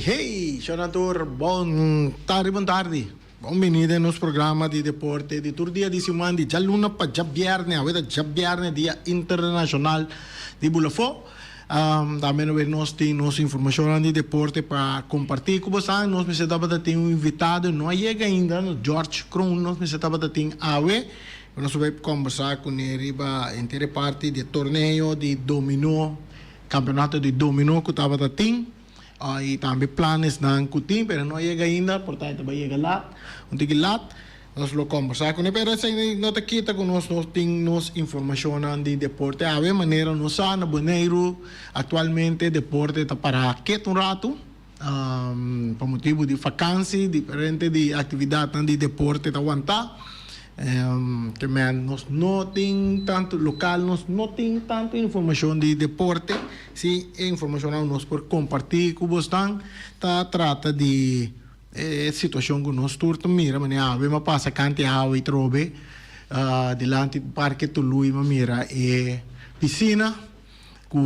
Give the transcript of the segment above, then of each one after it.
Hey, Shona tur, bon tardi, bon tardi. Bon bini den nos programa di deporte di tur dia di siman di djaluna pa djabierne. Awe ta djabierne, dia internacional di Bulafó. Tambe awe nos tin nos informacionnan di deporte pa comparti cu bosan. Nos mester tabata tin un invitado, no a yega ainda, George Kroon nos mester tabata tin awe. Nos a bay combersa cune riba henter e parti di e torneo di domino. Campeonato di domino cu tabata tin y tambe planesnan cu tin pero no a yega ainda por ta e ta bay yega laat un tiki laat nos lo combersa cune pero esey no ta kita cu nos no tin nos informacionnan di deporte awe manera nos sa na Boneiru actualmente deporte ta para ketu un rato. Pa motibu di fakansi diferente di aktividatnan di deporte ta wantá. Ke men nos no tin tantu lokal nos no tin tantu informashon di deporte. Si e informashonnan nos por kompartí ku bosnan ta trata di e situashon ku nos tur ta mira manera awe mi a pasa kanti awe trobe dilanti parke Tului mi a mira e pisina. Ku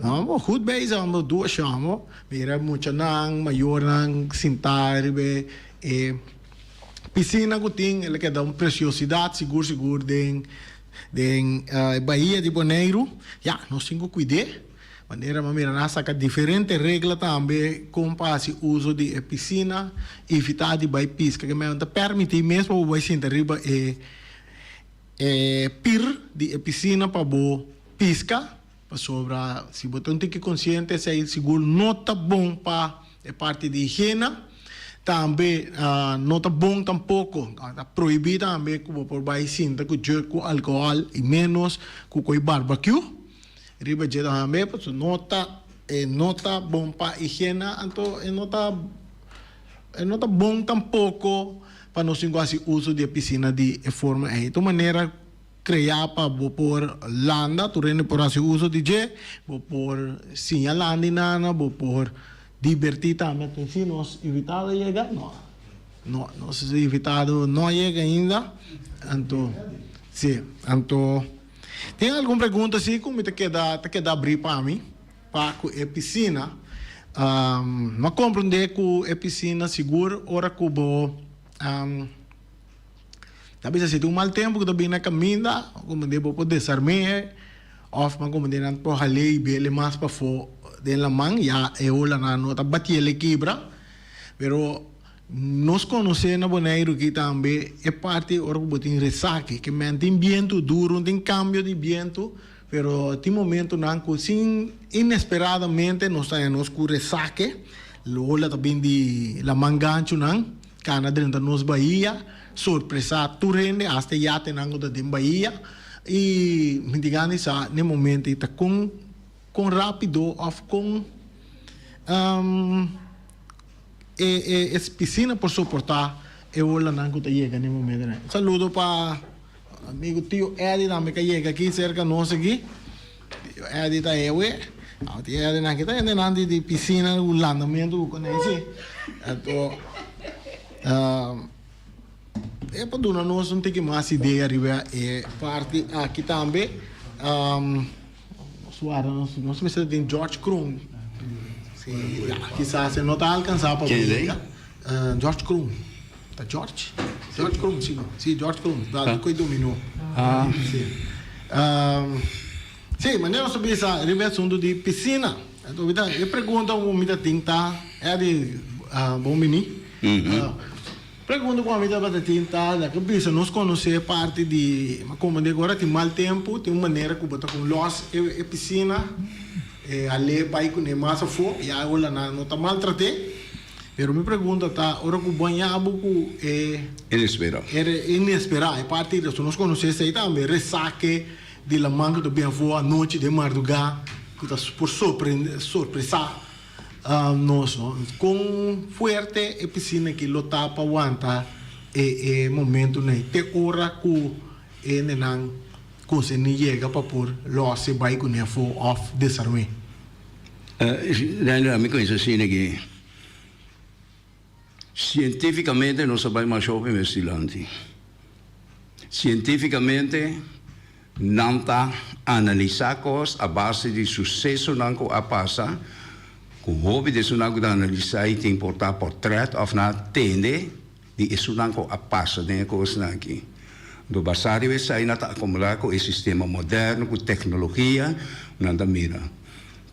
amo goed bezig amo dushi amo mira muchanan mayornan sintá riba e pisina ku tin el a keda un presiosidat sigur sigur den den e bahia di Boneiru ya nos tin ku kuid'é manera mi a mira nan a saka diferente regla tambe kon pa hasi uso di e pisina evitá di bai piska ke men ta permití mes pa bo bai sinta riba e E pir di e pisina pa bo pisca, pasobra si bo ta un tiki consciente esey sigur no ta bon pa e parti di higiena, tambe no ta bon tampoco, ta prohibi tambe cu bo por bay sinta cu jug cu alcohol y menos cu coy barbecue riba dje tambe, pasobra no ta e no ta bon pa higiena anto e no ta. E no ta bon tampoco pa nos tin cu haci uso di e piscina di e forma ey. Ta un manera crea pa bo por landa, tur hende por haci uso di dje, bo por siña landa y nana, bo por diverti tambe. Anto si nos invitado a yega? No, no, nos invitado no a yega ainda. Anto, si, anto tin algun pregunta si cu mi ta keda, ta keda abri pa mi. Pa ku e pisina. No a komprondé ku e pisina sigur ora ku bo ta bisa si tin un mal tempu ku ta bini na kaminda komprondé bo por desarm'é òf bo komprondé nan por hal'é i bele mas pafó den laman ya e olanan no ta batiel e kibra pero nos konosé na Boneiru aki tambe e parti ora ku bo tin resake ke men tin bientu duru tin kambio di bientu. Pero tin momentonan cu sin inesperadamente nos ta haña nos cu resake, ola ta bin di laman ganchunan cana drenta nos bahia, sorpresa tur hende, hasta e yatenan cu ta den bahia, y mi tin gana di sa n'e momento ei ta con con rapido of con e e piscina por soporta e olanan cu ta yega n'e momentonan. Un saludo pa. Amigo tio Eddie tambe ka yega aki cerca nos aki. Tio Eddie ta ewe. Awe tio Eddie nan ki ta hende nan di piscina ku landamento ku konei si. Anto e por duna nos un tiki mas idea riba e parti aki tambe. Nos warda nos nos mester tin George Kroon. Si ya kisas e no ta alcansa pa brinca. George Kroon. Ta George? George Kroon, si. Si, George Kroon. Da di koe dominó. Si. Si, manera nos a bisa riba e asuntu di pisina. Anto mi ta, e pregunta ku mi ta tin ta, Eddy, bon bini. Pregunta ku ami tabata tin ta, la ke bisa nos konosé parti di, mi a komprendé ku ora tin mal tempu, tin un manera ku bo ta kon lòs e pisina, e al'é bai kuné mas afó, ya e olanan no ta maltrat'é. Pero mi pregunta ta, ora ku baña bo ku e. Inesperá. Inesperá, e parti di nos konosé esei tambe, resake di laman ku ta bin afó anochi den mardugá, ku ta por sorpresá nos, no? Kon fuerte e pisina aki lo ta pa wanta e e momentunan ei te ora ku e hendenan konseni yega pa por lòs e bai kuné afó òf desarm'é? Render, ami kuminsá asina ki sientífikamente nos a bai masha hopi mes dilanti. Sientífikamente nan ta analisá kos a base di susesonan ku a pasa. Ku hopi di esunnan ku ta analisá i tin por ta portret òf nan a tende di esunnan ku a pasa den e kosnan aki. Anto basá riba esei nan ta akumulá ku e sistema moderno, ku teknologia, nan ta mira.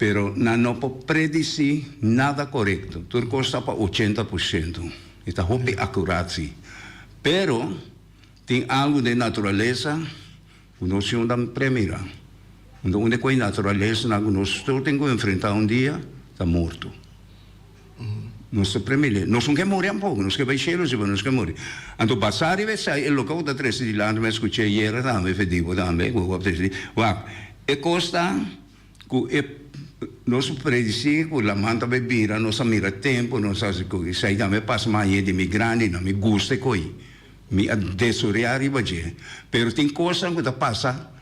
Pero nan no por predisí nada korekto. Tur kos ta pa 80%. E ta hopi akurat si. Pero tin algu den naturalesa ku nos si no ta premira. Anto unda ku e naturalesanan ku nos tur tin ku enfrentá un dia ta morto. Nos ta premira. Nos no ke muri tampoco, nos ke bai shelu si, pero nos ke muri. Anto basá riba esei e loke ku ta trese dilanti, mi a skuch'é ayera tambe, Fedipo tambe, ku a trese dilanti. Wak, e kos ta ku e nos predisí ku laman ta bai bira, nos a mira tempu, nos a hasi ku esei tambe pasa maña di mi grandinan, mi gusta e koi, mi a desoreá riba dje. Pero tin kosnan ku ta pasa.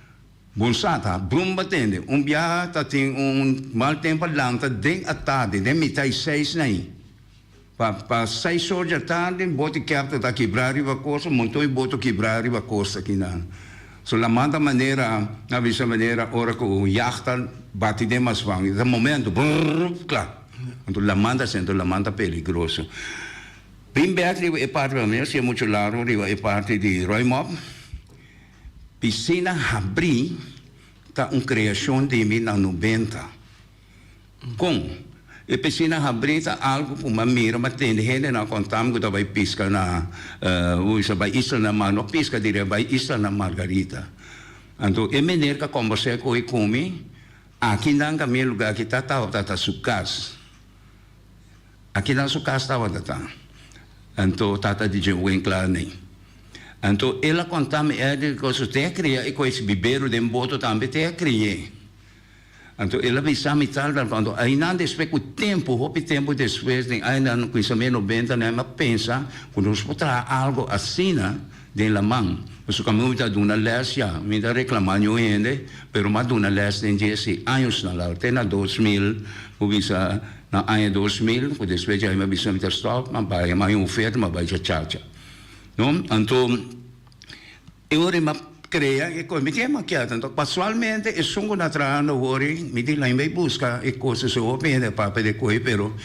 Bon sa ta brumba tende. Un biaha ta tin un mal tempo a lanta den a tardi, den mitad y seis na i. Pa pa seis or dja tardi bote kèpta ta kibra riba kosta, un monton di boto kibra riba kosta akinan. So laman ta manera, nan bisa manera ora ku un yacht ta bati den masvan, e ta momento, brrrr, kla. Anto laman ta asina, anto laman ta peligroso. Bin bèk riba e parti, pa mi a siña muchu largo riba e parti di Ruimop. Pisina habrí ta un kreashon di mi na nobenta. Kon? E pisina habrí ta algu ku mi a mira, mi a tende hendenan konta mi ku ta bai piska na, bo bai isla na mar, no piska dirèk, bai isla na Margarita. Anto e meneer ku a kombersá ku e ku mi, akinan ka mi e lugá aki ta tabata ta su kas. Akinan su kas tabata ta. Anto tata di dje Winkler nei. Anto el a konta mi Eddy ku su te a kria i ku e bibero den boto tambe te a kri'é. Anto el a bisa mi tal tal anto ainan despues ku tempu, hopi tempu despues den añanan kuminsamentu nobenta nan a pensa ku nos por traha algu asina den laman. Pasobra mi ta duna lès ya, mi ta reklamá niun hende, pero mi a duna lès den dje si añosnan largu te na 2000 ku bisa Na aña 2000, ku despues djai mi a bisa mi ta stòp, mi a bai, mi a haña un oferta, mi a bai Chachacha. No? Anto, e ora mi a krea e kos, mi tin e makiata. Anto, kasualmente, esun ku na trahando awor ei, mi di lain bai buska e kos, esei hopi hende a papia di e koe, pero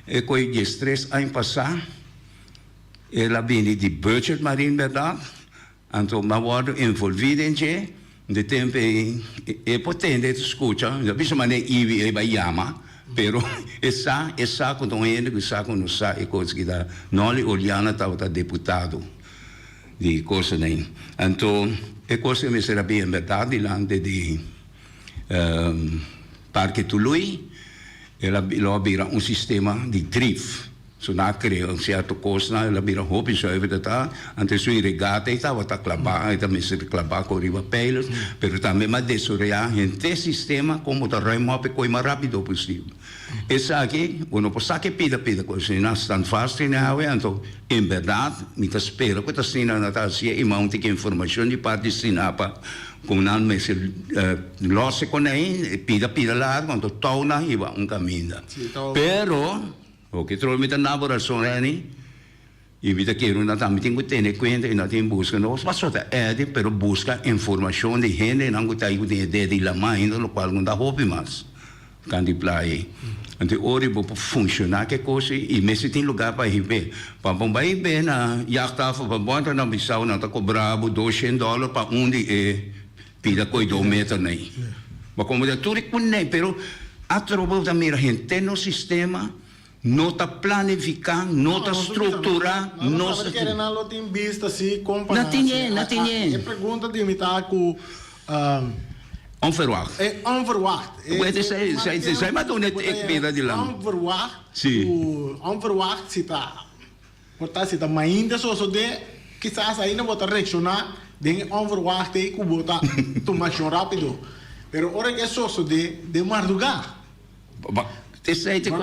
e koe diestres aña pasá, el a bini di Budget Marine bèrdat, Anto m'a wòrdu envolví den dje, de tempu ei e por tende, e ta skucha, mi ta bisa manera Iwi ei bai yama, pero e sa, e sa ku ta un hende ku sa ku no sa e kos ki ta, Nolly Oleana tabata deputado di kosnan ei. Anto e kos ei mester a bin en bèrdat dilanti di Parke Tului, el a lo a bira un sistema di drif. Su nan a krea un sierto kosnan, el a bira hopi zuiver ta ta, antes su iregata ei tabata klabá, ei ta mester klabá ku riba pijlers, pero tambe m'a desoreá henter sistema komo ta ruim op e koi mas rápido posibel. Esaki bo no por sa ke pida pida kos, si nan stan vast den e awe, anto en bèrdat mi ta spera ku ta asina nan ta hasié i m'a un tiki informashon di parti Stinapa ku nan mester lòs e konei, pida pida largu, anto tou nan hiba un kaminda. Pero. Oke tro mi ta nabo rason Renny y mi ta kere nan tambe tin cu tene cuenta y nan tin busca no paso ta Eddy pero busca informacion di hendenan cu ta ahi cu tin e dede y lama ainda lo cual no ta hopi mas can di playa ey anto e ora bo por funciona ke cos ey y mester tin lugar pa hibe pa bo bay hibe na jachthaven pa bo entra na Bissau nan ta cobra bo 200 dollar pa un di e pida coy dos meter ney. Bo como ta tur e cuney pero atrobe bo ta mira henter nos sistema no ta planifica, no ta structura, no sa. Kere nan lo tin bista si con pa nan haci. Na tin e. E pregunta di mi ta cu. Onverwacht. E onverwacht. Esey ma duna e peda dilanti. Onverwacht. Cu onverwacht si ta. Por ta si ta mainta sosodé, kisas ainda bo ta reakshoná den e onverwacht ei ku bo ta tuma akshon rápido. Pero ora ku e sosodé den mardugá. Esei ta ku.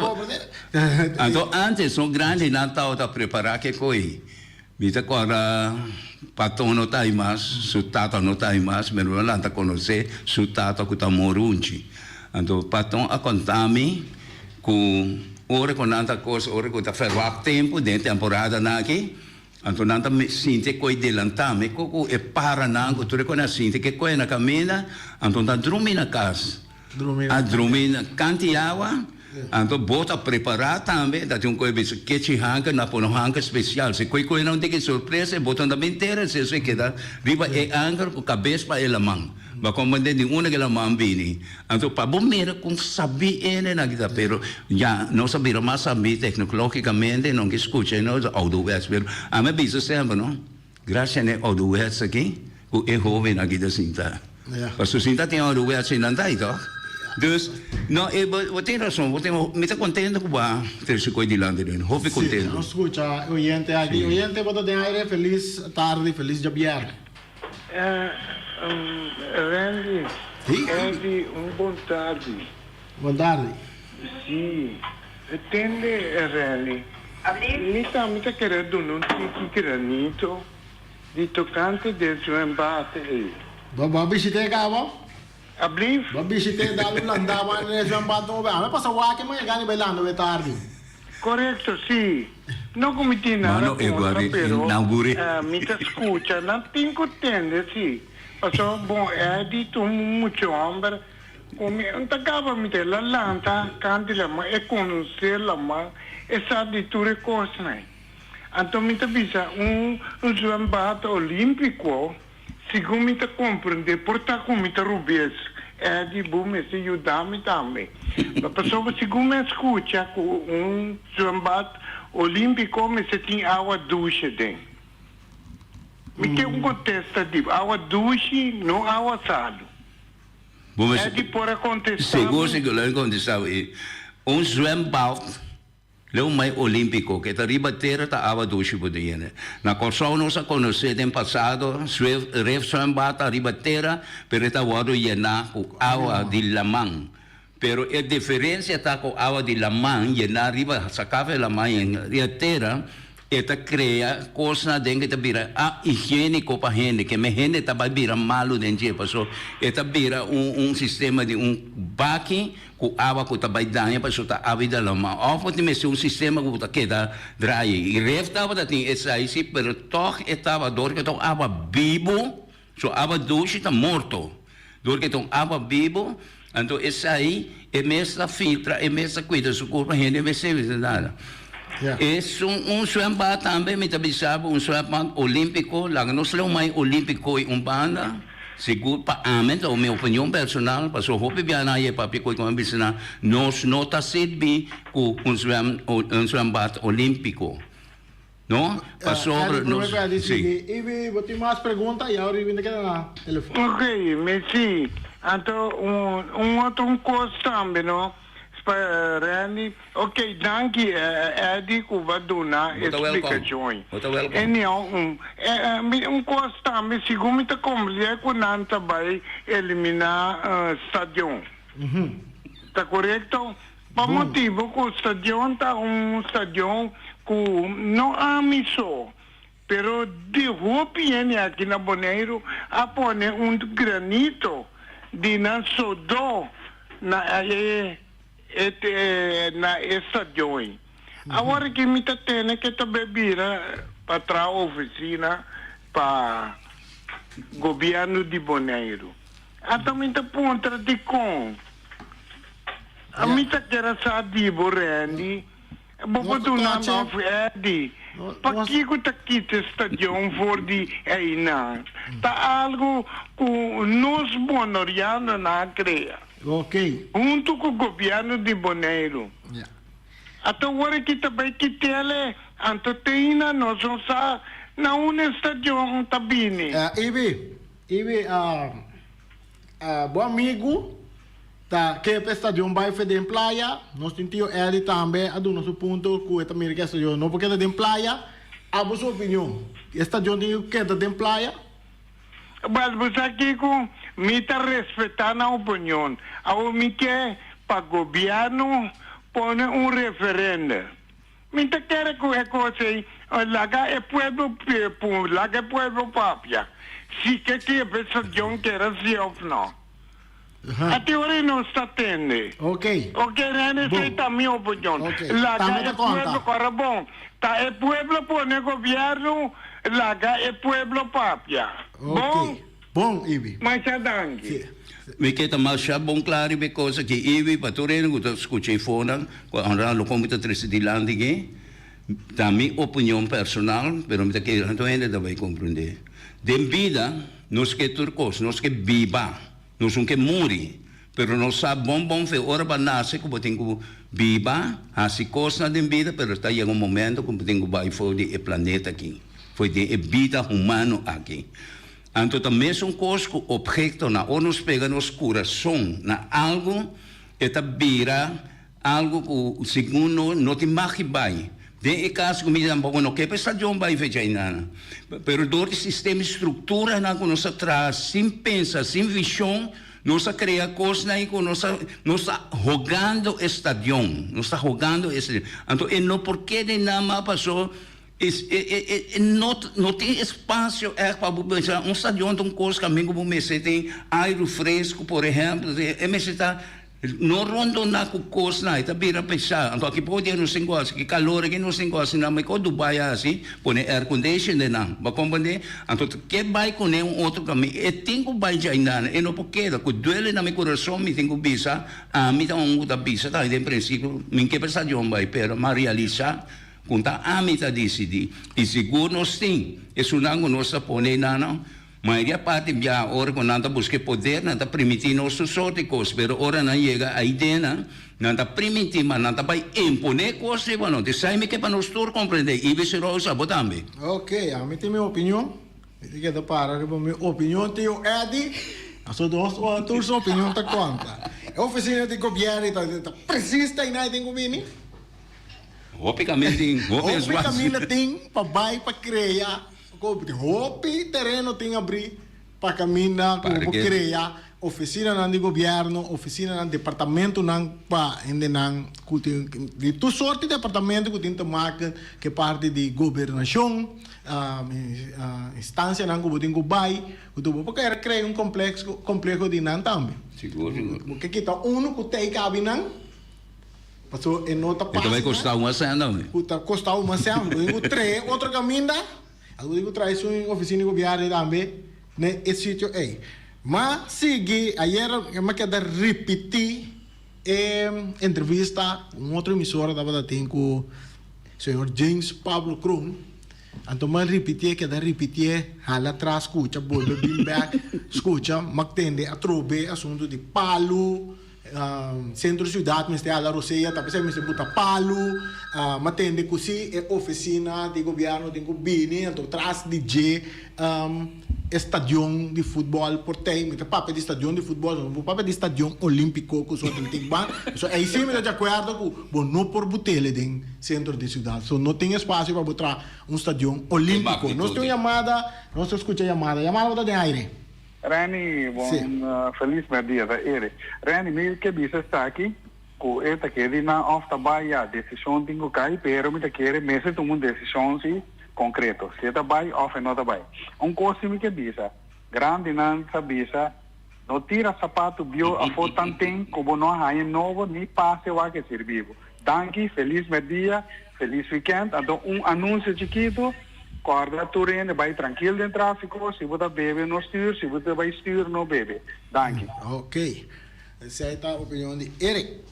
Anto ántes no grandinan tabata prepará ke koi. Mi ta kòrda Paton no ta ei mas, su tata no ta ei mas, pero mi a lanta konosé su tata ku ta Morunchi. Anto Paton a konta mi ku ora ku nan ta kos, ora ku ta ferwagt tempu den e temporadanan aki, anto nan ta sinti e koi delantá mi ku ku e paranan ku tur e koi nan sinti ke koi na kaminda, anto nan ta drumi na kas. A drumi na kanti awa. Anto bo ta prepará tambe, ta tin un koe bisa kechi hanker, nan pone un hanker spesial. Si koe koe nan tin ki sorpresa e boto nan ta bin tera si esei keda riba e anker ku kabes pa e laman. Bo a komprendé di unda ku e laman bini. Anto pa bo mira kon sabí hendenan aki ta, pero ya nos a bira mas sabí teknoklogikamente, no ke skucha e nos ouderwets, pero ami a bisa semper no, grasia na e ouderwets aki ku e hobennan aki ta sinta. Pasobra si no ta tin ouderwets nan ta ei tòg. Dus, no, e bo tin rason, bo tin, mi ta kontento ku bo a trese koe dilanti den, hopi kontento. Sí, nos skucha e oyente aki. Oyente bo ta den aire, felis tardi, felis djabièrnè. Randy, Eddie, un bon tardi. Bon tardi. Sí, tende Randy, mi tambe ta kere duna un tiki granito di tocante de zwembad ei. Bo bo a bishit'é cabo? Ablief? Bo a bishit'é dal un landa bo anda den zwembad no be? Ami pasa wak e maña gani bai landa we tardi. Korekto, sí. No ku mi tin nada Mano, e kontra, guardi, pero inauguré. mi ta skucha. Nan tin ku tende, sí. Pasobra bon Eddie ta un mucha hòmber ku mi no ta kaba mi ta el a lanta kanti laman, e konosé laman, e sa di tur e kosnan. Anto mi ta bisa un zwembad olímpiko. Segun mi ta comprende por ta cu mi ta rubes, Eddie bo mester yuda mi tambe. Pasobra segun mi a scucha cu un zwembad olimpico mester tin awa dushi den. Mi ke un contesta di awa dushi no awa salu. Bo mester Eddie por a contesta Segun mi? segun lo mi contesta bo un zwembad Leu mai Olímpiko, ke ta riba tera ta awa dushi bo den yende. Na Kòrsou nos a konosé den pasado Ref Zwembad ta riba tera, pero e ta wòrdu yená ku awa di laman. Pero e diferensia ta ku awa di laman yená riba sakafe laman yen riba tera, E ta krea kosnan den ke ta bira a-higiéniko pa hende, ke me hende ta bai bira malu den dje, paso e ta bira un un sistema di un baki ku awa ku ta bai daña paso ta awa di lama. Òf bo tin mester un sistema ku bo ta keda draai. I ref tabata tin esei si, pero tòg e taba dor ke ta un awa bibu, so awa dushi ta morto. Dor ke ta un awa bibu, anto esei e mes ta filtra, e mes ta kuida su kurpa, hende mester bisa nada. Esun un swembad tambe mi ta bisa bo, un swembad olímpiko, laga nos leu mai olímpiko i un banda, sigur pa ami ta mi opinion personal, pasobra hopi bia nan a papia ku mi a bisa nan, nos no ta sirbi ku un swem un swembad olímpiko. No, pasobra nos, si. Ibi, bo tin mas pregunta? Ya ora Ibi ta keda na telefon. Ok, merci. Anto un un otro un cos tambe no, Randy. Ok, danki Eddie cu bo a duna Bo ta welcome. explicacion. Bo ta welcome. Anyhow, un un cos tambe, segun mi ta comprende cu nan ta bay elimina stadion. Ta corecto? Pa motibu ku stadion ta un stadion ku no ami so, pero di hopi hende aki na Boneiru a pone un granito di nan sodó na e na e stadion ei. Awor aki mi ta tene ke ta bay bira pa traha ofisina pa gobièrnu di Boneiru. Ata mi ta puntra dikon. Mi ta kere sa di bo Randy, bo por duna mi of Eddie, pakiko ta kita e stadion for di einan? Ta algo ku nos bonorianonan a krea huntu ku gobièrnu di Boneiru. Ata ora ki ta bai kit'el, anto te aina nos no sa na unda e stadion ta bini. Ibi, Ibi, bo amigu ta ke pa e stadion bai fe den playa. Nos tin tio Eddie tambe a duna su punto ku e ta mira ku e stadion no por keda den playa. Abo su opinion, e stadion tin ku keda den playa? Bal, bo sa kiko? Mi ta respetá nan opinion. Awor mi ke pa gobièrnu pone un referende. Mi ta kere ku e kos ei laga e pueblo laga e pueblo papia si ke kebe stadion kere si of no. A te ora ei nos ta tende. Ok. Ok Rene esei ta mi opinion. Laga e pueblo kora bon ta e pueblo pone gobierno laga e pueblo papia. Bon. Bon, Ibi. Masha danki. Si. Mi ke ta masha bon kla riba e kos aki, Ibi, pa tur hende ku ta skucha e fonan, ku ora lo kon mi ta trese dilanti aki, ta mi opinion personal, pero mi ta kere tur hende ta bai komprendé. Den bida, nos ke tur kos, nos ke biba, nos no ke muri, pero nos sa bon bon fe ora bo a nase ku bo tin ku biba, hasi kosnan den bida, pero ta yega un momento ku bo tin ku bai for di e planeta aki, for di e bida humano aki. Anto ta mesun kos ku ophetonan, ora nos pega nos kurason na algu, e ta bira algu ku segun nos no tin mag di bai. Den e kaso ku mi tampoko no ke pa e stadion bai fecha ainda, pero dor di sistema i strukturanan ku nos a traha sin pensa, sin vishon, nos a krea kosnan ei ku nos a nos ta hogando e stadion, nos ta hogando e stadion. Anto e no por keda einan mas paso E no no tin espasio ègt pa bo pensa un stadion ta un kos kaminda ku bo mester tin airu fresku por ehèmpel e mester ta no rondoná ku kosnan e ta bira pesá anto aki poko dia nos tin ku hasi ki kalor aki nos tin ku hasi nan mekor Dubai a hasi pone aircondition den nan bo a komprende anto ke bai kuné un otro kaminda e tin ku bai djainana e no por keda ku duele na mi kurason mi tin ku bisa ami ta un ku ta bisa tambe den prinsipio mi ke pa stadion bai pero mi a realisá. Con ta ami ta dicidi. Y sigur nos tin esunnan cu nos ta pone eynan no. Mayoria parti bia ora cu nan ta busca e poder nan ta primiti nos tur sort di cos pero ora nan yega ayi den nan, nan ta priminti ma nan ta bay impone cos riba nos. Esai mi ke pa nos tur comprende Ibis y Rosa bo tambe. Ok, ami tin mi opinion. Mi ta keda para riba mi opinion tio Eddy. Aso dos tur su opinion ta conta. E oficina di gobierno ta precies ta eynan tin cu bini. Hopi kaminda tin, hopi Hopi kaminda tin pa bai pa krea kopi. Hopi tereno tin abrí pa kaminda ku bo por krea ofisinanan di gobièrnu, ofisinanan, departamentunan pa hendenan ku tin di tur sorti departamento ku tin te maken ku e parti di gobernashon, instansianan ku bo tin ku bai, ku tur bo por kere krea un kompleks kompleho di nan tambe. Sigur, sigur. Bo ke kita unu ku tei kabi nan. Paso e no ta E ta bai pasa kosta un asèn tambe. ku ta kosta un asèn. Bo tin ku trae otro kaminda, bo tin ku trae su ofisina di gobièrnu tambe na e sitio ei. Ma sigui ayer mi a keda ripití e entrevista ku un otro emisora tabata tin ku señor James Pablo Kroon. Anto mi a ripitié, keda ripitié, hala atras skucha, bolbe bin bèk skucha. Mi a tende atrobe asuntu di palu. Centro ciudad mester hala rosea ta p'esei mester buta palu, m'a tende cu si e oficina di gobierno tin cu bini anto tras di dje e stadion di futbol por tei, mi ta papia di stadion di futbol no por papia di stadion olimpico cu su atletic ban, so ei si mi ta di acuerdo cu bo no por butele den centro di ciudad, so no tin espacio pa bo traha un stadion olimpico. Nos tin un yamada, nos ta scucha yamada, yamada bo ta den aire. Renny, bon felis merdia ta ere. Renny, mi ke bisa esaki ku e ta kere di nan òf ta bai ya desishon tin ku kai pero mi ta kere mester tuma un desishon si konkreto si e ta bai òf e no ta bai. Un kos si mi ke bisa, grandinan sa bisa no tira sapatu bieu afó tanten ku bo no a haña nobo ni pase wak e sirbi bo. Danki, felis merdia, felis wikènt. Anto un anunsio chikitu, kòrda tur hende bai trankil den tráfiko, si bo ta bebe no stür, si bo ta bai stür no bebe. Danki. Ok, esei ta opinion di Eric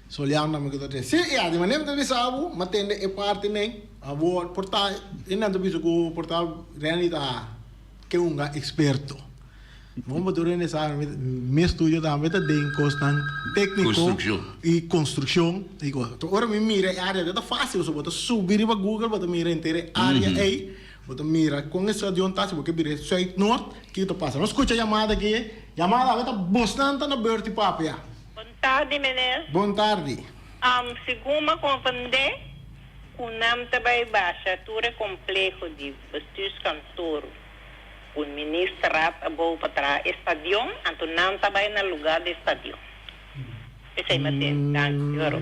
Soliano mi ku ta tende. Si, ya, di manera mi ta bisa bo, mi a tende e parti nen, awor por ta, e nan ta bisa ku por ta Renny ta ke hunga eksperto. Bon pa tur hende sa mi estudio tambe ta den kosnan tékniko i konstrukshon i kos. Enton ora mi mira e área ta fásil pasobra bo ta subi riba Google bo ta mira henter e área ei, bo ta mira kon e stadion ta, si bo ke bira sùit nort kiko ta pasa. Nos skucha yamada aki, yamada awe ta bosnan ta na beurt di papia. Bon tardi meneer. Bon tardi. Segun mi a comprende cu nan ta bay basha tur e compleho di bestuurskantoor. Un ministerraad a bou pa traha e stadion, anto nan ta bai na lugar di e stadion. Esei mi a tende. Danki, Joro.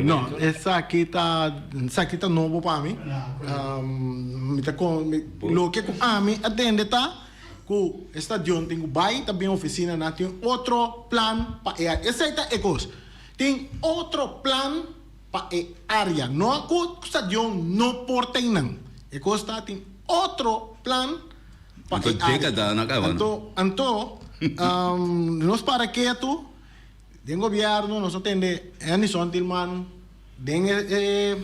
No, esaki ta, esaki ta nobo pa mi. Mi ta con, loke cu ami a tende ta cu e stadion tin cu bai, ta bin oficina nan tin otro plan pa e area. Esei ta e cos. Tin otro plan pa e area. No cu stadion no por ten nan. E cos ta tin otro plan. pa Anto e área. dékadanan kaba. Anto, anto nos para ketu den gobièrnu nos a tende Hennyson Tilman den e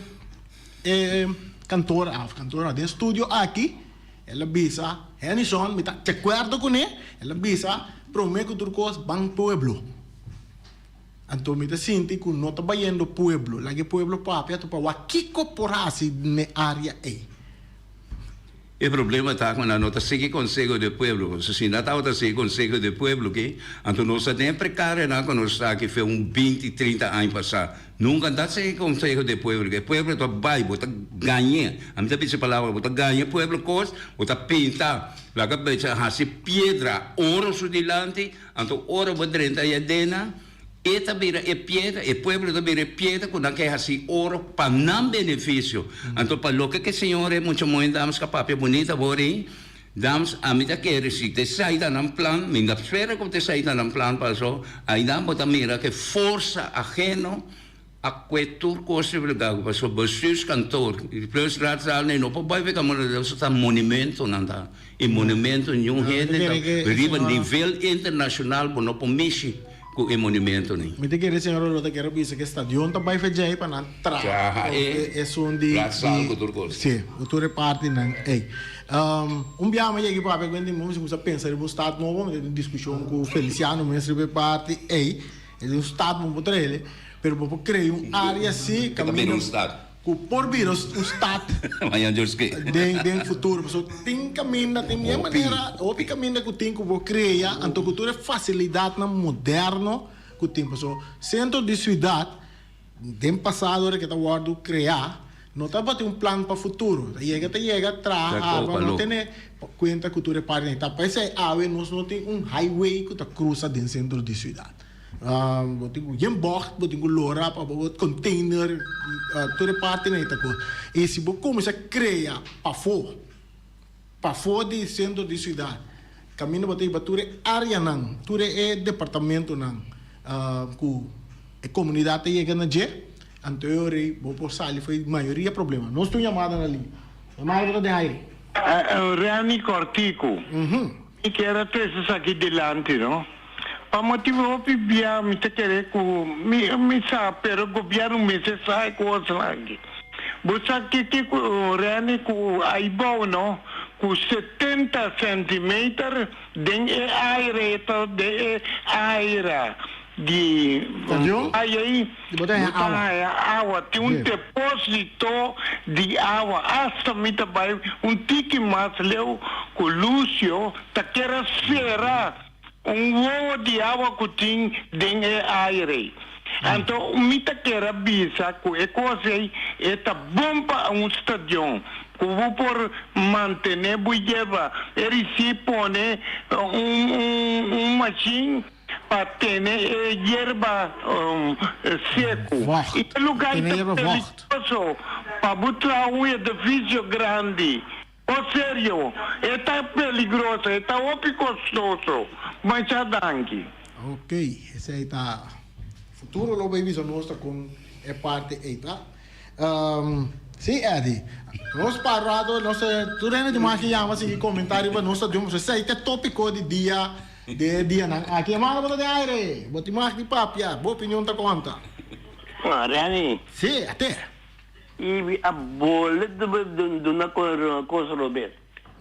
e e kantor af kantor no den studio aki el a bisa Hennyson mi ta di akuerdo kuné el a bisa promé ku tur kos ban pueblo. Anto mi ta sinti ku no ta bayendo pueblo laga e pueblo papia anto pa wak kiko por hasi n'e área ei. E problema ta ku nan no ta sigui konseho di e pueblo. Pasobra si nan tabata sigui konseho di e pueblo aki, anto nos ta den e prekarionan ku nos ta aki fe un binti, trinta aña pasá. Nunka nan ta sigui konseho di e pueblo aki. E pueblo ta bai, bo ta gañ'é. Ami ta bisa e palabra, bo ta gaña e pueblo kos, bo ta pinta, laga becha hasi piedra oro su dilanti, anto ora bo drenta ei adena, E ta bira e piedra, e pueblo ta bira e piedra ku nan ke hasi oro pa nan benefisio. Anto pa loke ke Señor e mucha muhé dams ka papia bunita awor ei, dams, ami ta kere si te sai ta nan plan, mi ta spera ku te sai ta nan plan paso ainan bo ta mira ke forsa aheno a kue tur kos riba lugar ku paso bestuurskantoor plus raadzaal nei no por bai wega paso ta monumentonan ta i monumento niun hende ta riba nivel internashonal bo no por mishi ku e monumento nei. Mi ta kere señor lo ta kere bisa ku e stadion ta bai fedjei pa nan traha esun di raadzaal ku tur kos. Si ku tur e partinan ei. Un biaha mi a yega papia ku hende mi kuminsa pensa riba un stad nobo mi ta tin diskushon ku Feliciano mes riba e parti ei. E un stad bo por traele, pero bo por crea un area si caminda cu por bira un stad den den futuro. Pasobra tin caminda, tin bien manera, hopi caminda cu tin cu bo crea, anto cu tur e facilidadnan moderno cu tin. Pasobra centro di ciudad den pasado ora ke ta wordo crea, no tabatin un plan pa futuro. Ta yega ta yega traha arba, no tene cuenta cu tur e partenan. Ta p'esei awe nos no tin un highway cu ta cruza den centro di ciudad. Bo tin cu yen bocht, bo tin cu lora pa bo container, tur e partenan ta cos. Y si bo cuminsa crea pafo, pafo di centro di ciudad, caminda bo ta hiba tur e areanan, tur e departamentonan cu e comunidad ta yega na dje, anto e ora ei bo por sali for e mayoria problema. Nos tin un yamada na liña. Yamada bo ta den aire. Reni Cortico, Mi kier a trece esaki dilanti no, pa motibo hopi bia mi ta kere cu mi mi sa pero gobierno mester sa e cosnan aki. Bo sa kiko cu Reni cu aibou no cu setenta centimeter den e aire ta den e aire di playa ei bo ta haya awa tin un deposito di awa asta mi ta bai un tiki mas leu cu Lucio ta kere sera un wowo di awa cu tin den e aire ei anto mi ta kere bisa cu e cos ei e ta bon pa un stadion cu bo por mantene bo yeba e risi pone un un machine pa tene e yerba seku. Vocht. I e lugar Tene ta yerba vocht. peligroso pa bo traha un edifisio grandi. O serio, e ta peligroso, e ta hopi kostoso. Masha danki. Ok, esei ta futuro lo bay bisa nos ta con e parti ey ta. Si Eddy, nos pa rato nos tur hende tin mas ke yama sigui comenta riba nos stadion pasobra esey ta e topico di dia De dianan aki e manda bo ta den aire, bo tin mag di papia, bo opinion ta konta. Reni. Sí, ate. I mi a bole duna kos robes.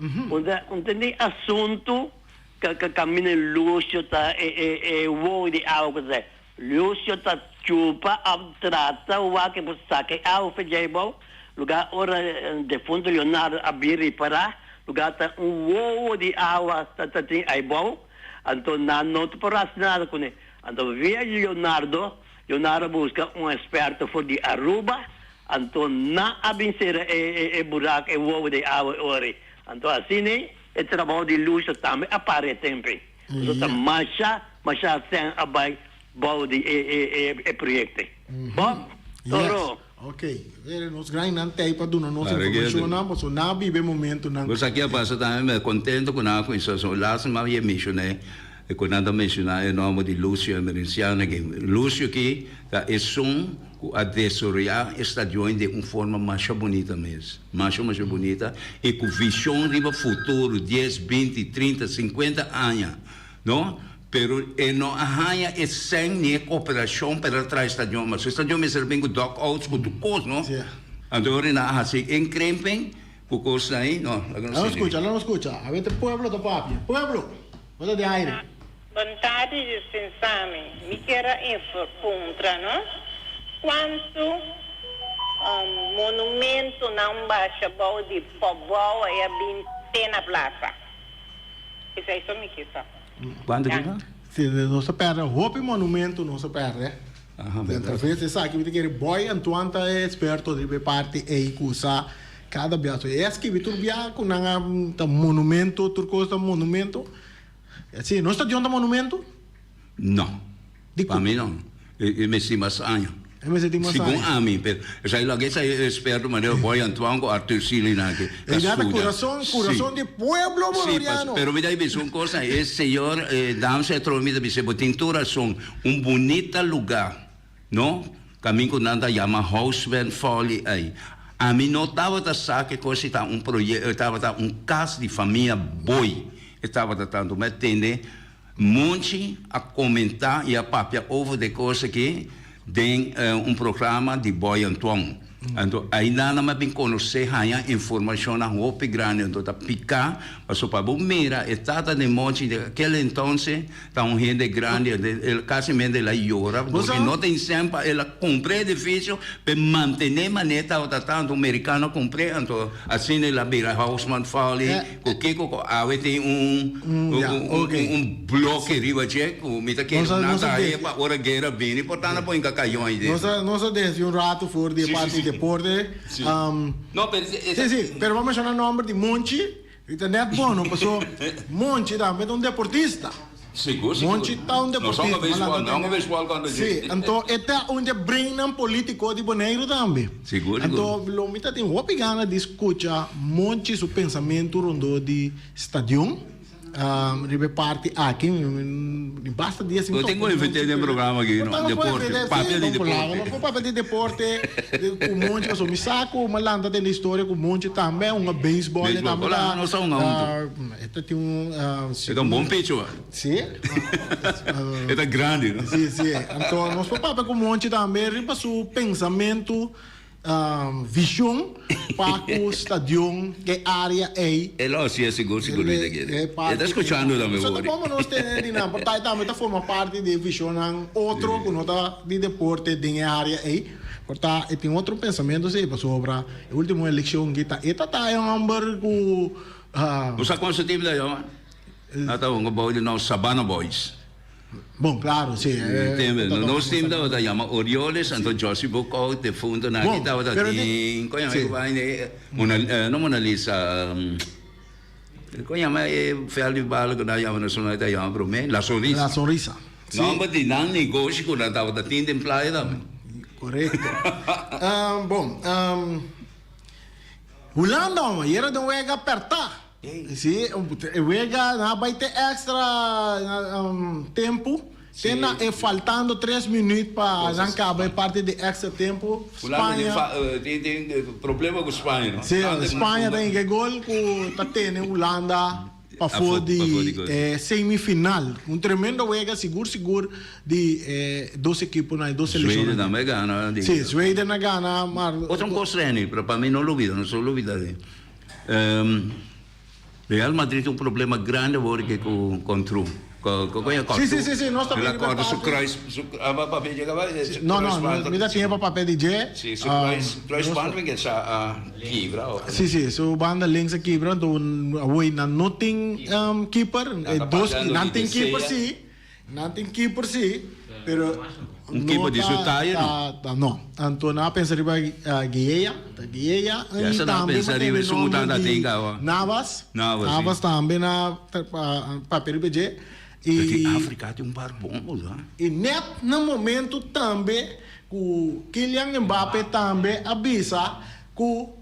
Un ta den asuntu ka kaminda Lucio ta e wowo di awa ku ta Lucio ta chupa òf trata wak e por saka e awa for dje abou lugar ora defunto Leonardo a bin ripará lugar ta un wowo di awa ta tin aibou anto nan no ta por hasi nada kuné anto via Leonardo Leonardo a buska un eksperto for di Aruba anto nan a bin sera e burak e wowo di awa e ora anto asina e trabou di Lucio tambe a para e tempo ei. Pasobra ta masha, masha sèn a bai bou di e e e e proyekto ei. Bon, Toro. Ok, were nos grandinan tei pa duna nos informashonnan, pasobra nan a biba e momentunan. Bo sa ke a pasa tambe, mi a kontento ku nan a kuminsá so laatste m'a ye menshoné. E ku nan ta menshoná e nòmber di Lucio Emerenciano aki. Lucio aki ta esun ku a desaroyá e stadion den un forma masha bunita mes. Masha masha bunita i ku vishon riba futuro, dies, binti, trinta, sinkuenta aña, no? Pero e no a haña e sèn ni e koperashon pa el a traha e stadion. Mas e stadion mester a bin ku dugouts, ku tur kos, no? Anto ora nan a hasi inkrimping ku kosnan ei, no, laga nos Laga nos skucha, laga nos skucha. Awor e pueblo ta papia. Pueblo! Bo ta di aire. Bon tardi dispensami mi kier a puntra no cuanto monumento nan basha bou di pobou a ya bin te na plaza esey so mi kier sa. Cuanto kiko? Si nos a perde hopi monumento nos a perde. Entonces esaki mi ta kere Boy Antoine ta e experto riba e parti ey cu sa cada bia. So e a skibi tur bia cu nan a ta monumento tur cos ta monumento. Si nos stadion ta monumento? No. Pa mi no. E mester tin mas aña. E mester tin mas aña. Segun ami, pero esaki loke esaki e experto manera Boy Antoine cu Arthur Sealy nan aki ta studia. E curason, curason di pueblo bolivariano. Si, pero mi ta bisa un cosa, e señor Dams e trobe mi ta bisa bo tin tur rason, un bunita lugar, no, camin cu nan ta yama Houseman Folly ey. Ami no tabata sa ke cos si ta un proyecto, tabata un cas di famia Boy, e tabata tanto, mi a tende. Monchi a comenta y a papia over de cos aki den un programa di Boy Antoine. Anto aynan nan a bin conoce haya informacionnan hopi grandi anto ta pica pasobra pa bo mira e tata di Monchi di aquel entonces ta un hende grandi anto el casi mente el a yora porque no tin cen pa el a cumpra e edificio pa e mantene manera tabata tanto un mericano a cumpre anto asina el a bira Houseman Folly. Ku kiko ku awe tin un un bloke riba dje ku mi ta kere nan ta haña pa ora guera bini por ta nan por hinka kayon ahi dentro. Nos a desvia un rato for di e parti di deporte. No pero Si si pero bo a menshona nomber di Monchi i ta net bon paso Monchi tambe ta un deportista. Sigur sigur. Monchi ta un Nos deportista. hunga beisbòl, nos hunga beisbòl kontra dje. Si, anto e ta un dje brainnan politico di Boneiru tambe. Sigur, sigur. Anto lo mi ta tin hopi gana di scucha Monchi su pensamentu rondó di stadion riba e parti aki. Mi basta dia sin Bo toca tin cu Monchi. invit'é den programa aki, no? Deporte, papia di deporte. Nos por papia di deporte cu Monchi pasobra mi sa cu mi a lanta den e historia cu Monchi tambe a hunga beisbòl. Beisbòl, hola, nos a hunga hunto. E ta tin un. E ta un bon pecho. Si. E ta grandi, no? Si, si. Anto nos por papia ku Monchi tambe riba su pensamentu, vision pa ku stadion, e área ei. E lo hasié sigur, sigur mi ta kere. E ta skuchando tambe So wori. ta komo nos tene di nan, por ta e tambe ta forma parti di e visionnan otro ku no ta di deporte den e área ei. Por ta e tin otro pensamentu si, pasobra e ultimo elekshon ki ta e ta ta e hòmber ku. Bo sa kon su team ta yama? Nan ta hunga bou di nos Sabana Boys. Bon, claro, si. Nos team tabata yama Orioles, anto Jossy Boekhoudt, defunto nan aki tabata tin, kon yama e kubaña ei? Mona, no Mona Lisa, kon yama e veld di bala ku nan yama na su nan ta yama promé? La Sonrisa. La Sonrisa, si. Nomber di nan negoshi ku nan tabata tin den playa tambe. Korekto. Bon, Hulanda homber, yera den wega pertá. Si, e wega nan a bai te extra tempu, te na e faltando tres minuut pa nan kaba e parti di extra tempu, Hulanda Spaña. tin tin problema ku Spaña no? Si, Spaña ta hinka e gol ku ta tene Hulanda pafó di e semifinal. Un tremendo wega sigur sigur di e dos ekiponan, e dos selekshonnan. Zweden tambe a gana. Si, Zweden a gana, maar. Otro kos Renny, pero pa mi no lubida, no so lubida di. Real Madrid tin un problema grandi awor ke ku Contru. Si, si, si, si, nos ta El a riba corda su parti. kruis, su, a papia dje caba? Su No, no, kruisband. mi ta tin pa papia di dje. Si, su kruis, kruisband mi ke sa a kibra o. Si, si, su banda links a kibra, anto awor nan no tin keeper, Nan ta dos, papiando nan di tin De keeper Gea. si, Nan tin keeper si, pero Un keeper di su taya no. Ta no. Anto nan a pensa riba Guiella, ta Guiella Ya y sa nan a tambe pensa pa riba tene esun ku nomber tanta di tin kaba. Navas. Navas, si. Navas tambe na papia riba dje. Pero Y tin Afrika tin un par bon bo sa. Y net na momento tambe ku Kylian Mbappe tambe a bisa ku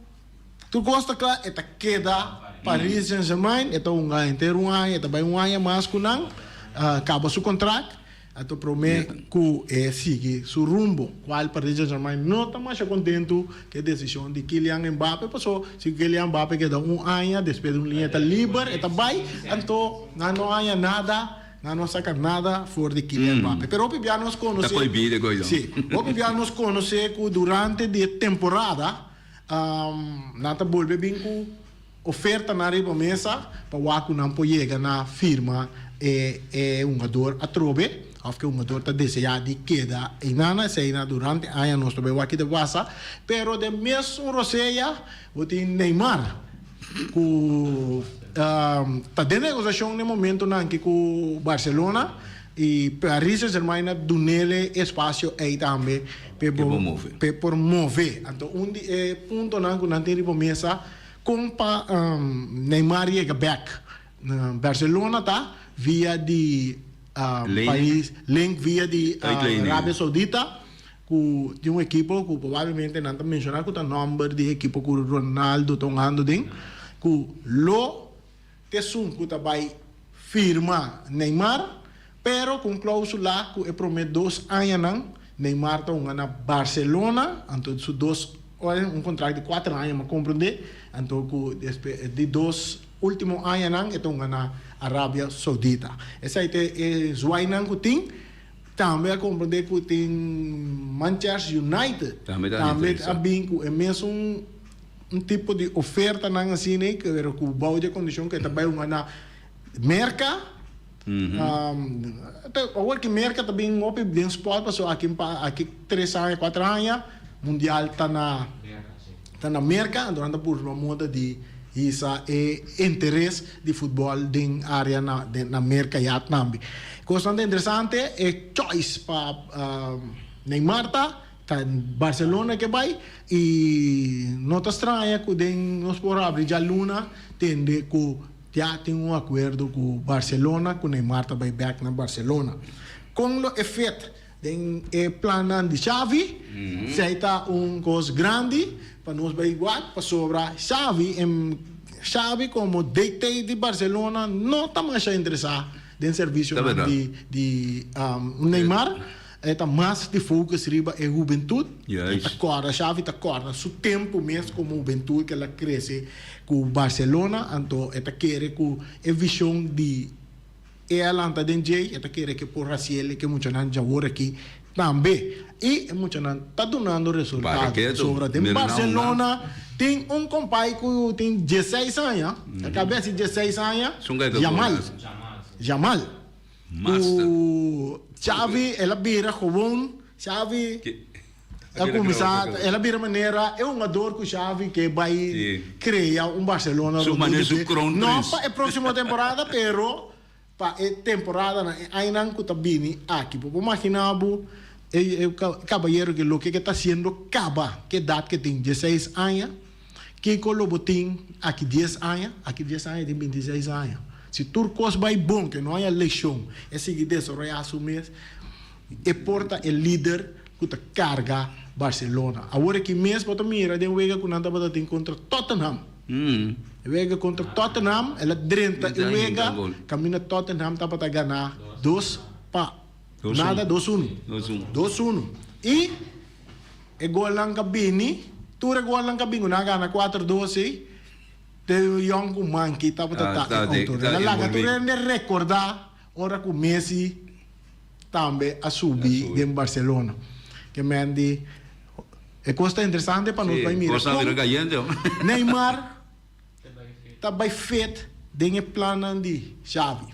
Tur kos ta kla, e ta keda Paris Saint Germain, e ta hunga henter un aña, e ta bai un aña mas ku nan. kaba su kontrakt, anto promé ku e sigui su rumbo, kual Paris Saint-Germain no ta masha kontentu ku e desishon di Kylian Mbappé, paso si Kylian Mbappé keda un aña, despues di un liña e ta liber, e ta bai, anto nan no haña nada, nan no saka nada for di Kylian Mbappé. Pero hopi bia nos konosé, si, hopi bia nos konosé ku durante di e temporada nan ta bolbe bin ku Ofertanan riba mesa pa wak ku nan por yega na firma e e hungador atrobe òf ku e hungador ta deseá di keda einan. Esei na durante aña nos ta bai wak ki ta pasa. Pero den mesun rosea bo tin Neymar ku ta den negosiashon den momentonan aki ku Barcelona i Paris Saint Germain a dunele espasio ei tambe p'e por move. Anto un di e puntonan ku nan tin riba mesa. Kon pa Neymar yega bek na Barcelona ta via di pais link via di Arabia Saudita ku tin un ekipo ku probablemente nan ta menshona ku ta nomber di ekipo ku Ronaldo ta hungando den ku lo T'esun ku ta bai firma Neymar, pero ku un klausula ku e promé dos añanan Neymar ta hunga na Barcelona, anto su dos un kontrakt di kuater aña mi a komprendé, anto ku despues di dos último añanan e ta hunga na Arabia Saudita. Esei ta e zwainan ku tin. Tambe a komprendé ku tin Manchester United tambe a bin ku e mesun. Un tipo di ofertanan asina ei, pero ku bou di e kondishon ku e ta bai hunga na Merka. Awor ki Merka ta bin hopi den spòrt pasobra aki aki tres aña kuater aña mundial ta na ta na Merka anto nan ta purba moda di hisa e interes di futbòl den área na na Merka ya tambe. Kosnan ta interesante e choice pa Neymar ta. Ta Barcelona ke bai y no ta straña cu den nos por habri djaluna tende cu ya tin un acuerdo cu Barcelona cu Neymar ta bai bek na Barcelona. Con lo e fit den e plannan di Xavi? Esey ta un cos grandi pa nos bai wak pasobra Xavi Xavi como DT di Barcelona no ta masha interesa den servicionan di Neymar. E ta mas di focus riba e hubentud. E ta corda, Xavi ta corda su tempo mes como hubentud ke el a crece cu Barcelona, anto e ta kere cu e vision di e a lanta den djey, e ta kere ke por haci el ke muchanan djawor aki tambe. Y e muchanan ta dunando resultado. Pasobra den Barcelona tin un compay cu tin dieseis aña, a caba di haci dieseis aña, Yamal. Yamal. Ku Xavi el a bira gewoon, Xavi a kuminsá, el a bira manera e hungador ku Xavi ke bai krea un Barcelona rondó di dje. No pa e próksimo temporada, pero pa e temporadanan, e añanan ku ta bini aki. Bo por maginá bo e kabayero ke loke ke ta hasiendo kaba ke edat ke tin, dieseis aña. Kiko lo bo tin aki dies aña? Aki dies aña e tin bintiseis aña. Si tur kos bai bon, ke no haya leshon, e sigui desaroyá su mes, e por ta e lider ku ta karga Barcelona. Awor aki mes bo ta mira den wega ku nan tabata tin kontra Tottenham. E wega kontra Tottenham, el a drenta e wega kaminda Tottenham tabata gana dos pa nada, dos unu. Dos unu. I. E golnan ka bini, tur e golnan ka bini ku nan a gana kuater dos ei, te yòn ku Manki tabata ta e outor. El a laga tur hende rekordá ora ku Messi tambe a subi den Barcelona. Ke men di e kos ta interesante pa nos bai mira kon Neymar ta bai fit den e plannan di Xavi.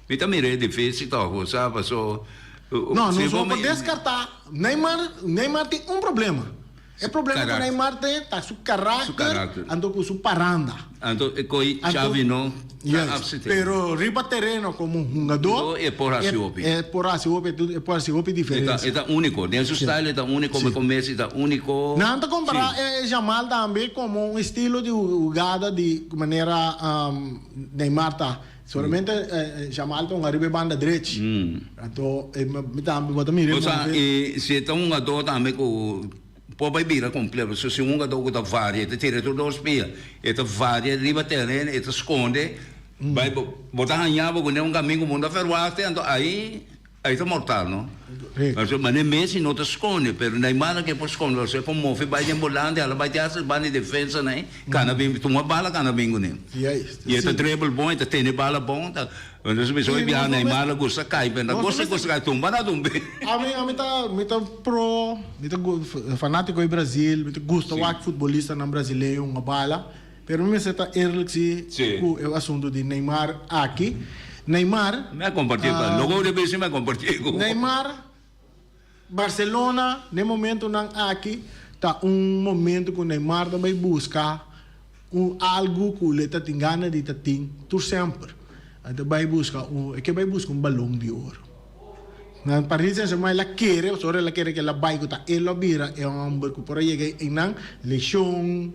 Mi ta mira e difícil toch, bo sa, paso. No, nos no por descarta. Neymar, Neymar tin un problema. E problema cu Neymar tin ta su carácter anto cu su paranda. Anto e coi Xavi no ta apsete. Pero riba tereno como hungador, e por haci hopi. E por haci hopi, e por haci hopi diferencia. E ta unico, den su style e ta unico, me con Messi ta unico. Nan ta compara e Yamal tambe como un estilo di hugada di manera Neymar ta. Solamente Jamal ta hunga riba e banda drechi. Anto mi tambe bo ta mira e Osa e si e ta un hungadó tambe ku por bai bira kompleto. So si un hungadó ku ta varia, e ta tira tur dos pia, e ta varia riba tereno, e ta skonde. Bai bo bo ta haña bo kuné un kaminda ku bo no ta ferwakte anto ai ai ta mortal no. Pasobra manera Messi no ta skonde pero Neymar a ke por skonde pasobra e por move bai den bolante hala bai te hasta banda di defensa nan kana bin tuma bala kana bin kuné. I e ta dribble bon e ta tene bala bon ta entonces mi soy biaha Neymar a gusta kai pero no gusta gusta kai tumba na tumbe. Ami ami ta mi ta pro mi ta fanatico di Brazil mi ta gusta wak futbolistanan brasileño hunga bala. Pero mi mester ta eerlijk si cu e asunto di Neymar aki. Neymar. Mi a comparti cu logo de besi mi a comparti cu. Neymar, Barcelona n'e momentonan aki ta un momento cu Neymar ta bay busca un algo cu le ta tin gana di ta tin tur semper. E ta bay busca un, e ke bay busca un balon di oro. Na Paris Saint Germain el a kere, pasobra el a kere ku el a bai ku ta el lo a bira e hòmber ku por a yega einan. Leshon,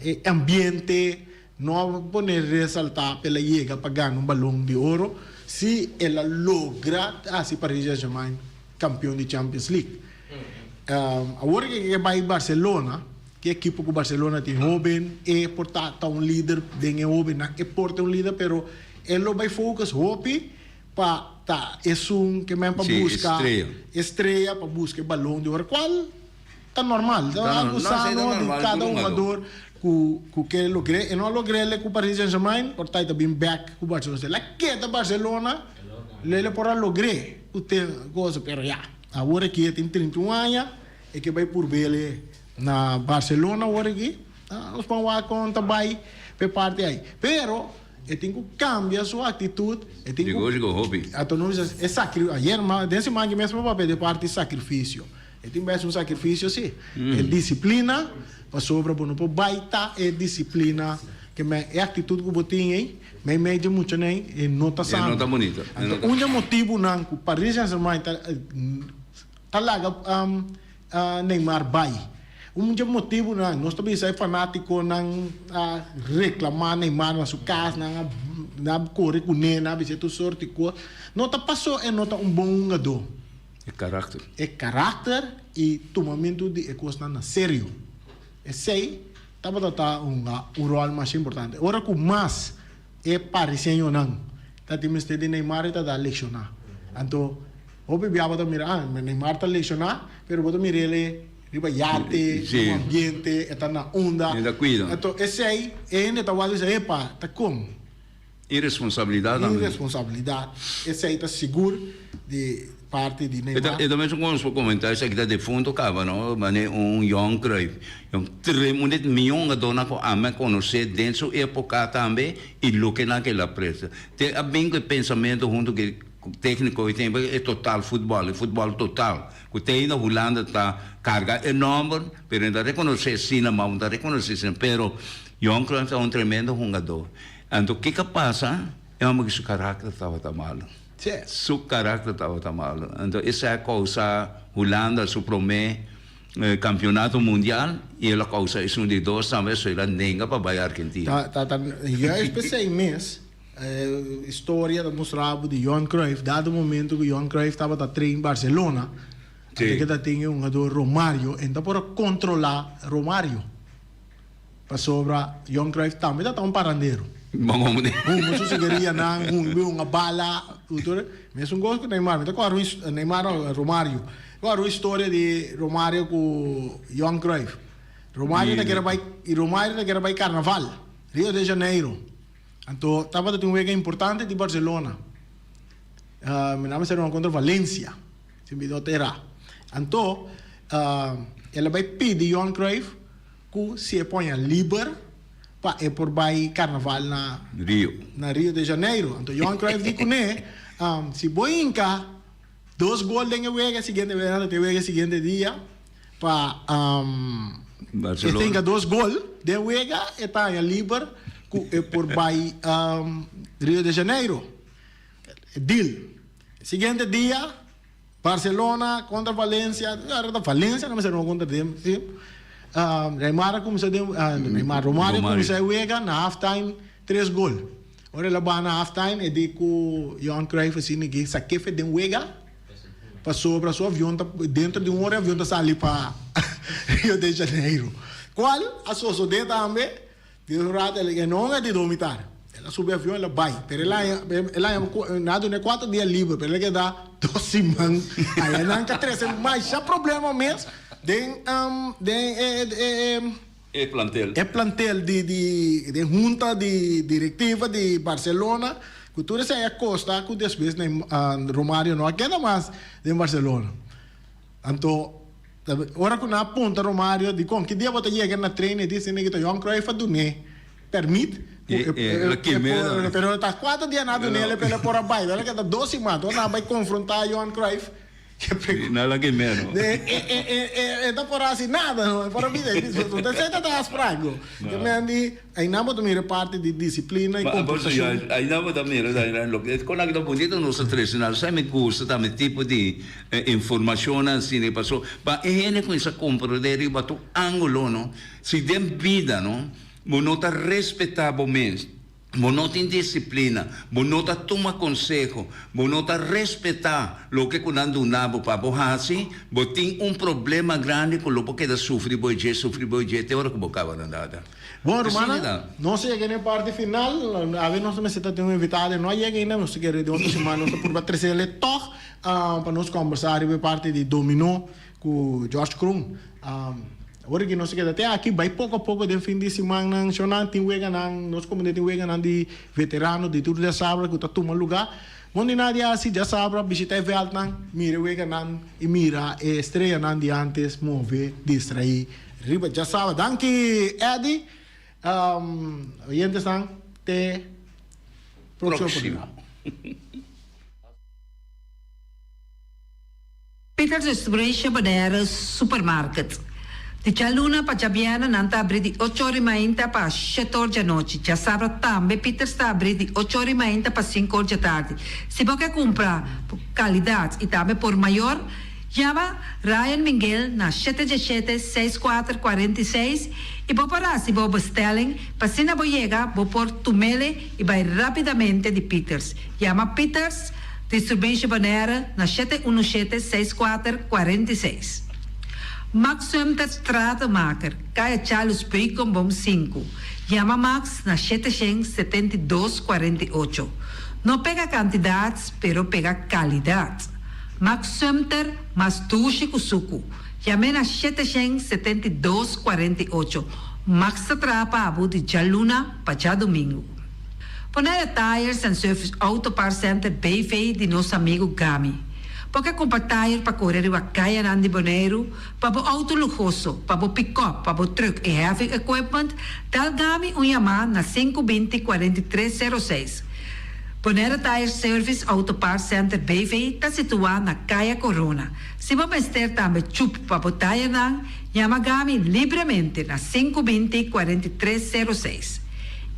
e ambiente no a pone resaltá pa el a yega pa gana un balon di oro si el a logra hasi Paris Saint Germain kampion di Champions League. Awor ke e bai Barcelona, ke ekipo ku Barcelona tin hóben, e por ta ta un lider den e hóbennan, e por ta un lider pero e lo bai focus hopi pa ta esun ke men pa Sí, buska estrella. estrella pa buska e balon di oro cual ta normal ta Ta algo no, sí, ta sano di normal, cada tur hugador hugador. cu cu ke logr'é e no a logr'é cu Paris Saint Germain por ta e ta bin bek cu Barcelona si el a keda Barcelona lo el por a logr'é cu te cosa pero ya awor aki e tin 31 aña e ke bai purb'el na Barcelona awor aki nos por wak con ta bai p'e parti ai pero E tin ku kambia su aktitut, e tin ku. Digo digo hopi. Anto nos bisa e sakri ayer ma den siman aki mes pa papia di parti sakrifisio. E tin bes un sakrifisio si. E disiplina pasobra bo no por bai ta e disiplina ke men e aktitut ku bo tin ei mei mei dje muchanan ei e no ta E sano. no ta bunito. E no Anto ta. un dje motibunan ku Paris Saint Germain ta ta laga Neymar bai. Un dje motibunan, nos ta bisa e fanatikonan a reklamá Neymar na su kas, nan a nan a kore kuné, nan a bis'é tur sort di kos. No ta pasó e no ta un bon hungadó. E karakter. E karakter i tumamentu di e kosnan na serio. Esei tabata ta hunga un ròl masha importante. Ora ku mas E pariseñonan ta tin mester di Neymar i ta da lekshoná. Anto, hopi bia bo ta mira, ah, Neymar ta lekshoná, pero bo ta mira el e riba yate, den un ambiente, e ta na unda. E ta kuida. Anto, esei e hende ta wak bisa, epa, ta kon? Irresponsabilidat tambe. Irresponsabilidat. Esei ta sigur di parti di Neymar. E ta mesun kon nos por komentá esaki ta defunto kaba no, mane un Johan Cruijff. Un trem un di mihó hungadónan ku ami a konosé den su époka tambe i loke nan ke el a presta. Te a bin ku e pensamentu huntu ku e tékniko e tempu e total futbòl, e futbòl total. Ku te ainda Hulanda ta karga e nòmber pero no ta rekonosé asina mas, no ta rekonosé asina. Pero Johan Cruijff ta un tremendo hungadó. Anto kiko a pasa? E hòmber ku su karakter tabata malu. Su karakter tabata malu. Anto esei a kousa Hulanda su promé kampionato mundial i el a kousa esun di dos tambe, so el a nenga pa bai Argentina. Ta ta juist p'esei mes e historia ta mustra bo di Johan Cruyff, dado momento ku Johan Cruyff tabata train Barcelona, anto ke ta tin e hungador Romario, e no ta por a kontrolá Romario. Pasobra Johan Cruyff tambe ta ta un parandero. Huma su sigarianan, huma hunga bala, tur. Mesun kos ku Neymar. Mi ta kòrda un Neymar no, Romario. Mi kòrda un historia di Romario ku Johan Cruyff. Romario ta kere bai, Romario ta kere bai karnaval, Rio de Janeiro. Anto tabata tin un wega importante di Barcelona. Mi nan mester hunga kontra Valencia, si mi no ta erá. Anto el a bai pidi Johan Cruyff. Ku si e poña liber pa e por bai karnaval na Rio. Na Rio de Janeiro. Anto Johan Cruyff di kuné, si bo hinka dos gol den e wega siguiente wega nan ta tin wega siguiente dia pa e ta hinka dos gol den wega e ta haña liber ku e por bai Rio de Janeiro. Deal. Siguiente dia. Barcelona contra Valencia, ahora ta Valencia no mester no contra dem, si. Neymar a cuminsa den, Neymar, Romario a cuminsa e wega na half time tres gol. Ora el a baha na half time e di cu Johan Cruyff asina ki sakefe den wega pasobra su avion ta dentro di un ora e avion ta sali pa Rio de Janeiro. Cual a sosode tambe, den un rato e no a di domitar. El a subi avion, el a bai. Pero el a el a nan a dun'é kuater dia liber, pero el a keda dos siman aya. Nan ta trese masha problema mes den den e e E plantel. E plantel di di den hunta di directiva di Barcelona cu tur esey a costa cu despues Romario no a keda mas den Barcelona. Anto ora cu nan a puntra Romario dicon ki dia bo ta yega na train e dici negi ta Johan Cruyff a dun'e permit cu e por pero ta cuater dia nan a dun'e pero e por a bay pero a keda dos siman anto nan a bay confronta Johan Cruyff. No la que menos. E ta por haci nada, no e por a bida. Entonces e ta afspraak. Yo me andi, ahí bo ta mira parte di disciplina y comportacion. Ahí bo ta mira, loke con aki ta bonito nos ta trece nan. Sa mi gusta tambe tipo di informacionnan asina paso pa e hende cuminsa comprende riba tur angulo no. Si den bida no, bo no ta respeta bo mes. Bo no tin disiplina, bo no ta tuma konseho, bo no ta respetá loke ku nan duna bo pa bo hasi, bo tin un problema grandi ku lo bo keda sufri bo dje, sufri bo dje te ora ku bo kaba na dada. Bon, rumannan, nos a yega na e parti final. Awe nos mester ta tin un invitado, e no a yega ainda, nos ta kere den otro siman nos ta purba trese el tòg pa nos kòmbersá riba e parti di dominó ku George Kroon. Ora ki nos a keda te aki, bai poko a poko den fin di simannan, shownan tin weganan, nos komunidad tin weganan di veterano di tur djasabra ku ta tuma lugá. Bon di nan di hasi djasabra bishita e vèltnan, mira e weganan i mira e estreyanan di antes move distraí riba djasabra. Danki Eddy. Oyentesnan te próksimo oportunidat. Peter Distribution Bonaire Supermarket. Di djaluna pa djabièrnè nan ta abrí di ocho or i mainta pa shete or djanochi. Djasabra tambe Peters ta abrí di ocho or i mainta pa sinku or djatardi. Si bo ke kumpra por kalidat i tambe por mayor, yama Ryan Minguel na shete djeshete, seis kuater, 46 i bo por hasi bo bestelling pa asina bo yega bo por tumele i bai rápidamente di Peters. Yama Peters. Distribution Bonaire na 717 64 46. Max Sumter Stratenmaker, Kaya Charles Beukenboom sinku. Yama Max na 772 48. No pega kantidat, pero pega kalidat. Max Sumter mas dushi ku suku. Yam'é na 772 48. Max ta traha pa bo di djaluna pa djadumingu. Bonaire Tires and Service Auto Parts Center BV di nos amigu Gami. Bo ke kumpra tire pa kore riba kayanan di Boneiru, pa bo outo luhoso, pa bo pikòp, pa bo trùk i heavy equipment, dal Gami un yamá na sinku binti 43 sero seis. Bonaire Tire Service Auto Parts Center BV ta situá na Kaya Corona. Si bo mester tambe chup pa bo tirenan, yama Gami libremente na sinku binti 43 sero seis.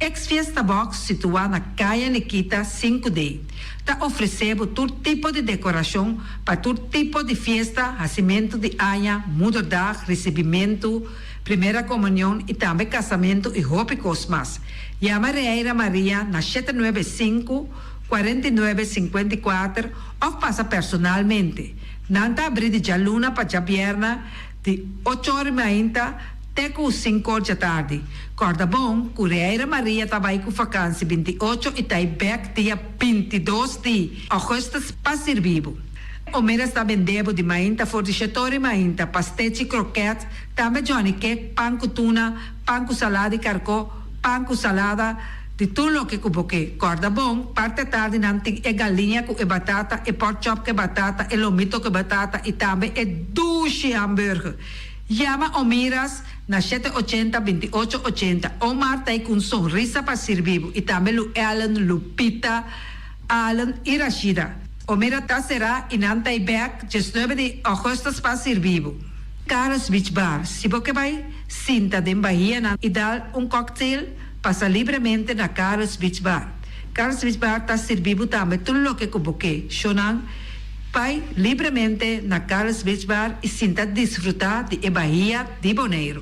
Ex Fiesta Box situá na Kaya Nikita sinku D ta ofresé bo tur tipo di dekorashon pa tur tipo di fiesta, hasimentu di aña, moederdag, risibimentu, primera komunion i tambe kasamentu i hopi kos mas. Yama Reira Maria na 795, 49, 54 òf pasa personalmente. Nan ta abrí di djaluna pa djabièrnè di ocho ora i mainta te ku sinkor djatardi. Kòrda bon ku Reira Maria ta bai ku fakansi 28 i ta i bèk dia 22 di ògùstus pa sirbi bo. Omeras ta bende bo di mainta for di shetor i mainta, pastechi, krokèt, tambe johnny cake, pan ku tuna, pan ku salada di karkó, pan ku salada, di tur loke ku bo ke. Kòrda bon, parti atardi nan tin e galiña ku e batata, e pork chop ku e batata, e lomito ku e batata i tambe e dushi hamburger. Yama Omiras na 780 28 80. Omar ta ei ku un sonrisa pa sirbi bo i tambe Lu Ellen, Lupita, Allen i Rashida. Omira ta será i nan ta ei bèk 19 di ògùstus pa sirbi bo. Carlos Beach Bar, Si bo ke bai sinta den bahianan i dal un cocktail, pasa libremente na Carlos Beach Bar. Carlos Beach Bar ta sirbi bo tambe tur loke ku bo ke. Shownan Bai libremente na Carlos Beach Bar i sinta disfrutá di e bahia di Boneiru.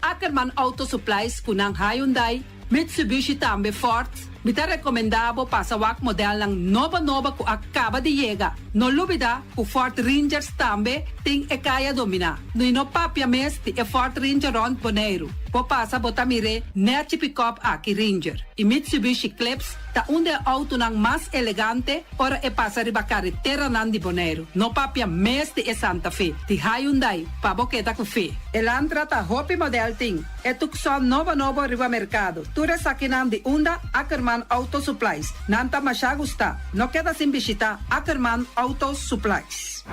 Ackerman Auto Supplies ku nan Hyundai, Mitsubishi tambe Ford. Mi ta rekomendá bo pasa wak modelnan nobo nobo ku a kaba di yega. No lubidá ku Ford Rangers tambe tin e kaya dominá. I no papia mes di e Ford Ranger rònt Boneiru. Bo pasa bo ta mir'é nèchi pikòp aki Ranger. I Mitsubishi Eclipse ta un di e outonan mas elegante ora e pasa riba kareteranan di Boneiru. No papia mes di e Santa Fe, di Hyundai, pa bo keda ku fe. Elantra ta hopi modèl tin. E Tucson nobo nobo riba merkado. Tur esakinan di unda Ackerman Auto Supplies. Nan ta masha gusta. No keda sin bishita Ackerman Auto Supplies.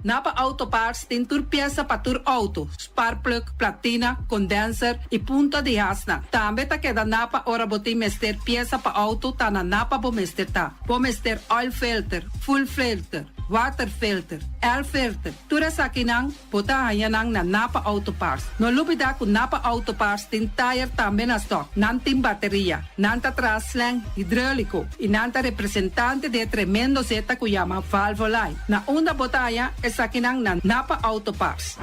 Napa Auto Parts tin tur piesa pa tur auto, sparkplug, platina, condenser y punta di hasnan. Tambe ta keda Napa ora bo tin mester piesa pa auto ta na Napa bo mester ta. Bo mester oil filter, fuel filter, water filter, air filter, tur esakinan Bo ta haña nan na Napa Auto Parts. No lubidá ku Napa Auto Parts tin tayer tambe na stòk. Nan tin bateria. Nan ta traha slang hidróliko i nan ta representante di e tremendo zeta ku yama Valvoline. Na unda bo ta haña esakinan na Napa Auto Parts.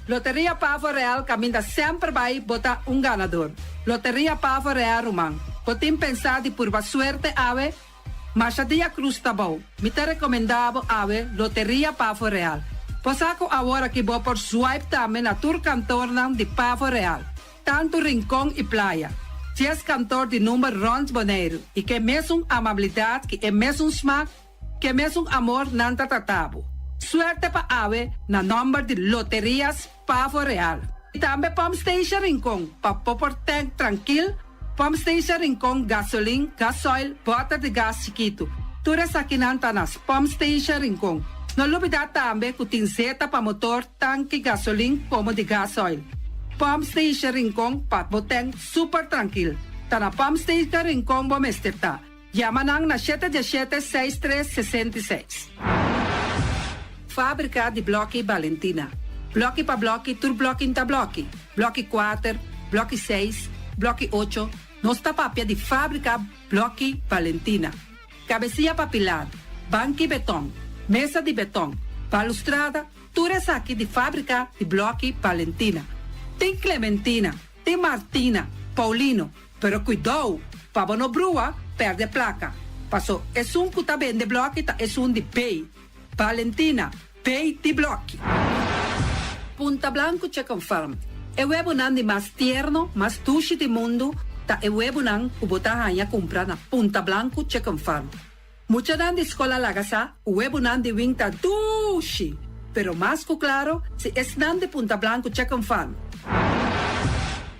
Loteria Pavo Real kaminda semper bai bo ta un ganador. Loteria Pavo Real ruman. Bo tin pensá di purba suerte awe? Masha dia cruz ta bou. Mi ta recomenda bo awe Loteria Pavo Real. Bo sa cu awor aki bo por swipe tambe na tur kantornan di Pavo Real, tanto Rincon y Playa. Dies kantor di number rond Boneiru y ke mesun amabilidad ki e mesun smaak, ke mesun amor nan ta trata bo. Suerte pa awe na nomber di Loterias Pavo Real. Y tambe Pump Station Rincon pa bo por tank trankil. Pump Station Rincon, gasolin, gasoil, bòter di gas chikitu. Tur esakinan ta na Pump Station Rincon. No lubidá tambe ku tin zeta pa motor, tanki, gasolin komo di gasoil. Pump Station Rincon pa bo tèn super trankil. Ta na Pump Station Rincon bo mester ta. Yama nan na shete diesshete seis tres 66. Fábrika di blòki Balentina. Blòki pa blòki tur blòki n'ta blòki. Blòki kuater, blòki seis, blòki ocho, nos ta papia di fábrika blòki Balentina. Kabesia pa pilar, banki betòn, mesa di betòn, balustrada, tur esaki di fábrika di blòki Balentina. Tin Clementina, tin Martina, Paulino, Pero kuidou, pa bo no brua, pèrdè plaka. Paso esun ku ta bende blòki ta esun di B. Valentina, B di blòki. Punta Blanco Chicken Farm, E webunan di mas tierno, mas dushi di mundu ta e webunan ku bo ta haña kumpra na Punta Blanco Chicken Farm. Muchanan di skol a laga sa ku webunan di wing ta dushi, pero mas ku klaro si esnan di Punta Blanco Chicken Farm.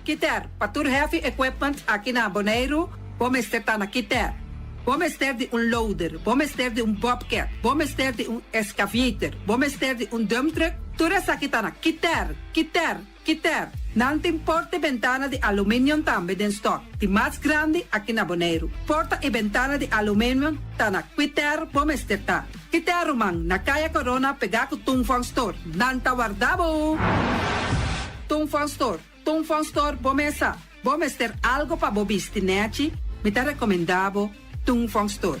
Kiter, pa tur heavy equipment aki na Boneiru, bo mester ta na Kiter. Bo mester di un loader, bo mester di un bobcat, bo mester di un excavator, bo mester di un dump truck, tur esaki ta na Kiter, Kiter, Kiter, nan tin porta i bentana di aluminium tambe den stock, di mas grandi aki na Boneiru. Porta i bentana di aluminium ta na Kwiter bo mester ta. Kiter ruman, na Kaya Corona pegá ku Tung Fong Store. Nan ta warda bo! Tung Fong Store, Tung Fong Store bo mesa. Bo mester algo pa bo bisti nèchi, mi ta rekomendá bo Tung Fong Store.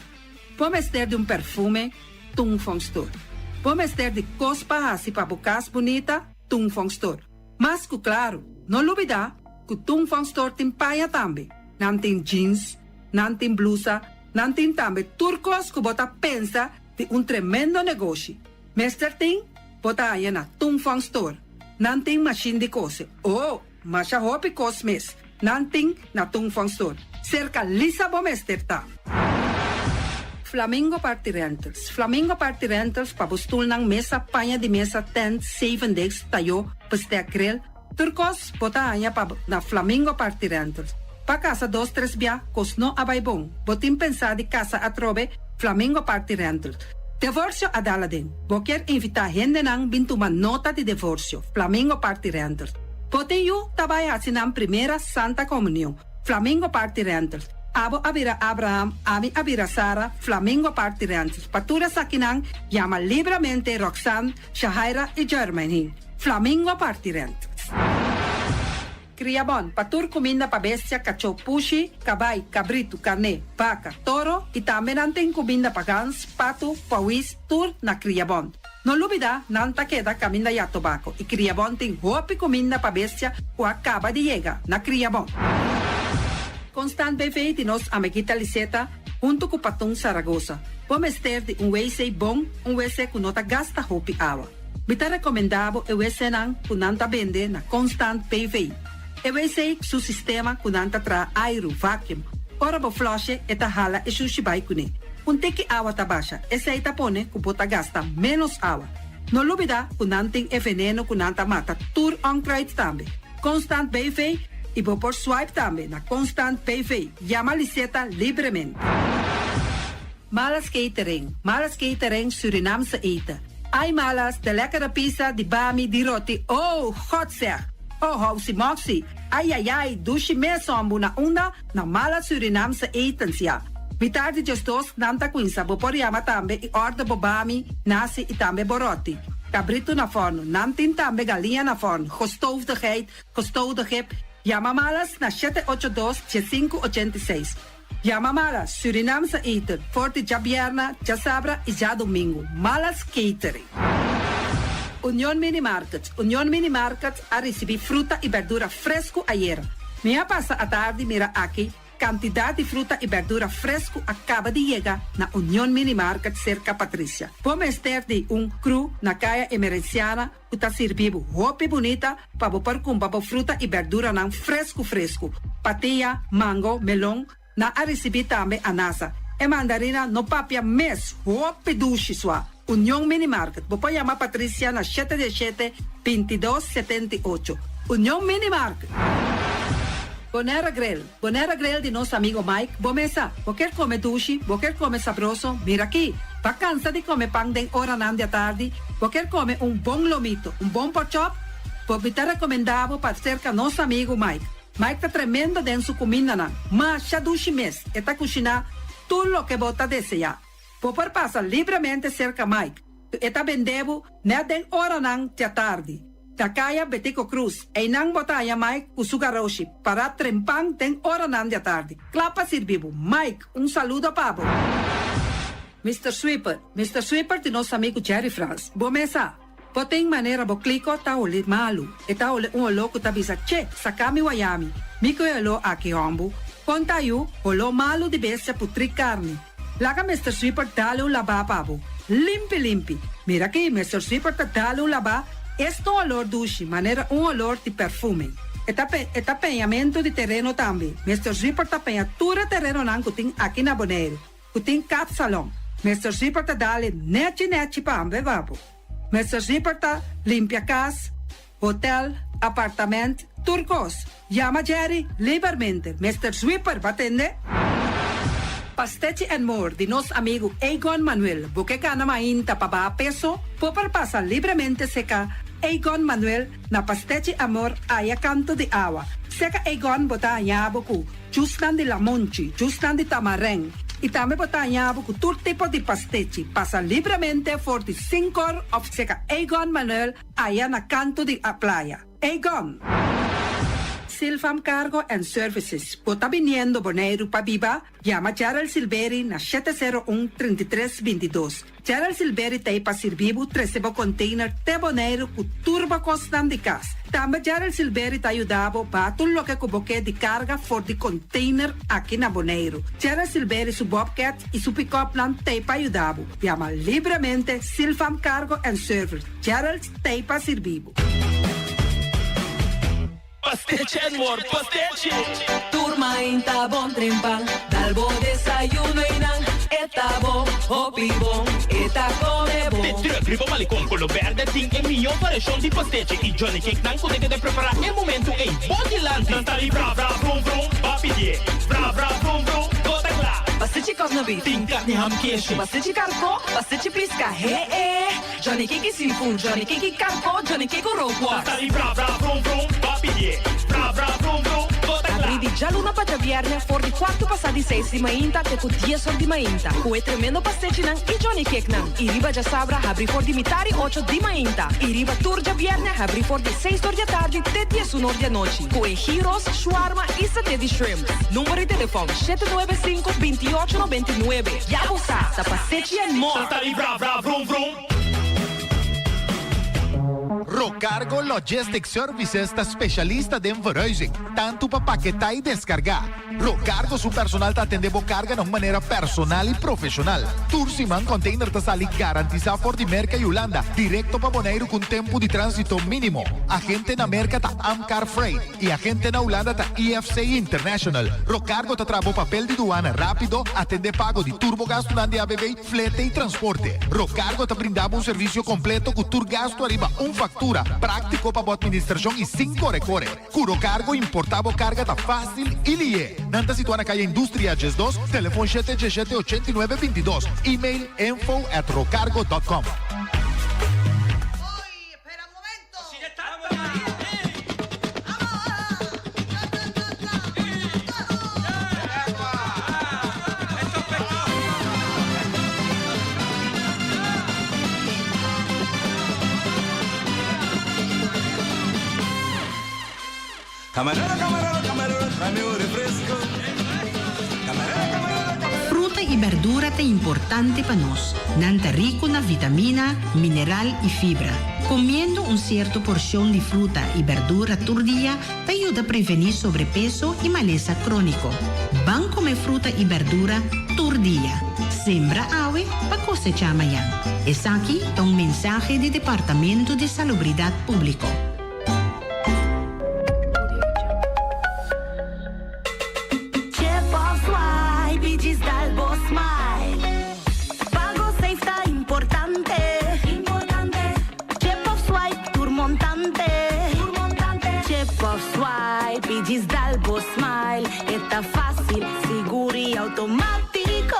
Bo mester di un perfume, Tung Fong Store. Bo mester di kos pa hasi pa bo kas bunita, Tung Fong Store. Mas ku klaru, no lubidá ku Tung Fong Store tin paña tambe. Nan tin jeans, nan tin blusa, nan tin tambe tur kos ku bo ta pensa di un tremendo negoshi. Mester tin, bo ta haña na Tung Fong Store. Nan tin mashin di kose. Oh, masha hopi kos mes nan tin na Tung Fong Store. Serka Lisa bo mester ta. Flamingo Party Rentals Flamingo Party Rentals pa bo stulnan, mesa, paña di mesa, tent, zevendegs, tayó, bestek, grill, tur kos bo ta haña pa na Flamingo Party Rentals. Pa kasa dos tres bia kos no a bai bon, bo tin pensá di kasa atrobe? Flamingo Party Rentals. Devorsio a dal aden. Bo kier invitá hendenan bin tuma nota di devorsio? Flamingo Party Rentals. Bo tin yu ta bai hasi nan primera Santa Komunion? Flamingo Party Rentals. Abo a bira Abraham, ami a bira Sara, Flamingo Party Rentals. Pa tur esakinan, yama libramente Roxanne, Shahaira y Jermaine. Flamingo Party Rentals. Cria bon, pa tur cuminda pa bestia, cachó, pushi, cabai, cabritu, carné, baca, toro y tambe nan tin cuminda pa gans, patu, pauwis, tur na Cria Bon. No lubida, nan ta keda kaminda ya tobako i Kriabon tin hopi kuminda pa bestia ku a kaba di yega na Kriabon. Constant BV di nos amiguita Liseta huntu ku Patun Saragoza. Bo mester di un wc bon, un wc ku no ta gasta hopi awa. Mi ta rekomendá bo e wcnan ku nan ta bende na Constant BV. E wc su sistema ku nan ta traha airu, vacuum. Ora bo flush'e e ta hala e shushi bai kuné. Un tiki awa ta basha, esei ta pone ku bo ta gasta ménos awa. No lubidá ku nan tin e veneno ku nan ta mata tur onkruid tambe. Constant BV i bo por swipe tambe na Constant BV. Yama Liseta libremente. Malas Catering, Malas Catering Surinaamse eten. Ai Malas, de lekkere pizza, di bami, di roti, oh, God zeg! Oh, housi moxi, ai ai ai, dushi mes hombu na unda? Na Malas Surinaamse etens, ya. Mitar di diesdos nan ta cuinsa, bo por yama tambe y order bo bami, nasi y tambe bo roti. Cabrito na forno, nan tin tambe galiña na forno, gestoofde geit, gestoofde kip. Yama Malas na shete ocho dos, diesinku ochenta i seis. Yama Malas Surinaamse eten for di djabierna, djasabra y djadomingo. Malas Catering. Union Mini Market, Union Mini Market a ricibi fruta y berdura fresco ayera. Mi a pasa atardi mira aki cantidad di fruta y berdura fresco a caba di yega na Union Mini Market cerca Patricia. Bo mester di un crew na Caya Emerenciana ku ta sirbi bo hopi bunita pa bo por kumpra bo fruta i berduranan fresku fresku. Patia, mango, melon, nan a risibí tambe anasa. E mandarina no papia mes, hopi dushi sua. Union Mini Market, bo por yama Patricia na shete dieshete, bintidos, setenta i ocho. Union Mini Market. Bonera Grill, Bonera Grill di nos amigo Mike, bo mesa, bo kier come dushi, bo kier come sabroso, mira aki. Bo cansa di come pan den oranan di atardi, bo kier come un bon lomito, un bon porkchop, bo mi ta recomenda bo pa cerca nos amigo Mike. Mike ta tremendo den su cumindanan, masha dushi mes, e ta cushina tur loke bo ta desea. Bo por pasa libremente cerca Mike. E ta bende bo net den oranan di atardi. Na Caya Betico Croes, einan bo ta haya Mike cu su garoshi, para trempan den oranan di atardi. Cla pa sirbi bo. Mike, un saludo pa bo. Mr. Sweeper, Mr. Sweeper di nos amigo Jerry Frans. Bo mesa, bo tin manera bo kliko ta hole malu. E ta hole un oló ku ta bisa, che, saka mi wayami. Mi ku e oló aki hombu. Konta yu, oló malu di bestia putri karni. Laga Mr. Sweeper dal un labá pa bo. Limpi limpi. Mira aki, Mr. Sweeper ta dal un labá, esta un olor dushi, manera un olor di perfume. E ta, pe, e ta peñamento di tereno tambe. Mr. Sweeper ta peña tur e terenonan ku tin aki na Boneiru. Ku tin kapsalon. Mr. Sweeper ta dal e nechi nechi pa pa bo. Mr. Sweeper ta limpia kas, hotel, apartamento, tur kos. Yama Jerry libermente. Mr. Sweeper, bo a tende? Pastechi and More di nos amigo Egon Manuel. Bo ke kana mainta pa baha peso, bo por pasa libremente serka Egon Manuel na Pastechi Amor aya kanto di awa. Serka Egon bo ta haña bo ku jusnan di lamonchi, jusnan di tamarijn. I tambe bo ta haña bo ku tur tipo di pastechi. Pasa libremente for di 5 òf serka Egon Manuel aya na kanto di a playa. Egon. Silvam Cargo and Services. Bo ta biniendo Boneiru pa biba? Yama Gerald Silveri na 701-3322. Gerald Silveri t'ei pa sirbi bo trese bo container te Boneiru ku tur bo kosnan di kas. Tambe Gerald Silveri ta yuda bo baha tur loke ku bo ke di karga for di container aki na Boneiru. Gerald Silveri su Bobcat i su pick-up nan t'ei pa yuda bo. Yama libremente Silvam Cargo and Service. Gerald t'ei pa sirbi bo. Pastechi and more, pastechi. Tur mainta bon trempan, dal bo desayuno i nan, e ta bon, hopi bon, e ta come bon. De truck riba malecon color berde tin e mihó variashon di pastechi i Johnny Cake nan ku ta prepará e momento ei bo dilanti. Nan ta di bra bra vrum vrum, b'a pidié. Bra bra vrum vrum, bo ta kla. Pastechi kòkna beef. Tin karni ham keshi. Pastechi karkó, pastechi piska, he eh. Johnny Cake seafood, Johnny Cake karkó, Johnny Cake rookworst. Nan ta di bra bra vrum vrum, b'a pidié. Bra bra vrum vrum, bo ta kla. Habrí di djaluna pa djabièrnè for di 6:15 di mainta te ku 10 or di mainta. Ku e tremendo pastechinan i Johnny Cake nan. I riba djasabra habrí for di 7:30 di mainta. I riba tur djabièrnè habrí for di 6 or di atardi te 11 or di anochi. Ku e gyros, shawarma i saté di shrimp. Number di telefòn 795 2899. Ya bo sa, ta Pastechi and More. Nan ta di bra bra vrum vrum. Rocargo Logistics Services ta specialista den verhuizing, tanto pa paketá y descargá. Rocargo su personal ta atendé bo carga na un manera personal y profesional. Tur siman container ta sali garantisa for di Merca y Hulanda directo pa Boneiru cu un tempo di transito minimo. Agente na Merca ta Amcar Freight y agente na Hulanda ta IFC International. Rocargo ta traha bo papel di duana rapido, atendé pago di tur bo gastunan di ABV, Flete y transporte. Rocargo ta brinda bo un servicio completo cu tur gasto ariba un factura, practico pa bo administracion y sin core core. Cu Rocargo importa bo carga ta facil y lihe. Nan ta situa na Calle Industria 12, telefon shete diesshete ochenta i nuebe bintidos, email info at rocargo dot com. Camarero, camarero, camarero, tráeme un refresco. Camarero, camarero, camarero. Fruta y berdura ta importante pa nos. Nan ta rico na vitamina, mineral y fibra. Comiendo un cierto porcion di fruta y berdura tur dia ta yuda preveni sobrepeso y malesa cronico. Ban come fruta y berdura tur dia. Sembra awe pa cosecha mañan. Esaki ta un mensahe di Departamento di Salubridad Publico. Chip of swipe y djis dal bo smile. Pago safe ta importante. Chip of swipe tur montante. Chip of swipe y djis dal bo smile. E ta facil, sigur y automatico.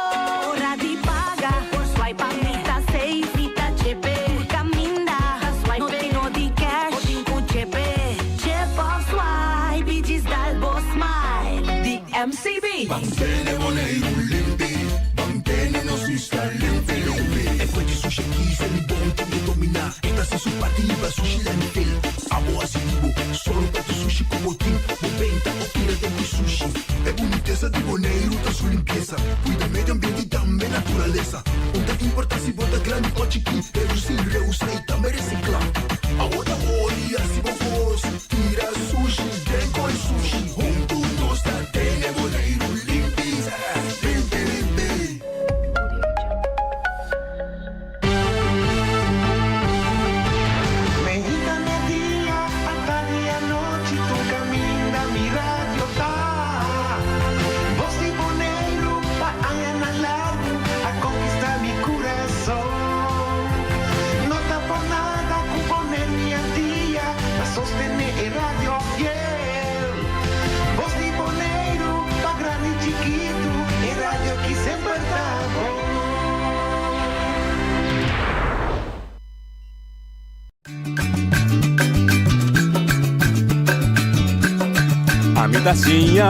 Ora di paga por swipe a mi ta safe. Mi ta chepe tur caminda. No tin no di cash o tin cu chepe. Chip of swipe y djis dal bo smile. Di MCB. Ban tene Boneiru limpi, ban tene nos isla limpi limpi. E fuente sushi aki se mi bon tin ke dominá. E ta hasi su parti liba sushi landfill. Abo hasi di bo, solo pa tu sushi ku bo tin. Bo benta o tira den ku sushi. E bunitesa di Boneiru ta su limpiesa. Kuida medio ambiente i tambe naturalesa. Un ta importá si bo ta grandi o chikí, redusí, reusá i tambe resiklá. Awor ta hori hasi bo kos, tira sushi den koi sushi. Huntu nos ta tene Boneiru limpi, limpi limpi. Meinta media, atardi anochi tur caminda mi radio ta. Bos di Boneiru pa añanan largu a conquista mi curason. No ta por nada cu Boneiru y Antia ta sostene e radio fiel. Bos di Boneiru pa grandi y chikitu e radio aki semper ta bon. Ami ta siña,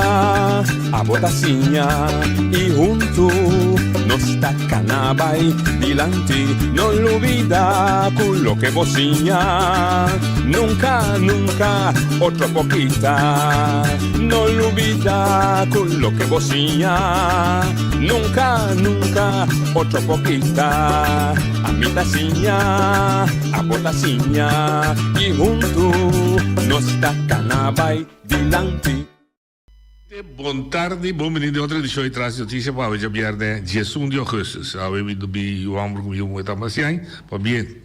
abo ta siña y huntu nos ta cana bay dilanti. No lubida cu loke bo siña nunca, nunca otro por kita. No lubida cu loke bo siña nunca, nunca otro por kita. Ami ta siña, abo ta siña y huntu nos ta cana bay dilanti. Bon tardi, bon bini den otro edicion di Tras di Noticia pa awe djabierne diesun di augustus. Awe mi dubi yu homber cu mi yu muhe ta masian, pa bien.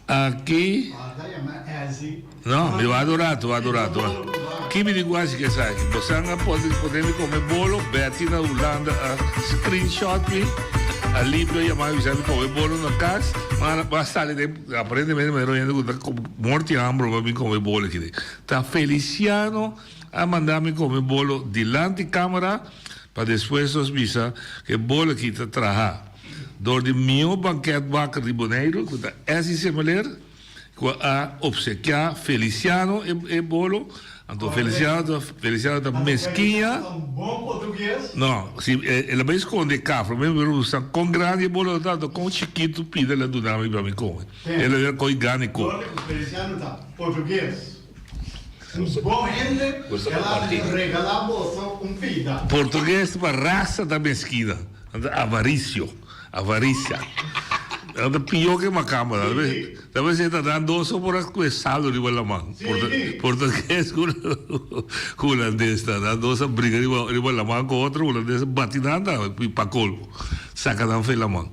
Aki. No, mi wak un rato, wak un rato. Ki mi di cu haci cu esaki? Bosan a pone mi come bolo, Betty na Hulanda a screenshot mi, Alipio a yama mi bisa mi come bolo na cas, ma a sali den, aparentemente manera un hende cu ta morti hamber pa mi come bolo aki. Ta Feliciano a manda mi come bolo dilanti camera pa despues nos bisa cu e bolo aki ta traha door di mihó banketbakker di Boneiru cu ta Essie Semeleer cu a obsekia Feliciano e bolo anto Feliciano ta Feliciano ta meskiña no si el a bay sconde e kafra mi a bisa con grandi e bolo ta anto con chikito pida el a duna mi pa mi come el a coy gana e come. Feliciano ta portugues. Bon hende, el a regalá boso un pida. Portugues pa rasa ta meskina, avaricio, avaricia. Nan ta pió ke makamba. Ta mester ta nan dos so por a kue saldo riba laman. Portugues ku hulandes ta. Nan dos a bringa riba laman ku otro. Hulandes a bati nan tambe pa kolmo. Saka nan fe laman.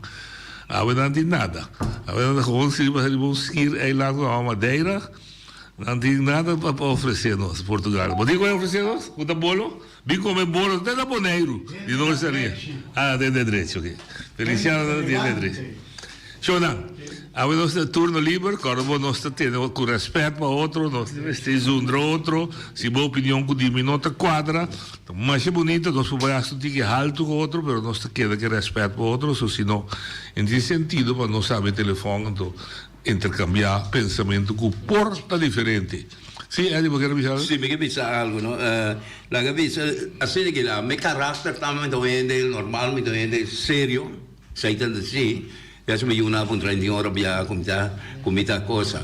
Awe nan tin nada. Awe nan ta gewoon riba un schiereiland ku yama Madeira. Nan tin nada pa ofrece nos, Portugal. Bo tin ku a ofrece nos? Ku ta bolo? Bin come bolo te na Boneiru. Di nos saria. Ah, den de drechi, ok. Feliciano ta den de drechi. Shownan, awe nos ta turno liber, kòrda bo nos ta tene ku rèspèt pa otro, nos no mester zundra otro. Si bo opinion ku di mi no ta kuadra, ta masha bunita, nos por bai hasta un tiki haltu ku otro, pero nos ta keda ku rèspèt pa otro, so si no, e no tin sentido pa nos habri telefòn anto Intercambiá pensamentu ku por ta diferente. Sí, Eddie, bo kier a bisa algu? Sí, mi kier bisa algu, no. Laga bisa asina ki la, mi karakter ta mi ta un hende normal, mi ta un hende serio, esei ta sí. Ya si mi yunan a puntra mi tin ora biaha ku mi ta, ku mi ta cosa.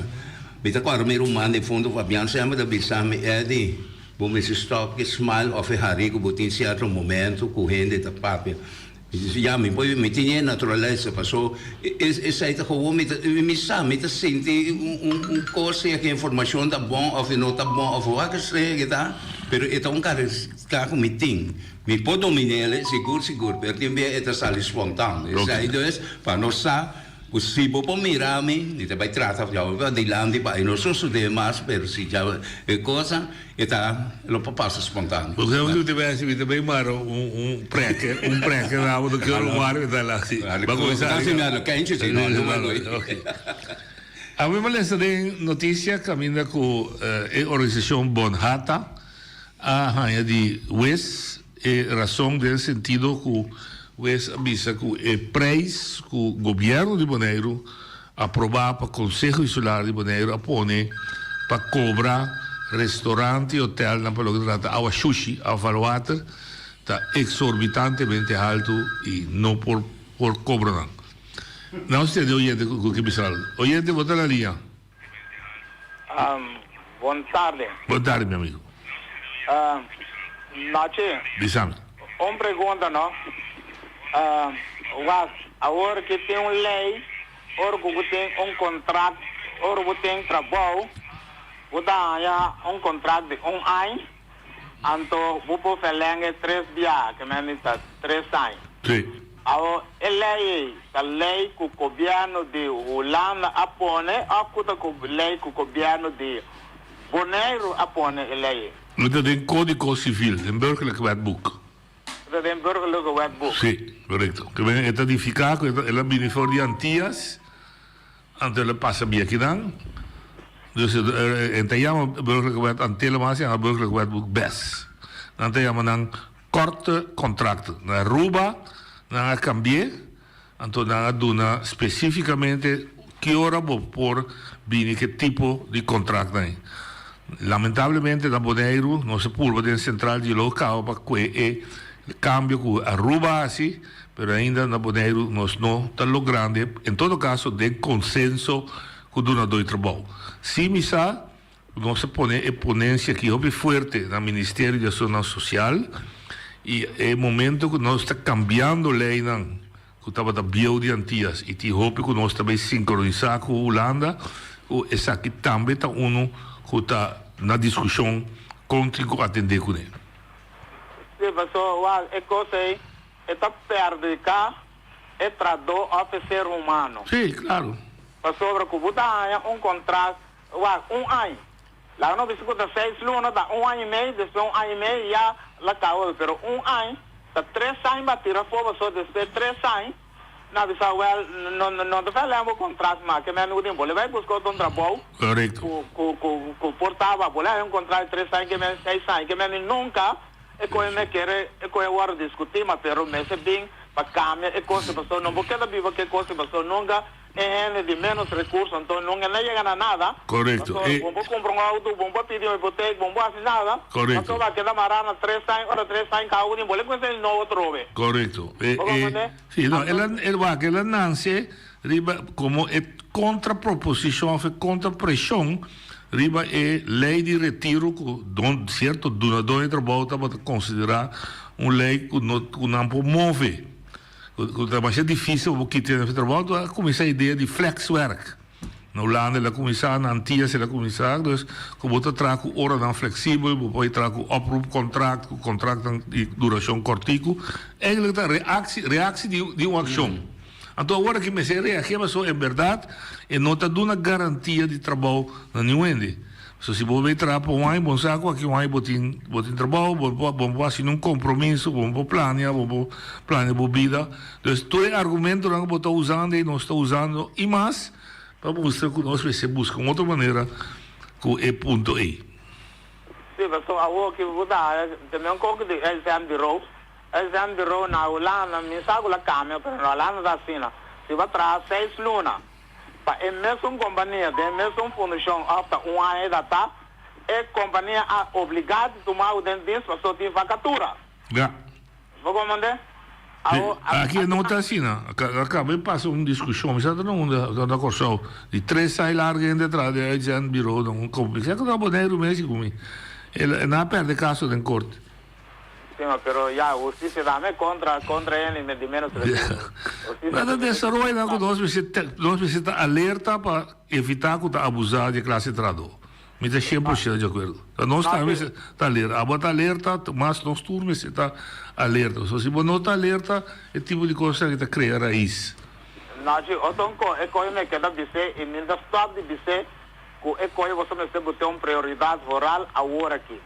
Mi ta kòrda mi ruman difunto Fabian semper ta bisa mi, Eddie, bo mester stòp ki smile òf e hari ku bo tin sierto momento ku hende ta papia. Ya, mi por, mi tin e naturalesa, paso esei ta gewoon mi ta, mi sa, mi ta sinti un un kos sea ku e informashon ta bon òf e no ta bon òf wak sea ke ta, pero e ta un karakteristika ku mi tin. Mi por domin'el sigur sigur, pero tin bia e ta sali spontan. Esei dus pa nos sa ku si bo por mira mi, mi ta bai trata djawe dilanti pa e no sosode mas, pero si djawe e kosa. E ta lo por pasa spontáneo. Bo ke un te besi mi ta bay mara un un preke un preke na bo ke oro mara mi ta la si. Ba kuminsa. Casi mi a kenchi si no no me Ok. A mi molesta den noticia caminda cu e organisacion Bonhata a haya di wes e rason den sentido cu wes a bisa cu e prijs cu gobierno di Boneiru Aprobá pa Konseho Insular di Boneiru a pone pa kobra restorant i hotelnan pa loke ta trata awa shushi, afvalwater, ta eksorbitantemente haltu i no por por kobra nan. Nos tende oyente ku ke bisa algu. Oyente bo ta na liña. Bon tarde. Bon tarde mi amigo. Nachi. Bisami. Un pregunta no. Was awor ki tin un ley ora ku bo tin un contract ora bo tin trabou bo ta haña un contract di un aña anto bo por verlenge tres biaha ke men ta tres aña. Si. Awor e ley ei ta ley ku gobierno di Hulanda a pone of ku ta ley ku gobierno di Boneiru a pone e ley ei? Lo ta den Codigo Civil, den Burgerlijk Wetboek. E ta den Burgerlijke Wetboek. Si, korekto. Ke men e ta nifiká ku el a bini for di Antias, anto el a pasa bia kinan. Dus e ta yama Burgerlijke Wet Antillen, mas yama Burgerlijk Wetboek bes. Nan ta yama nan korte kontrakten. Na Aruba nan a kambi'é, anto nan a duna spesífikamente ki ora bo por bini ke tipo di kontraktnan ei. Lamentablemente na Boneiru nos a purba den sentral di lo kaba pa kue e kambio ku Aruba a hasi, pero ainda na Boneiru nos no ta logrando, en todo kaso den konsenso ku dunadó di trabou. Si mi sa Nos a pone e ponencia aki hopi fuerte na Ministerio di Asuntonan Social y e momento cu nos ta cambiando leynan cu tabata bieu di Antillas y tin hopi cu nos ta bay sincronisa cu Hulanda cu esaki tambe ta uno cu ta na discusion con tin cu atende cune. Sí, paso wak e cos ey e ta perdica e trahador of e ser humano. Sí, claro. Pasobra cu bo ta haya un contract Wak, un aña. Laga no bisa ku ta seis luna, ta un aña i mei, despues un aña i mei ya la kaba, pero un aña, ta tres aña ba tira afó pasobra despues tres aña nan bisa wèl no no ta fèlè bo kontrakt mas, ke men ku tin bo le bai buska otro un trabou Korekto. ku ku ku ku por taba, bo le haña un kontrakt di tres aña ke men seis aña, ke men nunka e koe me kere e koe a wòrdu diskutí ma pero mester bin pa kambia e kos pasobra no bo keda biba ku e kos pasobra nunka E hende di menos recurso anto nunca na yega na nada. Correcto. Pasobra E. bo por cumpra un auto, bo por pidi un hipoteek, bo por haci nada. Correcto. Pasobra a keda mara na tres aña, ora tres aña caba bo tin bole cuminsa di nobo atrobe. Correcto. E Bo e comprende? si no el a el wak el a nance riba como e contraproposicion of e contrapresion riba e ley di retiro cu don cierto dunador di trabou tabata considera un ley cu no cu nan por move. Ku ta masha difísil pa bo kita hende for trabou, anto a kuminsá idea di flexwerk. Na Hulanda el a kuminsá, na Antillas el a kuminsá, dus ku bo ta traha ku oranan fleksibel, bo por traha ku oproepcontract, ku kontraktnan di durashon kòrtiku. Eigentlik ta reaksi, reaksi di di un akshon. Anto awor aki mester reagiá pasobra en bèrdat e no ta duna garantia di trabou na niun hende. So si bo bay traha pa un aña, bo sa cu aki un aña bo tin bo tin trabao, bo por bo por haci un compromiso, bo por plania, bo por plania bo bida. Dus tur e argumentonan cu bo ta usando y nos ta usando y mas pa mustra cu nos mester busca un otro manera cu e punto ey. Sí, pasobra awor ki bo ta haya te men con cu di exam bureau, exam bureau na Hulanda mi sa cu la cambia pero na Hulanda ta asina, si bo a traha seis luna, Pa e mesun kompania den e mesun fundashon òf ta un aña ta ta, e kompania a obligá di tuma bo den dienst pasobra tin vakatura. Ja. Bo komprendé? Awo, a. Aki no ta asina. A kaba e pasa un diskushon, mi sa ta na unda, ta na Kòrsou, di tres aña largu hende a traha den uitzendbureau na un kompania. Sa ku ta Boneiru mes ku mi. El nan a pèrdè kaso den korte. Sí, ma pero ya, hustisia tambe kontra, kontra hende di di menos rekurso. Hustisia Nan ta tambe desaroya nan ku nos mester te, nos mester ta alerta pa evitá ku ta abusá di e klase trahadó. Mi ta shen por shento di akuerdo. Ta nos No, tambe sí. mester ta alerta. Abo ta alerta, mas nos tur mester ta alerta. Pasobra si bo no ta alerta, e tipo di kosnan aki ta krea rais. No, sí, otro un ko, e koe me keda bis'é i mi ta stòp di bis'é ku e koe boso mester bot'é un prioridat vooral awor aki.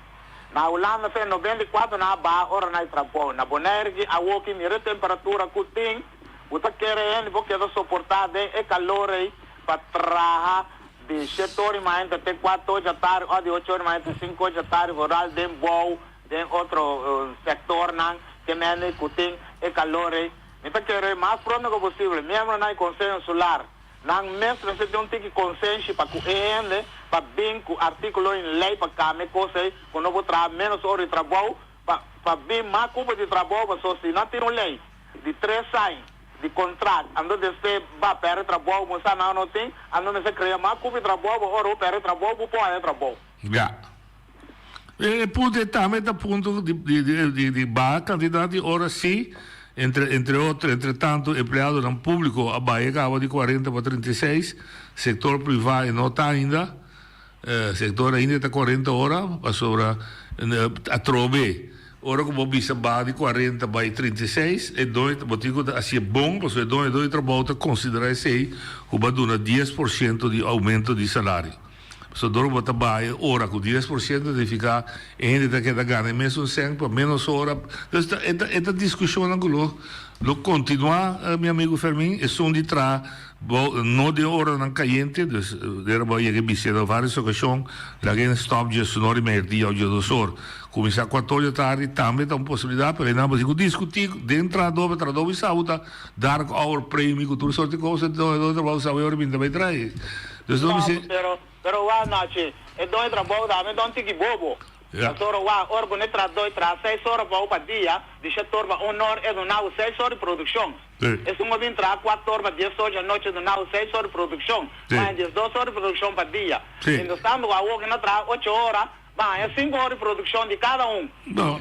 Na Hulanda fe 94 nan a baha ora nan e trabou. Na Bonaire ki awoki mira e temperatura ku tin, bo ta kere hende por keda soportá den e kalor ei pa traha di shete ora i mainta te kuater ora djatardi òf di ocho ora i mainta te sinku ora djatardi vooral den bou, den otro sektornan ke mende ku tin e kalor ei. Mi ta kere mas pronto ku posibel miembronan e Konseho Insular Nan mes mester tin un tiki konsenshi pa ku e hende pa bin ku artíkulo en lei pa kambia e kos ei ku no por traha ménos ora di trabou pa pa bin mas kupo di trabou paso si nan tin un lei di tres aña di kontrakt ando despues ba pèrdè trabou bo sa nan no tin ando mester krea mas kupo di trabou pa ora bo pèrdè trabou bo por haña trabou. Ya. E punto ei tambe ta punto di di di baha kantidat di ora si, entre entre otro, entre tanto empleadonan públiko a bai e kaba di kuarenta pa 36, sektor privá e no ta ainda, sektor ainda ta kuarenta ora pasobra atrobe ora ku bo bisa baha di kuarenta bai 36 e doño bo tin ku ta hasié bon pasobra e doño di trabou ta konsiderá esei ku bo a duna dies por siento di oumento di salario. Pasobra dor ku bo ta baha e ora ku 10% ta nifiká e hende ta keda gana e mesun sèn pa ménos ora. Dus ta e ta e ta diskushonnan ku lo lo kontinuá mi amigu Fermin, esun di traha bou no den oranan kayente, dus dera bo a yega e bisia na vários okashon laga e stòp dje un ora i mèrdia òf dje dos or. Kuminsá kuater or di tardi tambe ta un posibilidat, pero einan bo tin ku diskutí den trahadó, trahadó bisa bo ta dark hour premie ku tur sorti kos, enton e doño trabou sa bo e ora binta bai traha. Dus No, pero, pero wak Nachi, e doño trabou ta mi don tiki bobo. Ja. Pasobra wak, ora ku ne tra doi traha seis ora pa pa dia, di shet or pa un or, e duna bo seis or di produkshon. Sí. Esun a bin traha kuater or pa dies or djanochi, e duna bo seis or di produkshon. Sí. Baña diesdos or di produkshon pa dia. Sí. Mientras tanto ku awor ku na traha ocho ora, baña sinku or di produkshon di kada un. No,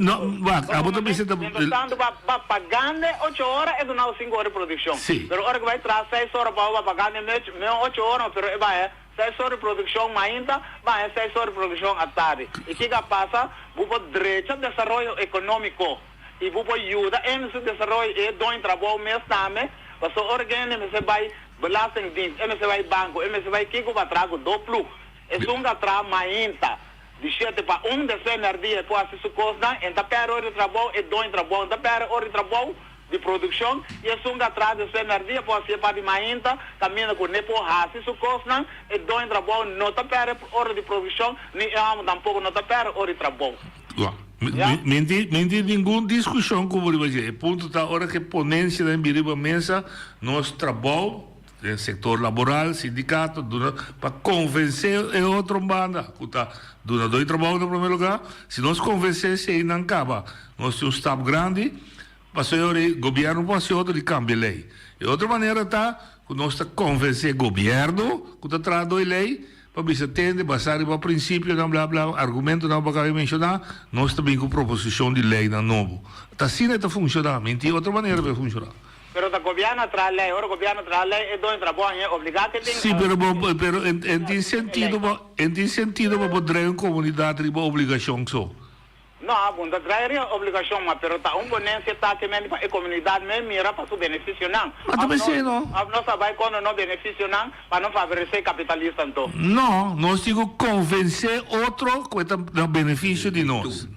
no, wak, abo ta bisa ta. Mientras tanto ba ba pagande ocho ora e duna bo sinku ora di produkshon. Sí. Pero ora ku bai traha seis ora pa bo ba pagande mech meon ocho ora pero e baña seis ora di produkshon mainta, baña seis ora di produkshon atardi. I kiko a pasa? Bo por drecha desaroyo ekonómiko i bo por yuda hende su desaroyo i e doño trabou mes tambe pasobra ora ku hende mester bai belastingdienst, e mester bai banko, e mester bai kiko pa traha ku do plug. Esun ta traha mainta di shete pa un, despues merdia e por hasi su kosnan, e ta pèrdè ora di trabou, e doño trabou no ta pèrdè ora di trabou di produkshon, i esun ta traha despues merdia por hasié parti mainta, kaminda ku ne por hasi su kosnan, e doño trabou no ta pèrdè ora di produkshon, ni e hòmber tampoko no ta pèrdè ora di trabou. Ya. Mi mi tin ningun diskushon ku bo riba dje. E punto ta ora ku e ponensianan bira riba mesa, nos trabou Den sector laboral, sindicato duna pa convence e otro banda cu ta dunador di trabao na primer lugar. Si nos convence esey nan caba, nos tin un stap grandi pasobra e ora ey gobierno por haci otro di cambia ley. E otro manera ta cu nos ta convence gobierno cu ta traha dor e ley. pa bisa tende basá riba prinsipionan bla bla, argumentonan ku bo a kaba di menshoná, nos ta bin ku proposishon di leinan nobo. Ta asina e ta funshoná, mi tin otro manera pa e funshoná. Pero ta gobièrnu a traha lei, ora gobièrnu traha lei e doño trabou a hende obligá ke tin. Sí, pero bo, pero en en tin sentido pa en tin sentido pa bo drai un komunidat riba obligashon so. No, bo no ta drai riba obligashon, ma pero ta un ponensia ta ke mende pa e komunidat mes mira pa su benefisionan. Ma ta Òf pesei no. Òf nos a bai kontra nos benefisionan pa no favoresé kapitalista anto? No, nos tin ku konvensé otro ku e ta na benefisio di nos.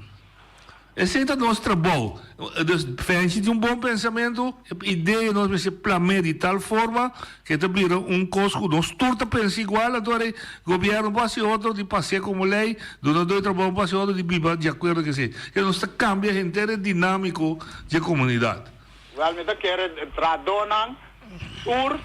Esei ta nos trabou. Dus Fenchi tin un bon pensamentu, e idea nos mester plam'é di tal forma ku e ta bira un kos ku nos tur ta pensa igual, anto e gobièrnu por hasi otro di pas'é komo lei, dunadó di trabou por hasi otro di biba di akuerdo ku esei. Ke nos ta kambia henter e dinámiko dje komunidat. Wèl mi ta kere trahadónan tur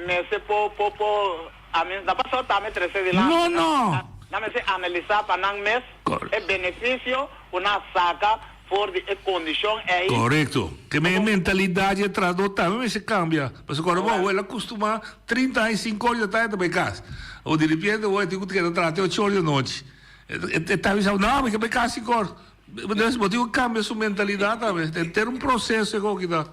mester por por por ami na pasó tambe trese dilanti. No no! Nan mester analisá pa nan mes e benefisio ku nan a saka for di e kondishon ei. Korekto. Ke men e mentalidat di e trahadó tambe mester kambia. Pasobra ku ora bo abuela kustumá trinta aña sinku or di tardi ta bai kas. Awor diripiente bo e tin ku keda traha te ocho or di anochi. E ta bisa bo, no, mi ke bai kas sinku or. Dus bo tin ku kambia su mentalidat tambe. Ta henter un proseso e koki ta.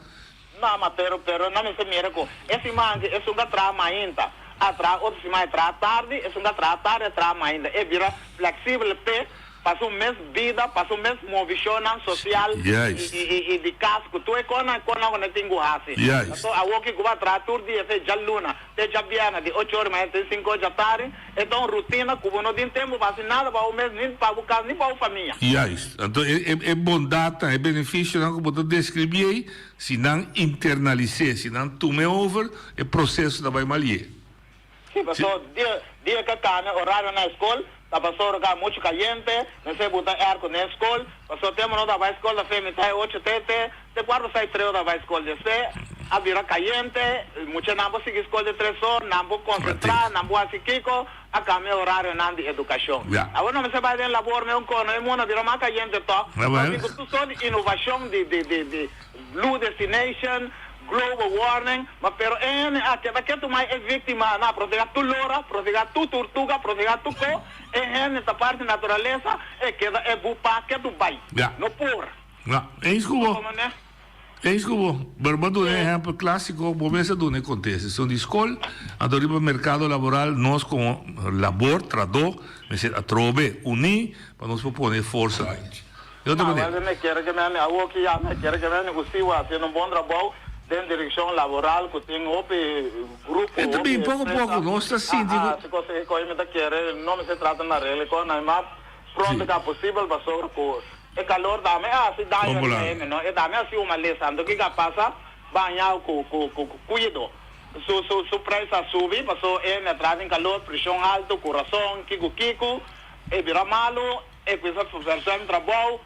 No, ma pero pero nan mester mira ku e siman aki esun ta traha mainta, a traha otro siman e traha tardi, esun ta traha tardi a traha mainta. E bira fleksibel p'e pa su mes bida, pa su mes movishonnan sosial Juist. i i i di kas ku tur e konan konan ku nan tin ku hasi. Juist. Paso awoki ku bo a traha tur dia fe djaluna te djabièrnè di ocho ora mañana te sinku ora djatardi, E ta un rutina ku bo no tin tempu pa hasi nada pa bo mes, ni pa bo kas, ni pa bo famia. Juist. Anto e e e bondatnan, e benefisionan ku bo ta deskribí ei, si nan internalis'é, si nan tum'é over, e proseso ta bai malié. Sí, paso dia dia ka kambia orario na e skol, ta pasobra ka muchu kayente, mester buta airco den e skol, paso tempu no ta bai skol ta fe mitá e ocho te te Te cuarto sai treo ta bay scol despe a bira cayente, muchanan por sigui scol de tres or, nan por concentra, nan por haci kico, a cambia horarionan di educacion. Awor no mester bay den labor me un cono, e mundo a bira mas cayente toch, nos tin cu tur soort di innovacion di di di di blue destination, global warming, ma pero e hende a keda ketu mai e victima, nan a protega tur lora, protega tur turtuga, protega tur co, e hende ta parti naturalesa, e keda e bu pa ketu bay, no por. Ja, eens ku bo. Eens ku bo. Pero bo a duna e ehèmpel klásiko, bo mes a duna e kontesta. Esun di skol, anto riba merkado laboral nos komo labor, trahadó, mester atrobe uní pa nos por pone e forsa ei. Di otro manera. Awor mi kier ke men, awor ki ya mi kier ke men ku si bo hasiendo un bon trabou den direkshon laboral ku tin hopi grupo, E ta hopi bin poko empresa poko, nos ta sinti ku. a hasi kos ei koe mi ta kere no mester trata na regla e kosnan, mas pronto ku a posibel pasobra ku E calor dame a haci daño riba hende no, e dame a haci un malesa. Anto kico a pasa? Baña cu cu cu cuido. Su su su prijs a subi paso e hende a traha den calor, presion halto, curason, kico kico. E bira malo, e cuminsa verzuim trabou.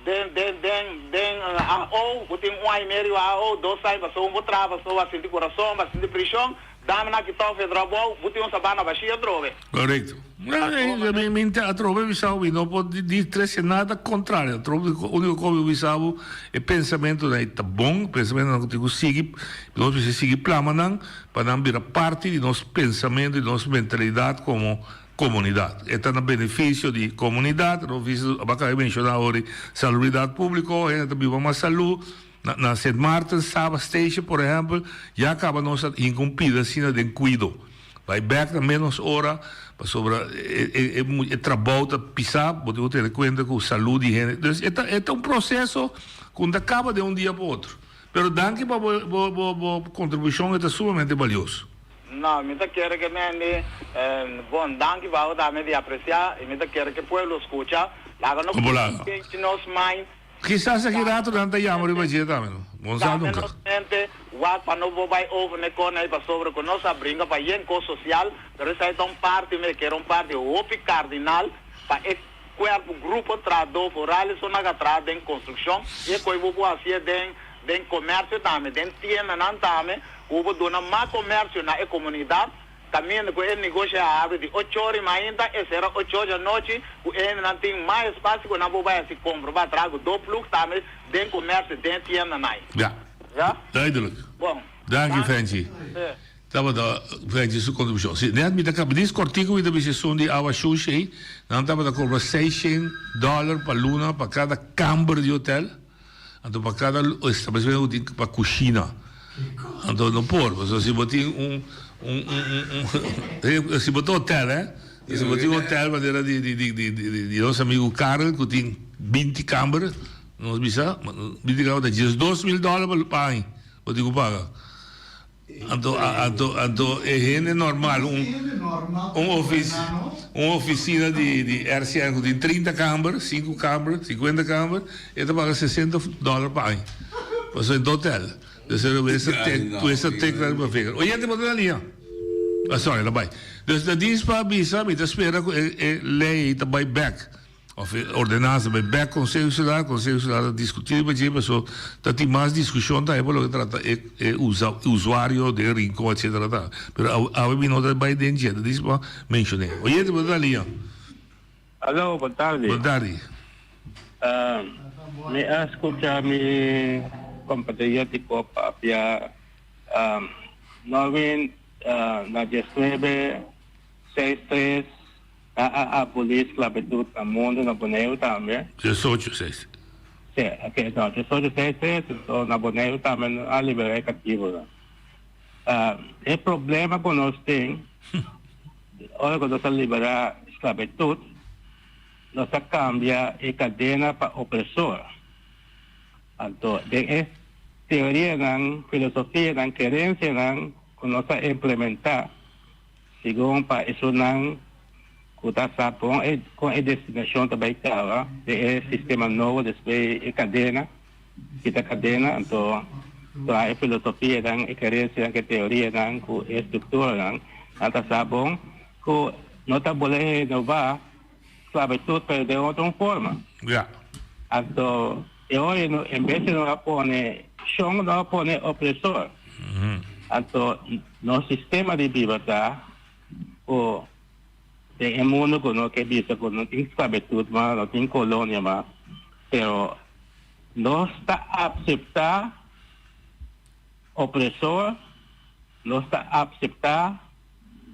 Den den den den AO, bo tin un aña y medio riba AO, dos aña paso un bo traha paso bo a sinti curason, bo a sinti presion. Dame nan kitao fe trabou, bo tin un sabana bashí atrobe. Korekto. Mi mi ta atrobe bisa bo, mi no por di trese nada kontrario. Atrobe uniko kos mi bisa bo, e pensamentonan ei ta bon, pensamentonan ku tin ku sigui, nos mester sigui plama nan pa nan bira parti di nos pensamentu, di nos mentalidat komo komunidat. E ta na benefisio di komunidat, nos bisa, bo a kaba di menshoná awor di salubridat públiko, hende ta biba mas salú. Na Sint Maarten, Saba Station por ehempel, ya caba nos a hinca un pida asina den cuido. Bay bek na menos ora, pasobra e trabou ta pisa, bo tin cu tene cuenta cu salud di hende. Dus e ta e ta un proceso cu no ta caba den un dia pa otro. Pero danki pa bo bo bo contribucion, e ta sumamente balioso. No, mi ta kere ke mendi, bon, danki pa bo tambe di aprecia, y mi ta kere ke pueblo scucha, laga no pinchi nos mind. Kisas aki rato nan ta yama riba dje tambe no. Bo no sa Tambe nunca. nos mente wak pa no bo bai over n'e kona ei pasobra ku nos a bringa pa yen kos sosial, pero esei ta un parti mi kier un parti hopi kardinal pa e kuerpo grupo trahadó foral esun a traha den konstrukshon i e koe bo por hasié den den komersio tambe den tiendanan tambe ku bo duna mas komersio na e komunidat. Caminda cu e negoshi a habri di ocho ora y mainta e cera ocho ora di anochi cu e hendenan tin mas espacio cu nan por bay haci compra ba traha cu do plug tambe den comercio den tiendanan. Ja. Ja? Duidelijk. Bon. Danki Fenchi. Sí. Tabata Frenchie su kontribushon. Si, net mi ta kaba dis kòrtiku mi ta bisa esun di awa shushi ei, nan tabata kobra seishent dòler pa luna pa kada kamber di hotel, anto pa kada establesimentu ku tin pa kushina. Anto no por, pasobra si bo tin un un un un si bo ta hotel eh, si bo tin hotel manera di di di di di nos amigu Karel ku tin binti kamber, nos bisa binti kamber ta diesdos mil dòler pa aña bo tin ku paga. Anto, anto, anto e hende normal, un, un ofici, un oficina di, di RCN cu tin 30 kamber, 5 kamber, 50 kamber, e ta paga 60 dollar pa aña. Pasobra e ta hotel. Dus e lo mester tek, cuesta tek na riba vinger. Oyente bo ta na liña? Ah, sorry, el a bay. Dus na dies pa bisa, mi ta spera cu e, e ley ta bay bek. Of e ordenansa bai bek Conseho Insular, Conseho Insular ta discuti riba dje paso ta tin mas discusion tambe pa loke trata e e usa usuario den Rincon etcetera ta. Pero awe awe mi no ta bai den dje, ta disi pa mencion'e. Oyente bo ta na liña. Alo, bon tardi. Bon tardi. Mi a scucha mi compatriótico papia Norwin na diesnuebe seis tres A a abolí sklabitut na mundu, na Boneiru tambe. Diesocho seis. Sí, oke, no, diesocho seis tres, enton na Boneiru tambe nan a liberá e katibunan. E problema ku nos tin, ora ku nos a liberá sklabitut, nos a kambia e kadena pa opresor. Anto, den e teorianan, filosofianan, kerensianan ku nos a implementá, Segun pa esunnan ku ta sa kon e kon e destinashon ta bai kaba den e sistema nobo despues e kadena, kita kadena, anto traha e filosofianan, e kerensianan, ku e teorianan, ku e strukturanan, nan ta sa bon ku no ta bole renova sklabitut pero den otro un forma. Ya. Anto e ora en bes di nos a pone shon nos a pone opresor. Anto nos sistema di biba ta ku den e mundu ku no ke bisa ku no tin sklabitut mas, no tin kolonia mas, pero nos ta apseptá opresor, nos ta apseptá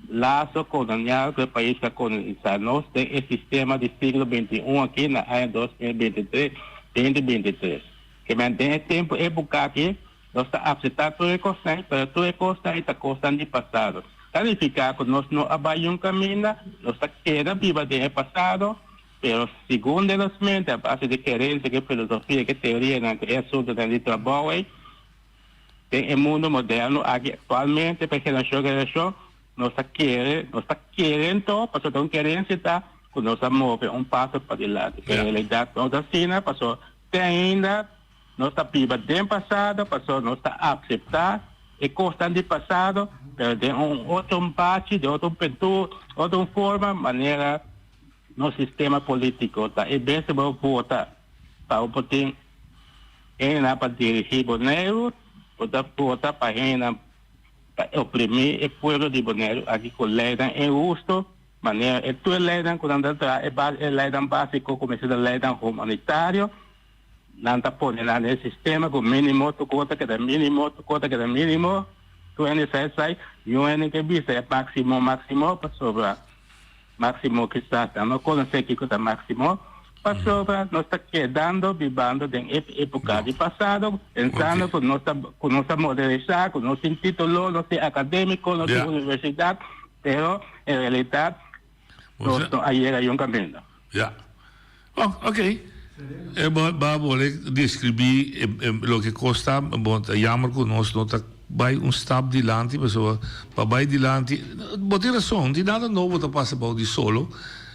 laso kolonial ku e pais ku a kolonisá nos den e sistema di siglo 21 aki na aña 2023, 2023. Ke men den e tempu epoka aki Nos ta acepta tur e cosnan, pero tur e cosnan ei ta cosnan di pasado. Ta nifica cu nos no a bay un caminda, nos ta keda biba den e pasado, pero segun den nos mente, a base di kerencia, cu e filosofia, cu e teorianan, cu e asuntonan di trabou ei, den e mundo moderno aki actualmente, pa e generacion generacion, nos ta kere, nos ta kere anto, pasobra ta un kerencia ta cu nos a move un paso padilanti. Pero en realidad no ta asina, pasobra te ainda. Nos ta biba den pasado pasobra nos ta acepta e cosnan di pasado, pero den un otro bachi, den otro pintura, otro forma, manera nos sistema politico ta. E bes bo vota pa bo por tin hendenan pa dirigi Boneiru, bo ta vota pa hendenan pa oprimi e pueblo di Boneiru aki cu leynan inhusto, manera e tur e leynan cu nan ta traha, e leynan basico cu mester ta leynan humanitario. Nan ta pone nan den sistema ku minimo tur kos ta keda minimo, tur kos ta keda minimo, tur hende sa esai, niun hende ke bisa e maximo maximo pasobra maximo kisas nan no konosé kiko ta maximo pasobra nos ta kedando bibando den e epoka di pasado pensando ku nos ta ku nos ta modernisá ku nos tin titulo nos tin akademiko nos tin universidat pero en realidat nos no a yega yun kaminda. Ya. Oh, ok. E bo ba bole describi e, e, loke cos ta, bon, ta jammer cu nos no ta bay un stap dilanti, pasobra pa bay dilanti, bo tin razon, no tin nada nobo ta pasa bao di solo.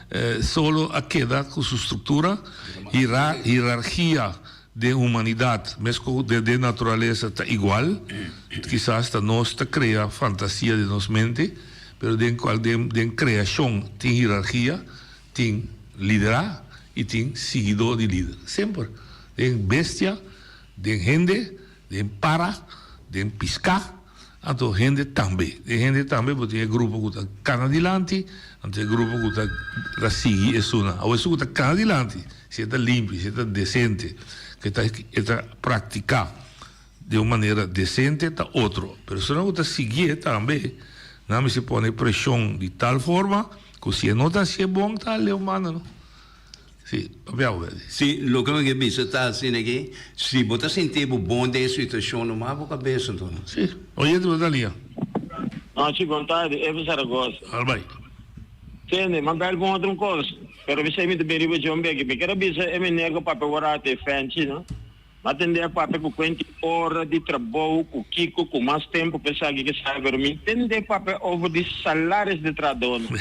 Eh, solo a keda cu su structura, hira, hierarchia den humanidad, mesco den, den naturalesa ta igual, kisas ta nos ta crea fantasia den nos mente, pero den cual, den, den creacion tin hierarchia, Tin liderá i tin siguidó di lider. Semper. Den bestia, den hende, den para, den piská, anto hende tambe. Den hende tambe bo tin e grupo ku ta kana dilanti, anto e grupo ku ta ta sigui esunnan. Awor esun ku ta kana dilanti, si e ta limpi, si e ta desente, ku e ta e ta praktiká. den un manera decente ta otro, pero esnan cu ta siguié tambe nan mester pone presion di tal forma cu si e no ta hacié bon ta leu manda no. Si, papia bo Betty. Si, loke mi ke bisa ta asina aki, si bo ta sinti bo bon den e situacion no maba bo cabes anto no. Si, oyente bo ta lia. Nochi, bon tardi, Evo Zaragoza. Albay. Tende, m'a bel bon otro un cos, pero mi sa mi ta bin riba dje un beki. Mi kier a bisa e meneer cu papia warato e fenchi, no? M'a tende a papia cu cuenti ora di trabou, cu kico, cu mas tempo pa esaki cu esaki, pero mi tende papia over di salaris di trahadornan.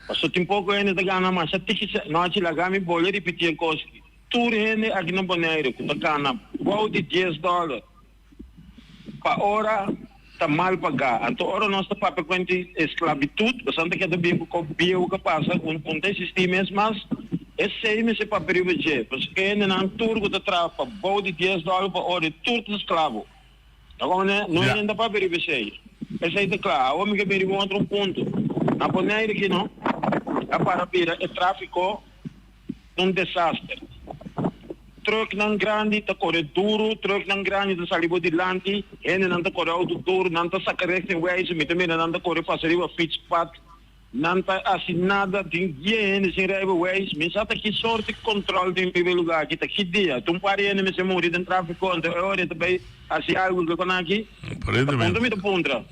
Paso tin poco hende ta gana masha tiki sa. Nochi, laga mi bolbe ripiti e cos aki. Tur hende aki na Bonaire cu ta gana bou di dies dollar pa ora ta mal pagá. Anto ora nos ta papia kuenti esklabitud, bosan ta keda bin ku kop bieu ku pasa, un un ta eksistí mes mas. Esei mester papia riba dje, pasobra e hendenan tur ku ta traha pa bou di dies dòler pa ora, e tur ta esklabo. Ta komprendé? No hende ta papia riba esei. Esei ta kla. Awor mi ke bin riba un otro punto. Na Bonaire aki no, a para bira e tráfiko. Un desaster. Trucknan grandi ta kore duru, trucknan grandi ta sali bo dilanti, hendenan ta kore auto duru, nan ta saka richtingwijzer, mi ta mira nan ta kore pasa riba fietspad, nan ta hasi nada, tin die hende sin rijbewijs, mi sa ta ki sorti control tin riba e lugar aki, ta ki dia, ta un par di hende mester muri den trafico, anto e ora e ta bay hasi algo ke kon aki? Ta puntra mi ta puntra.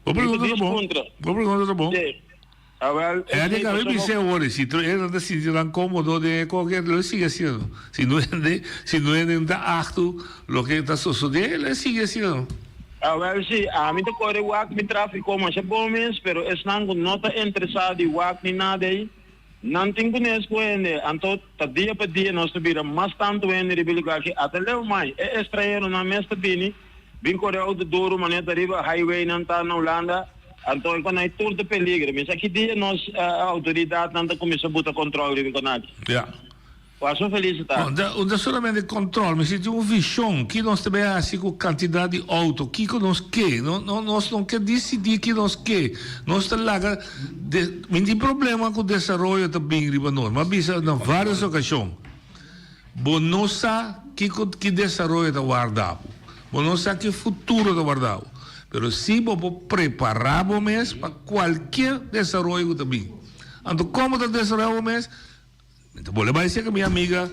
Bo pregunta ta bon. Bo pregunta ta bon. Awel, E esei ka pasobra. bis'é awor, si tur hende ta sinti nan kómodo den e koke, lo e sigui asina no. Si no hende, si no hende no ta aktu loke ta sosodé, lo e sigui asina no. Awel si, ami ta kore wak mi tráfiko masha bon mes, pero esnan ku no ta interesá di wak ni nada ei, nan tin kunes ku hende. Anto ta dia pa dia nos ta bira mas tantu hende riba e lugá aki. Ata leu mai, e estranheronan mes ta bini. Bin kore auto duru manera ta riba highway nan ta na Hulanda, anto e konai tur ta peligro. Mi sa ki dia nos autoridadnan ta kuminsa buta control riba e konaki. Ja. Paso felicita. No, ta, no ta solamente control, mester tin un vision, ki nos ta bay haci cu cantidad di auto, kico nos ke, no, no, nos no ke dicidi ki nos ke, nos ta laga, de, mi tin problema cu desaroyo ta bin riba nos, mi a bisa na varios ocasion. Bo no sa kiko ki desaroyo ta warda bo. Bo no sa ki futuro ta warda bo. Pero si bo por prepara bo mes pa cualkier desaroyo cu ta bin. Anto como ta desaroya bo mes? Mi ta bolbe bai cerca mi amiga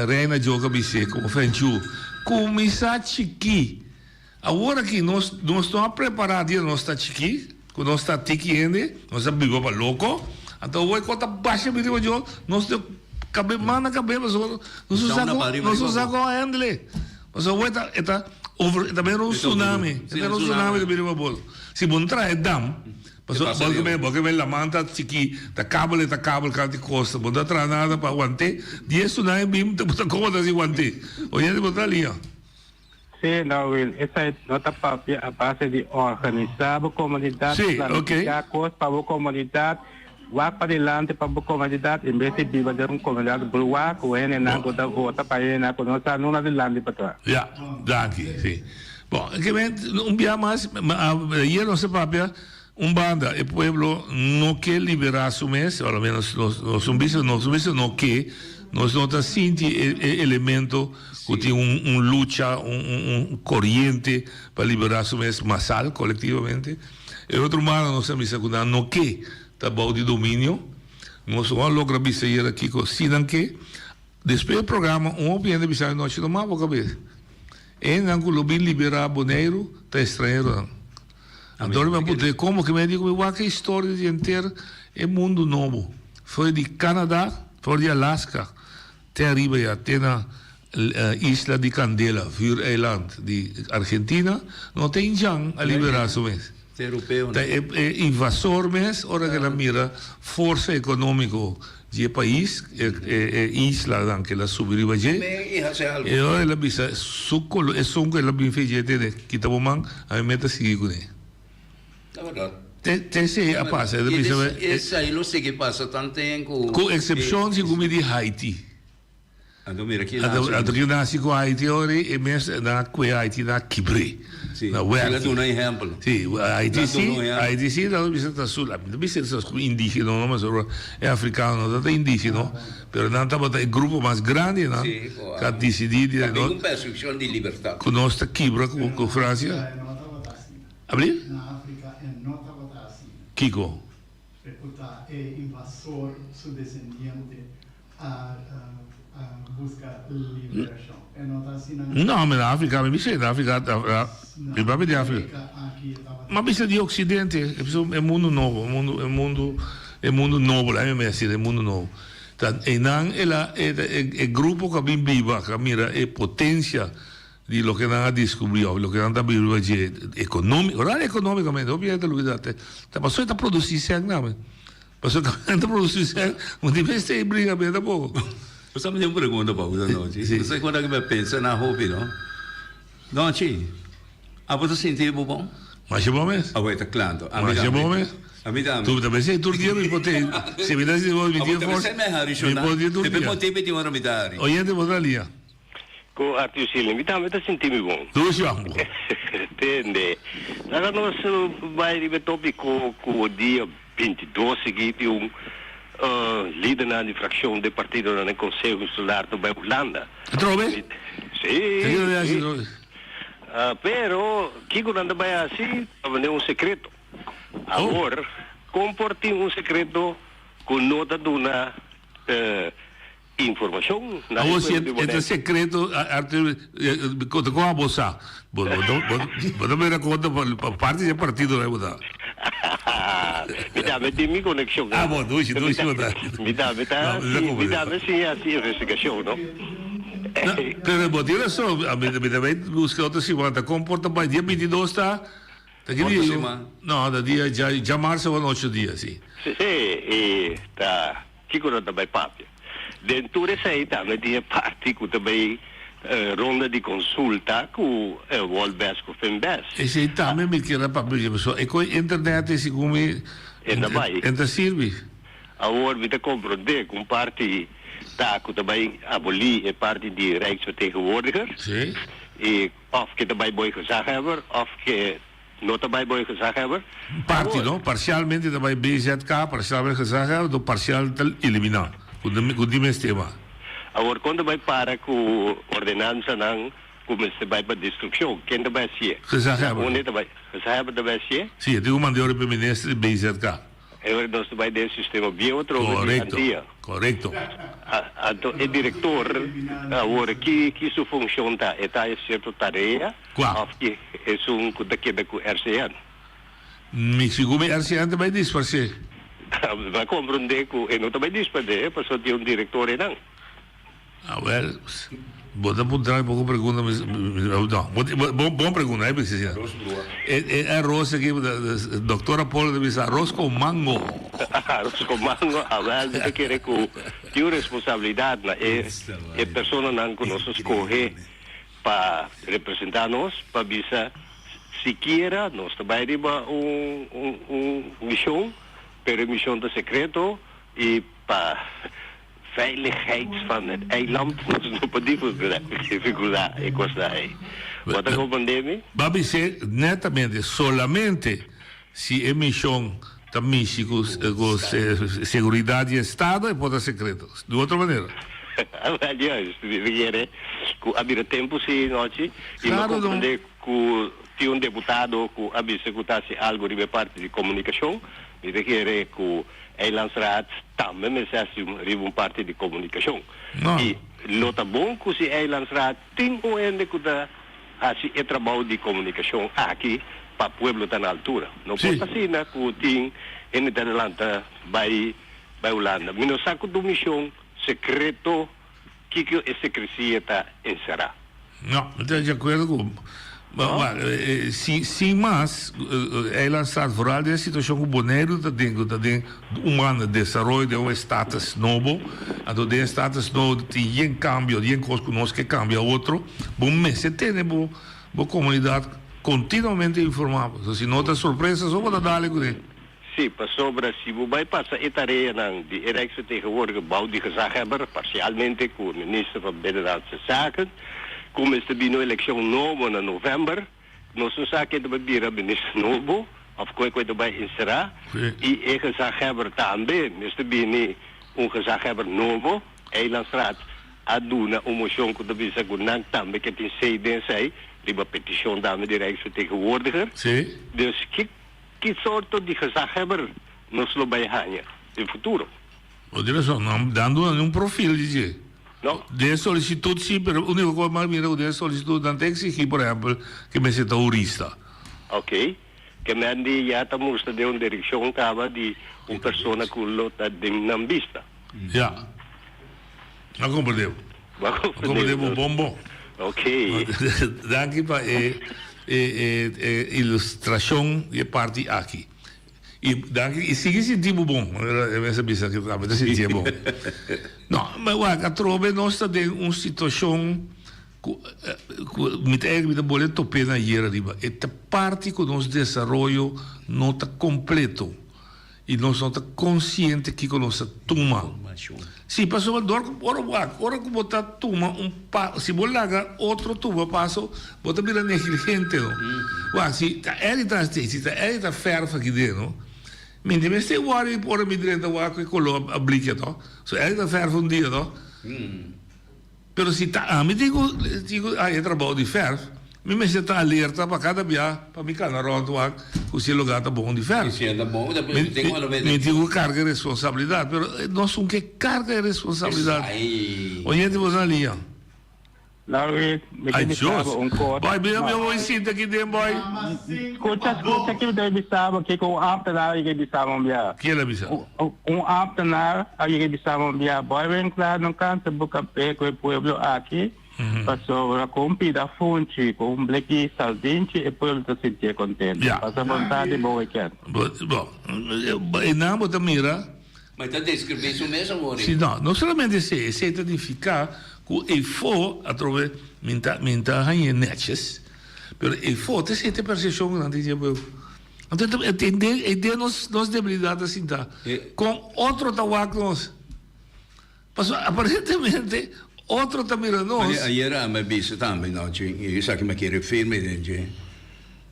Reina Joka bis'é como Fenchu, Cuminsa chiki. Awor aki nos nos no a prepara dia nos ta chiki, ku nos ta tiki hende, nos a biba pa loko, anto awor e kos ta basha bin riba djo, nos no kabe man na kabe pasobra nos no sa kon nos no sa kon handle, pasobra awor e ta e ta over e ta mero un tsunami, e ta mero un tsunami ta bin riba bo, si bo no traha e dam, pasobra bo ke bo ke laman ta chiki, ta kabel e ta kabel kanti kosta, bo no ta traha nada pa want'é, di e tsunami bin bo ta komo ta si want'é, oye bo ta liña. Sí, no, Will, esei no ta papia a base di organisá bo komunidat, Sí, ok. planifiká kos pa bo komunidat, wak padilanti pa bo komunidat en bes di biba den un komunidat bruá ku hendenan ku ta vota pa hendenan ku no sa nuna dilanti patras. Ja, danki, sí. Bon, ke men, un bia mas, ayer nos a papia un banda, e pueblo no ke liberá su mes, o a lo menos nos, nos un bisa, nos un bisa no ke, nos no ta sinti e, e elemento Ku tin un un lucha, un un un koriente pa liberá su mes masal, kolektivamente. E otro mano nos a bisa ku nan no ke ta bou di dominio. Nos no a logra bisa ayera kiko si nan ke. Despues e programa un hopi hende bisa anochi no maba bo kabes. E hendenan ku lo bin liberá Boneiru ta estranheronan. Anto mi a puntra komo ke mi a di ku mi wak e historia di henter e mundu nobo. For di Canada, for di Alaska. Te ariba ya te na Isla di Candela, Vuureiland, di Argentina, no ta indjan a libera su mes. Ta e invasor mes ora ke el a mira forsa economico di e pais, e islanan ke el a subi riba dje, e ora el a bisa su esun ku el a bin fe dje tene kita bo man, ami mes ta sigui kuné. Te esei a pasa. E ta bisa. Esei lo sigui pasa tanten ku. Ku eksepshon segun mi di Haiti. Anto mira ki Anto nasi. anto ki nasi ku Haiti ora ei, e mes nan a kue Haiti nan a kibr'é. Si, Na el a wèrki. duna ehèmpel. Si, Haiti El a si, duna un ehèmpel. Haiti si, nan ta bisa ta su, mi ta bisa ta su indigeno no, pasobra e afrikano no ta indigeno, pero nan tabata e grupo mas grandi nan Si, ku ku a disidí di a bin no un persepshon di libertat. ku nos ta kibra ku ku Fransia. Abri? Na Afrika e no tabata asina. Kiko? E ku ta e invasor su desendiente a buska liberashon. E no ta asina na. No, mi na Afrika, mi bisa na Afrika, mi papia di Afrika. Ma bisa di Oksidente, e bisa e mundu nobo, e mundu, e mundu, e mundu nobo, laat mi asina, e mundu nobo. Ta einan el a, e grupo ku a bin biba, ku a mira e potensia di loke nan a descubri of loke nan ta biba dje economico, ora economicamente, hopi hende ta lubida te, ta pasobra e ta produci sèn nan, pasobra nan ta produci sèn, bo tin mester e bringa beta poko. Bo sa mi tin un pregunta pa bo Nochi, bo sa cuando mi a pensa na hopi no, Nochi, abo ta sinti bo bon? Masha bon mes. Abo e ta kla anto. Masha bon mes. Ami tambe. Tu ta pensé tur dia mi por te, si mi ta sinti bon mi tin forsa, mi por tin tur dia. Te pe motibu tin ora mi ta hari. Oyente bo ta lia. Ku Arthur Schilling, mi tambe ta sinti mi bon. Dushi ambo. Tende. Laga nos bai riba e topiko ku dia 22 sigui di un lidernan di frakshon den partidonan den Konseho Insular ta bai Hulanda. Atrobe? Si. Kiko nan ta hasi atrobe? Pero kiko nan ta bai hasi ta manera un sekreto. Awor, kon por tin un sekreto ku no ta duna Informacion na Awor si e pueblo di e ta Bonaire. secreto, Arthur, ta con abo sa? Bo bo ta mira conta pa parti di e partido nan bo ta. Mi tambe tin mi conexion. Ah bo, dushi, dushi bo ta. Mi tambe ta, mi tambe si haci investigacion, no? No, pero bo tin razon, mi ta bay busca otro siman, ta con por ta bay dia 22 ta, ta ki Otro dia? siman. No, ta dia djamarsa wan ocho dia, si. Si, e ta. Kiko nan ta bai papia? Den tur esei tambe tin e parti ku ta bai ronda di konsulta ku Wolbes ku Finbes. Esei tambe mi kier a papia pasobra e koe internet ei segun mi E ta bai. e ta sirbi. Awor mi ta komprondé ku un parti ta ku ta bai abolí e parti di Rijksvertegenwoordiger. Sí. I òf ke ta bai boi gezaghebber òf ke No ta bai bo e gezaghebber. Parti no, parcialmente ta bai BZK, parcialmente gezaghebber, do parcial ta elimina, cu cu di mes tema. Awor con ta bai para cu ordenansanan cu mester bai pa destruccion? Ken ta bai hacié? Gezaghebber. Unda ta bai? Gezaghebber ta bai hacié? Si, e tin cu manda ora pa e minister di BZK. E ora nos ta bai den sistema bieu atrobe di Correcto, Antia. correcto. Anto e director awor ki ki su funcion ta? E ta cierto tarea Cua? of ki esun cu ta keda cu RCN? Mi sigur mi RCN ta bai disparce. Bo a comprende cu e no ta bai disparce pasobra tin un director einan. Awel, bo ta puntra mi poko pregunta, no, bon bon pregunta, eh, Priscilla. E e arroz aki, doctor Apollo ta bisa arroz con mango. Arroz con mango, awel mi ta kere ku tin un responsabilidad na e e personanan ku nos a skohe pa representa nos, pa bisa sikiera nos ta bai riba un un un mision, pero e mision ta secreto i pa Veiligheid van het eiland nos no por dificulta e cosnan ey. Bo ta comprende mi? Bo a bis'é netamente, solamente si e mision ta mishi cu seguridad di estado e por ta secreto. Di otro manera. Wel juist, mi kere cu a bira tempo si nochi y mi a comprende cu tin un deputado cu a bisa cu ta haci algo riba e parti di comunicacion. Mi ta kere cu Eilandsraad tambe mester haci riba un parti di comunicacion. Y lo ta bon cu si Eilandsraad tin un hende cu ta haci e trabou di comunicacion aki pa pueblo ta na altura. No por ta asina cu tin hende ta delanta bay bay Hulanda. Mi no sa cu tu mision secreto Kiko e secrecia ta encerá? No, mi ta di acuerdo cu bo. Ma, si, sin mas, Eilandstraat, vooral den e situacion cu Boneiru ta den, cu ta den un banda desaroyo den un status nobo, anto den e status nobo tin yen cambio, yen cos cu nos ke cambia otro, bo mester tene bo, bo comunidad continuamente informa. So, si no ta sorpresa so bo ta dale cune. Sí, pasobra si bo bai pasa e tareanan di e Rijksvertegenwoordiger bou di gezaghebber, parcialmente cu e Minister van Binnenlandse Zaken, cu mester bini un eleccion nobo na november, nos no sa ken ta bai bira Minister nobo of con e ta bai encera, y e gezaghebber tambe mester bini un gezaghebber nobo. Eilandsraad a duna un mocion cu ta bisa cu nan tambe ke tin say den esey, riba peticion tambe di Rijksvertegenwoordiger. Dus ki Ki sorto di gezaghebber nos lo bai haña den futuro? Bo tin rason, no a dan duna niun profil di dje. No. Den e solisitut si, pero uniko kos mas mira ku den e solisitut nan ta eksigí por ehèmpel ke mester ta hurista. Oké. Ke men di ya ta mustra den un direkshon kaba di un persona ku lo ta den nan bista. Ya. A komprendé bo. Bo a komprendé bo bon bon. Oké. Danki pa e e e ilustrashon di e parti aki. I danki i sigui sinti bo bon. E mester bisa ku tambe ta sintié bon. No, ma wak atrobe nos ta den un situashon ku ku mi ta mi ta bole top'é na ayer ariba. E ta parti ku nos desaroyo no ta kompleto. I nos no ta konsiente kiko nos ta tuma. Sí, pasobra dor ku ora wak, ora ku bo ta tuma un pa, si bo laga otro tuma paso, bo ta bira negligente no. Wak, si ta Eddie ta hasi, si ta Eddie ta fèrf aki den no, mi no mester wòri ora mi drenta wak ku e koló a blikia to. So Eddie ta fèrf un dia to. Pero si ta ami tin ku tin ku haña trabou di fèrf, mi mester ta alerta pa kada bia pa mi kana rònt wak ku si e lugá ta bon di fèrf. Si e ta bon, ta Mi tin ku mi mi tin ku karga e responsabilidat, pero nos un ke karga e responsabilidat. Oyente bo na liña. Larry, mi ke Ay bisa Dios. bo un kos. Boy, mira mi a sinta aki den boy. Skucha, skucha ki mi ta bisa bo, kiko un ámtenar a yega bisa bo un bia. Kiel a bisa? Un ámtenar a yega bisa bo un bia, Boy Winkelaar no kansa bo kap'é ku e pueblo aki, pasobra ku un pida funchi, ku un bleki saldinchi e pueblo ta sintié kontento. Pasa bon tardi, bon wikènt. Bon, einan bo ta mira. Ma e ta deskribí su mes awor. Sí, no, no solamente esei, esei ta nifiká ku eifó atrobe mi ta mi ta hañ'é nètjes, pero eifó ta esei ta e persepshon ku nan tin di e pueblo. Anto e ta e den nos nos debilidat ta sinta kon otro ta wak nos. Pasobra aparentemente otro ta mira nos. Mane ayera a mi bisa tambe nochi y esaki mi a kere firme den dje,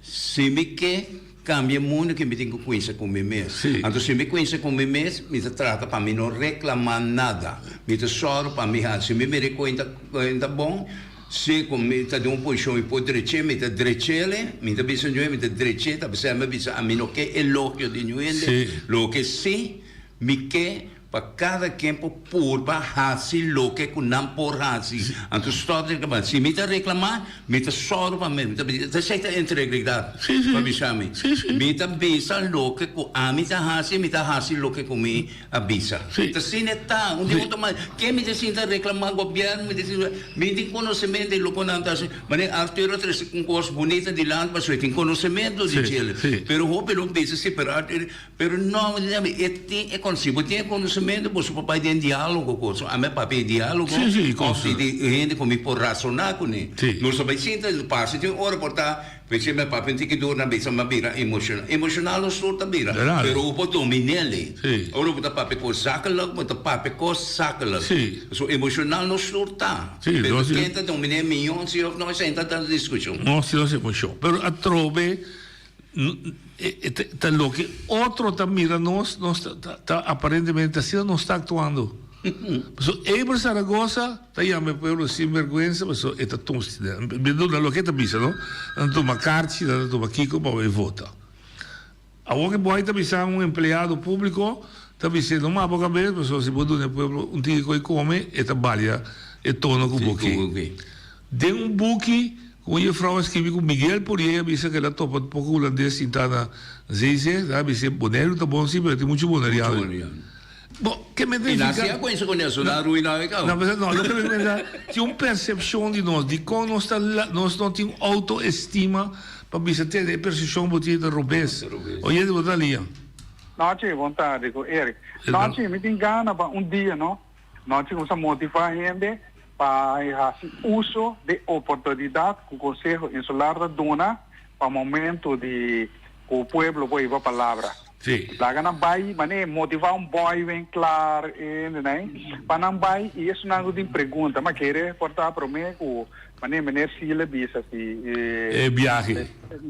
si mi ke cambia e mundo ke mi tin cu cuinsa cu mi mes. Anto si mi cuinsa cu mi mes mi ta trata pa mi no reclama nada, mi ta sòru pa mi haci, si mi mira e cuenta cuenta bon, si cu mi ta den un posicion mi por drech'e mi ta drech'ele, mi ta bisa ñu'e mi ta drech'e, ta pesey mi a bisa ami no ke elogio di ñu'e hende, loke si mi ke Pa kada ken por purba hasi loke ku nan por hasi. Anto stòp di reklamá. Si mi ta reklamá, mi ta sòru pa mi. Mi ta bisa, esei ta integridat pa bisa mi. Mi ta bisa loke ku ami ta hasi, mi ta hasi loke ku mi a bisa. Ta asina e ta. Un di otro manera, ken mi ta sinta reklamá gobièrnu, mi ta sinta, mi tin konosementu di loke nan ta hasi. Manera Arthur a trese un kos bunita dilanti pasobra e tin konosementu di djele. Pero hopi lo bisa si, pero Arthur. Pero no, mi ta e tin e kono, si bo tin e konosementu boso por bai den dialogo ku otro. Ami a papia e dialogo òf di di hende ku mi por rasoná kuné. Nos ta bai sinta, parse tin ora por ta, p'esei mi a papia un tiki duru, nan bisa mi a bira emoshonal. Emoshonal nos tur ta bira, pero bo por domin'é. Ora bo ta papia kos zakelijk, bo ta papia kos zakelijk. So emoshonal nos tur ta, pero ken ta domin'é mihó si òf no, esei ta ta diskushon. Nos tin nos emoshon, pero atrobe. Ta loke otro ta mira nos, nos ta aparentemente asina nos ta actuando. Pasobra Eber Zaragoza ta yama e pueblo sinvergüenza pasobra e ta tuma, mi duna loke e ta bisa no, nan ta tuma karchi, nan ta tuma kiko pa bai vota. Awor ke boy ta bisa un empleado publico ta bis'é no maba bo kabes pasobra si bo duna e pueblo un tiki ku e kome e ta balia e tono ku bo ke. Den un buki ku un jefrou a skibi ku Miguel Pourier a bisa ku el a topa poko hulandes sintá na Zeezicht, el a bisa Boneiru ta bon si pero tin muchu boneriano. Bo, ke men ta I nifiká? nasi a kuensa ku Nelson a ruiná e kau. No, no, loke mi ta tin un persepshon di nos, dikon nos ta nos no tin outoestima pa bisa tene e persepshon bo tin ta robes. Oyente bo ta lia. Nochi, bon tardi ku Eric. Nochi, mi tin gana pa un dia no. Nochi nos a motivá hende pa hasi uso di oportunidat ku Konseho Insular ta duna pa momentu di ku pueblo por hiba palabra. Si. Laga nan bai, mane motivá un boy wen klar e hende pa nan bai i esunnan ku tin pregunta. Ma kere por ta promé ku mane meneer Sile bisa si E biahe.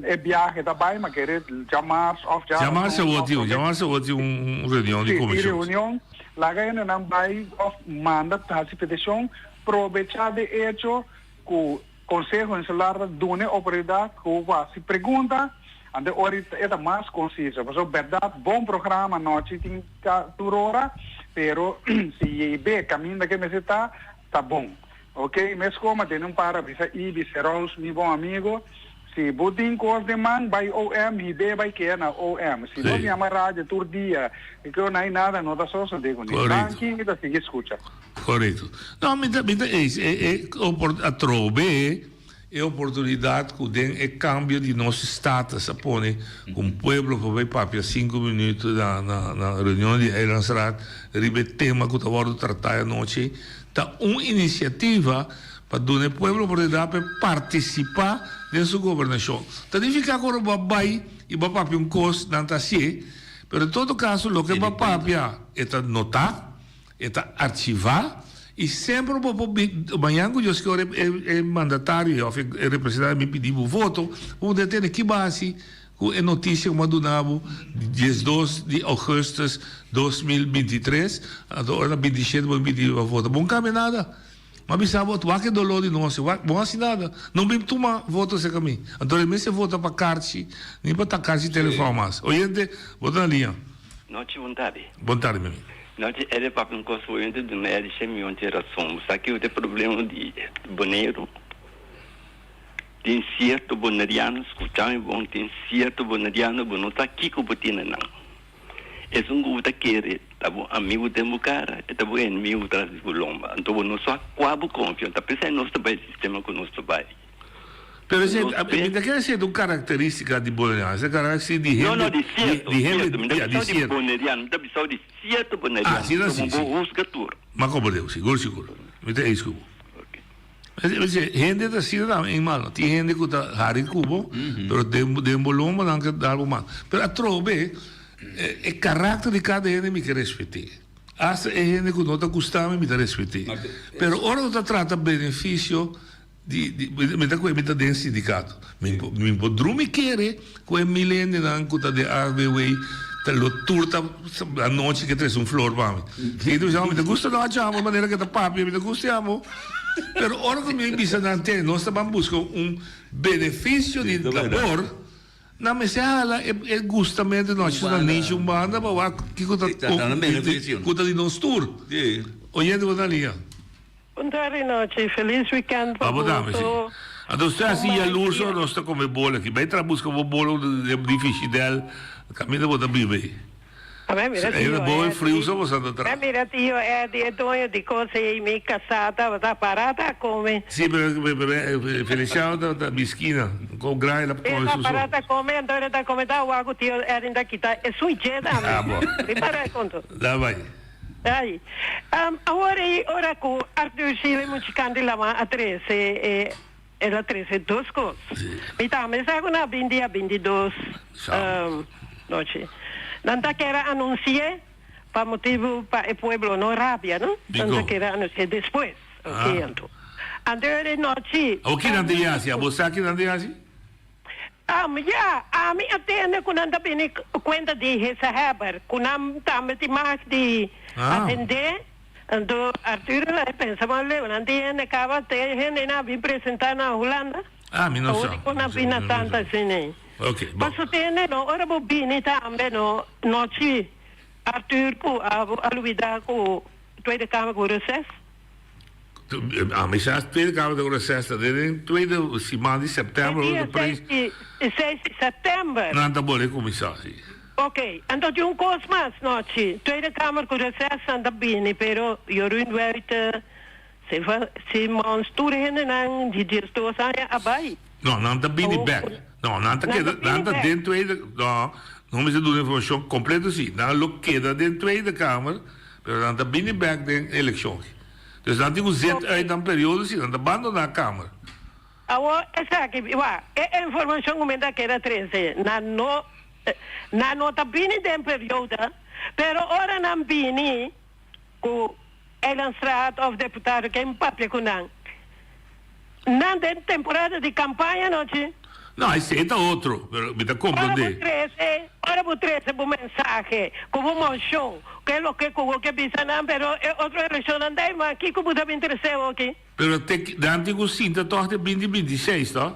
E biahe ta bai, ma kere djamars òf dja. Djamars awor tin, djamars awor tin un reunion di komishon. Si, tin reunion. Laga hendenan bai òf manda hasi petishon, probechá de echo ku Konseho Insular ta duna e oportunidat ku bo hasi pregunta, anto ora e ta mas konsiso. Pasobra bèrdat bon programa anochi tin tur ora, pero si JB kaminda ke mester ta, ta bon. Ok, meskos ma tene un par a bisa Ibi Serous, mi bon amigo, si bo tin kos den man bai OM, hib'é bai keda na OM. Si nos yama radio tur dia i ku no hay nada no ta sosodé kuné. Danki, mi ta sigui skucha. Korekto. No, mi ta, mi ta eens. E, e opor, atrobe e oportunidat ku den e kambio di nos status a pone ku un pueblo por bai papia sinku minuut na, na, na reunion di Eilandsraad riba e tema ku ta wòrdu tratá e anochi, ta un inisiativa pa duna e pueblo oportunidat pa e partisipá den su gobernashon. Ta nifiká ku ora bo a bai i bo a papia un kos, nan ta hasié, pero en todo kaso loke bo a papia e ta notá. E ta archivá i semper bo por bin, mañan ku Dios ke ora e mandatario òf e representante bin pidi bo voto, bo por tene ki bo a hasi ku e notisia ku mi a duna bo diesdos di ougùstùs 2023, anto ora ta bintishete bo bin pidi bo voto. Bo no kambia nada. Mi a bisa bo, wak e doló di nos, wak, bo no hasi nada. No bin tuma voto serka mi. Anto e mester vota pa karchi, ni pa ta karchi telefòn mas. Oyente, bo ta na liña. Nochi bon tardi. Bon tardi mi amigo. Nochi Ede papia un kos oyente duna Ede Shemion tin rason. Bo sa kico ta e problema di Boneiru? Tin cierto Boneriano, scucha mi bon, tin cierto Boneriano bo no sa kico bo tin na nan. Esun cu bo ta kere ta bo amigo den bo cara, e ta bo enemigo tras di bo lomba. Anto bo no sa cua bo confia. Ta p'esei nos ta bay e sistema cu nos ta bay. Pero esei, mi ta kere esei ta un karakteristika di boneriano, esei karakteristika di hende, No, no, di sierto, di hende, sierto, mi ta ya, di bisao di sierto. boneriano, mi ta bisao di sierto boneriano, Ah, asina como si, bo si. husga tur. Ma como deu, sigur, sigur. Mi ta eens ku bo. Esei, hende ta asina tambe, eenmaal, no. Tin hende ku ta hari ku bo, pero den, den bo lomba nan ke dal bo man. Pero atrobe, e karakter di kada hende mi ke respet'é. Asta e hende ku no ta gusta mi, mi ta respet'é. Pero ora ku ta trata benefisio Di, di, mi ta koe mi ta den sindikato. Mi, mi por drumi kere ku e mil hendenan ku ta den ABW ta lo tur ta anochi ke trese un flor pa mi. I ta bisa, mi ta gusta nochi amo manera ke ta papia, mi ta gusta amo. Pero ora ku mi bisa nan te nos ta ban buska un benefisio di labor, nan mester hala e, e gustamento nochi na nishi un banda pa wak kiko ta, ku ta di nos tur. Oyente bo ta liga. Bon tardi nochi, feliz weekend pa Abo dame, si. boso. Anto usted Un hasi yaluso, bakia. nos ta come bolo aki. Bai tra busca bo bolo di Fishidel, caminda bo ta biba ei. A mira Ei tio bo e friu Eddie, so bo sa ta tra. a mira tio Eddie, e doño di cos ei, mi casá tabata para ta come. Si, pero, pero Feliciano ta, ta miskina, con gran el a E come ta su so. para ta come, anto el ta come ta wak cu tio Eddie ta kita e suiche tambe. Ah, bo. Ripara e conto. Da bai. Ai. Um, awor ei ora ku Arthur Sheila e muchikant di Lama a trese e, el a trese dos kos. Mi tambe sa ku na binti a 22 um, nochi. Nan ta kere anunsi'é pa motibu pa e pueblo no rabia, no? Nan ta Dikon? kere anunsi'é despues. Oké, Ah. anto. Anto e nochi. Awor kinan ta yasi? Abo sa kinan ta yasi? Am, ya, ami a tende ku nan ta bini kuenta di Gezaghebber, ku nan tambe tin mag di atendé. Anto Arturo a laga pensa mas leu, nan tin hende kaba te hende nan a bin presentá na Hulanda. Ah, mi no Awor sa. di kon nan bin na tanta asina ei. Ok, bon. Paso tende no, ora bo bini tambe no, nochi Arthur ku abo a lubidá ku Tweede Kamer ku reces. Ami sa Tweede Kamer ta ku reces ta den den tweede siman di september E ora dia ta preis. seis di e seis di september. Nan ta bole kuminsá si. Ok, anto tin un kos mas nochi. Tweede Kamer ku reces nan ta bini pero Jeroen Wuite, Seva Simons tur hendenan di 12 aña a bai. No, nan ta bini Awor bek. No, nan ta nan keda, ta bini nan ta bek. den Tweede, no, no mester duna informashon kompleto si. Nan lo keda den Tweede Kamer, pero nan ta bini bek den elekshon. Dus nan tin ku zet uit nan periodo si, nan ta bandoná Kamer. Awor esaki, wak, e informashon ku mi ta keda trese, nan no. Nan no ta bini den periode, pero ora nan bini ku Eilandsraad of deputado ken papia ku nan, nan den temporada di kampaña nochi. No, esei ta otro, pero mi ta Ora bo komprondé. trese, ora bo trese bo mensahe ku bo moshon, ku e loke ku bo ke bisa nan, pero e otro elekshonnan ta ma kiko bo ta bin trese awoki? Pero te nan tin ku sinta tòg te binti 26, tòg?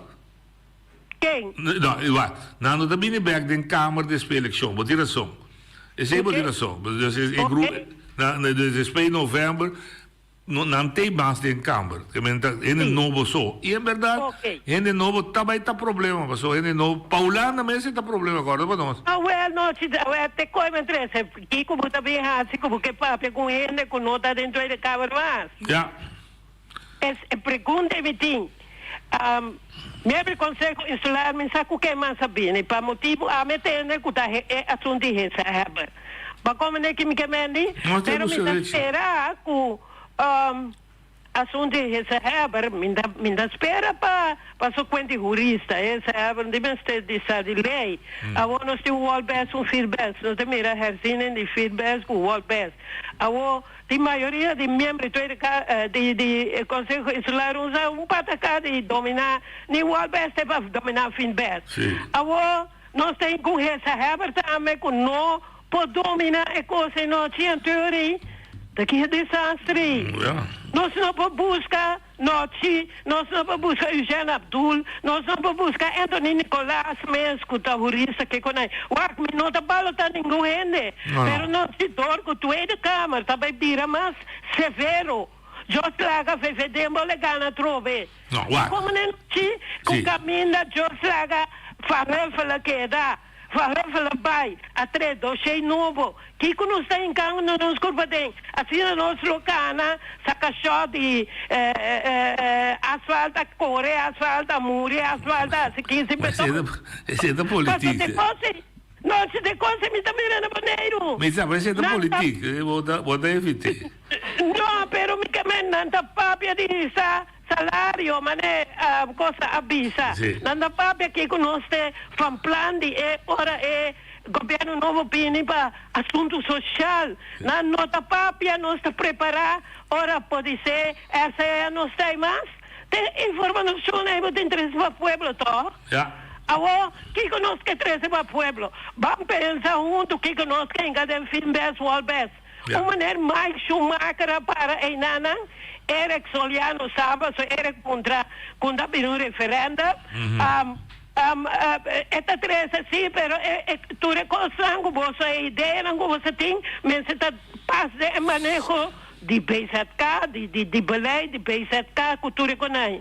Ken? No, igual. Nan no ta bini bek den kamer despues elekshon. Bo tin rason. Esei bo tin rason. Dus e grupo, nan, despues di novèmber, no, nan t'ei mas den kamer. Ke men ta hende nobo so. I en bèrdat, hende nobo ta bai ta problema, pasobra hende nobo, pa Hulanda mes e ta problema, kòrda pa nos. Awel, no, si, awel, te koe men trese. Kiko bo ta bin hasi ku bo ke papia ku un hende ku no ta den Tweede Kamer mas? Ja. Es e pregunta mi tin. Miembro di Conseho Insular mi sa cu ken mas a bini pa motibu ami a tende cu ta e asunto di hesa heber. Bo a comprende ki mi ke mendi? Pero mi ta spera cu asunto di hesa heber mi ta mi ta spera pa pa su cuenta di hurista. Hesa heber no tin mester di sa di ley. Awor nos tin un wolbes un firbes. Nos ta mira herziening di firbes cu wolbes. Awor Di mayoria di miembro di Tweede Ka di di Conseho Insular usa un pataka di domina ni wòl bèst te pa domina fin bèst. Sí. Awor nos tin ku hesa hèber tambe ku no por domina e kos ei nochi anterior ei ta ki desastre ei. Ja. Nos no por buska Nochi, nos no por buska Eugène Abdul, nos no por buska Anthony Nicolaas mes ku ta hurista kiko nan. Wak, mi no ta balotá ningun hende, pero nos di dor ku Tweede Kamer ta bai bira mas severo. Jos laga VVD mole gana atrobe. No, wak. Komo ne nochi ku kaminda Jos laga Van Huffelen keda. Van Huffelen bai a tre doshey nobo. Kiko nos ta hinkan na nos kurpa den? Asina nos lo kana saka shòt di asfalt a kore asfalt a muri asfalt a hasi kinse beton. Esei ta politiek. Paso te kos no si te kos mi ta mira na Boneiru. Mi sa pero esei ta politiek. Bo ta evit'é. No pero mi ke men nan ta papia di sa. Salario, mane cosa a bisa. Nan ta papia aki cu nos te van plan di e ora e gobierno nobo bini pa asunto social. Nan no ta papia, nos ta prepara ora podise RCA no sta ey mas. Te informacion ey bo tin trece pa pueblo toch? Awor, kico nos ke trece pa pueblo? Ban pensa hunto kico nos ke hinca den fin bes wal bes. Un meneer Mike Schumacher a para einanan, Eric Soliano sa paso Eric puntra con ta bini un referendum, e ta trece si pero e tur e cosnan cu boso e ideanan cu boso tin mester ta pas den e maneho di BZK, di beleid di BZK cu tur e conai.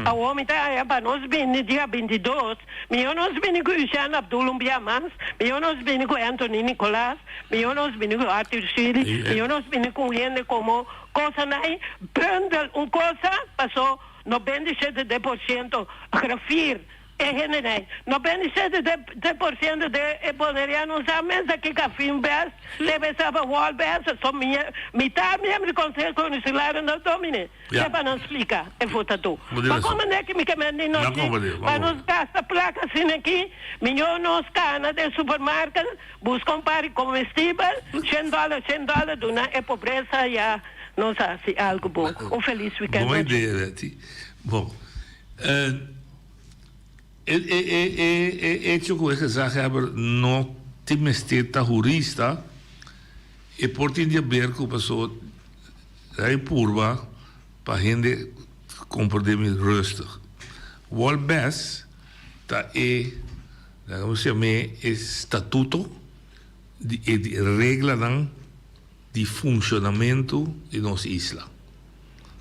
Awor mi ta haya pa nos bini dia 22, mihor nos bini ku Eugène Abdul un bia mas, mihor nos bini ku Anthony Nicolaas, mihor nos bini ku Arthur Siri, mihor nos bini ku un hende komo kosanan ei, bundel un kosa paso 97 de por siento grafir e hendenan ei, 97 de por siento de e boneriano sa mes aki ka fin bes, debe sa pa wòl bes, so mitar miembro di Konseho Insular no domine. Ja. Ke pa nan splika e votadó. Bo tin Pa rason. komo neki mi ke mende No nochi komprendé, pa bo nos gasta plaka asina aki, miñó nos kana den supermarket buska un par di komestibel, shen dòler, shen dòler duna e pobresa ya nos a hasi algu bon. Un felis wikènt Bon nochi. idea, Betty. Bon. Eh, e, e, e, e, e hecho ku e gezaghebber no tin mester ta hurista, e por tin di haber ku paso Hij purba pa hende comprende mi rustig. Wall bes ta e, laga mi yam'é e statuto di e di reglanan di funcionamento di nos isla.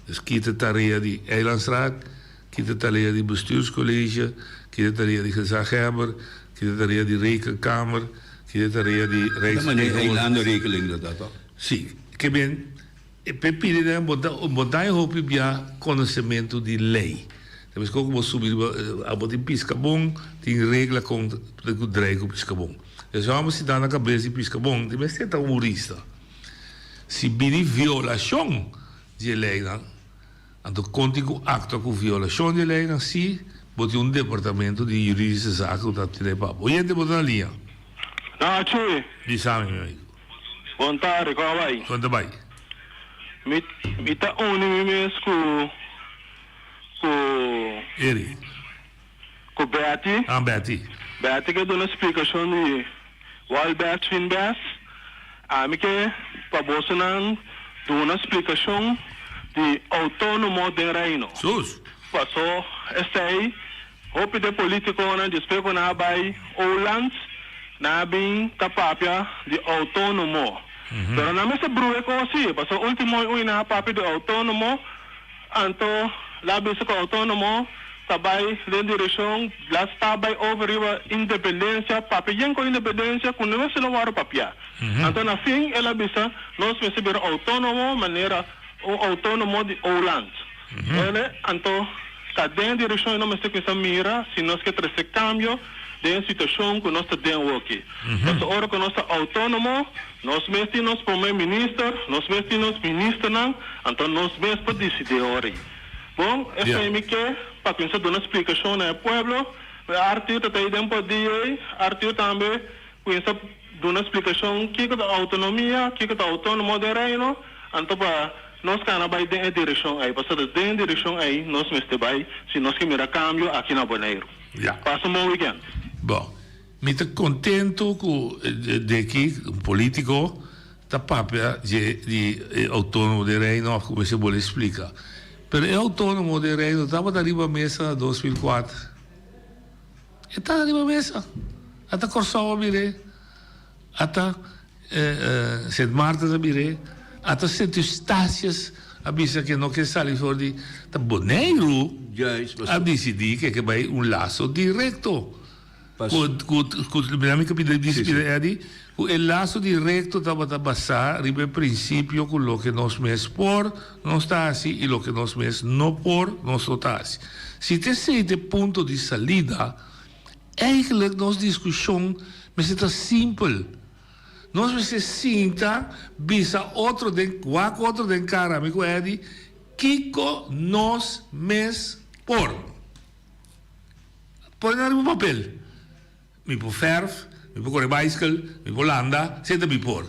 Dus ki ta tarea di Eilandsraad, ki ta tarea di Bestuurscollege, ki ta tarea di Gezaghebber, ki ta tarea di Rekenkamer, ki ta tarea di Ta Rijksregering. manera eilandenregeling dat ta toch? Sí, ke men e pe pidi den bo ta bo ta e hopi bia konosementu di lei. Ta meskos ku bo subi riba abo tin piskabon, tin regla kon ta ku drei ku piskabon. E hòmber sintá na kabes di piskabon tin mester ta un hurista. Si bini violashon di e leinan, anto kon tin ku aktua ku violashon di e leinan si bo tin un departamento di juridische zaken ku ta tene pa bo. Oyente bo ta na liña. Nachi. Bisa mi, mi amigo. Bon tardi, kon a bai? Kon ta bai? Mi, mi ta uni mi mes ku, ku. Eri. Ku Betty. Ah, Betty. Betty ke duna splikashon di Walbert Finbes. Ami ke pa bosonan duna splikashon di outónomo den Reino. Sus. Paso esei hopi den politikonan despues ku nan a bai Oland nan a bin ta papia di outónomo. Pero nan mester brua e kos si, paso ultimo ui nan a papia di outónomo anto la bisa ku outónomo ta bai den direkshon la sta bai over riba independensia, papia yen ku independensia ku no mester lo wòrdu papia. Anto na fin el a bisa nos mester bira outónomo manera un outónomo di Oland. Ene, anto, ta den direkshon i no mester kuminsá mira si nos ke trese kambio den e situashon ku nos ta den awoki. Pasobra ora ku nos ta outónomo, nos mes tin nos promé minister, nos mes tin nos ministernan, anto nos mes por disidí ora ei. Bon, esei mi ke pa kuminsá duna splikashon na e pueblo. Arthur ta ta ei den por dia ei. Arthur tambe kuminsá duna splikashon kiko ta outonomia, kiko ta outónomo den Reino, anto pa nos kana bai den e direkshon ei, pasobra ta den e direkshon ei nos mester bai si nos ke mira kambio aki na Boneiru. Ya. Pasa un bon wikènt. Bon, mi ta kontentu ku Deki, un politiko, ta papia dje di e outónomo den Reino òf ku mester bolbe splika. Pero e outónomo den Reino tabata riba mesa na 2004. E ta riba mesa. Ata Kòrsou a mir'é, ata Sint Maarten a mir'é, ata Sint Eustatius a bisa ke no ke sali for di. Ta Boneiru a disidí ke ke bai un laso direkto. Ku ku ku mira mi kapita di dispida Eddy, ku e laso direkto tabata basá riba e prinsipio ku loke nos mes por, nos ta hasi i loke nos mes no por, nos no ta hasi. Si ta esei ta e punto di salida, eigenlijk nos diskushon mester ta simpel. Nos mester sinta bisa otro den, wak otro den kara, mi ku Eddy, kiko nos mes por. Pone nan riba papel. Mi por fèrf, mi por kore baiskel, mi por landa, esei ta mi por.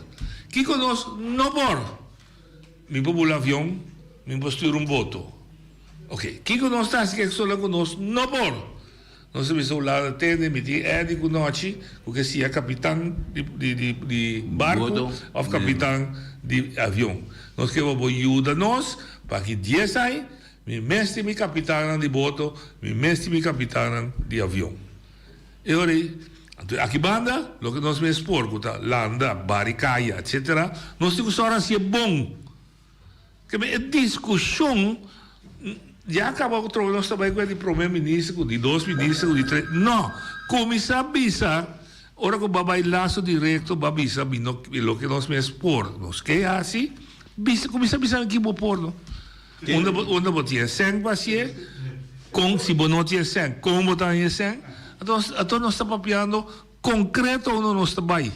Kiko nos no por? Mi por bula avion, mi por stuur un boto. Oke, kiko nos ta hasi kek sola ku nos no por? Nos ta bisa Hulanda, tende, mi tin Eddy ku nochi ku ke sia kapitan di di di barku òf kapitan di avion. Nos ke pa bo yuda nos pa aki dies aña Mi mes tin mi kapitannan di boto, mi mes tin mi kapitannan di avion. E ora ei, anto aki banda, loke nos mes por, ku ta landa, bari kaya, etsetera, nos tin ku sòru hasié bon. Keme e diskushon ya kaba ku trobe nos ta bai ku e di promé minister, ku di dos minister, ku di tres. No! Kuminsá bisa, ora ku bo a bai laso direkto, bo a bisa mi no, loke nos mes por, nos ke hasi, bisa, kuminsá bisa ki bo por no. Unda bo unda bo tin e sèn pa hasié, kon si bo no tin e sèn, kon bo ta haña e sèn? Anto anto nos ta papiando konkreto unda nos ta bai.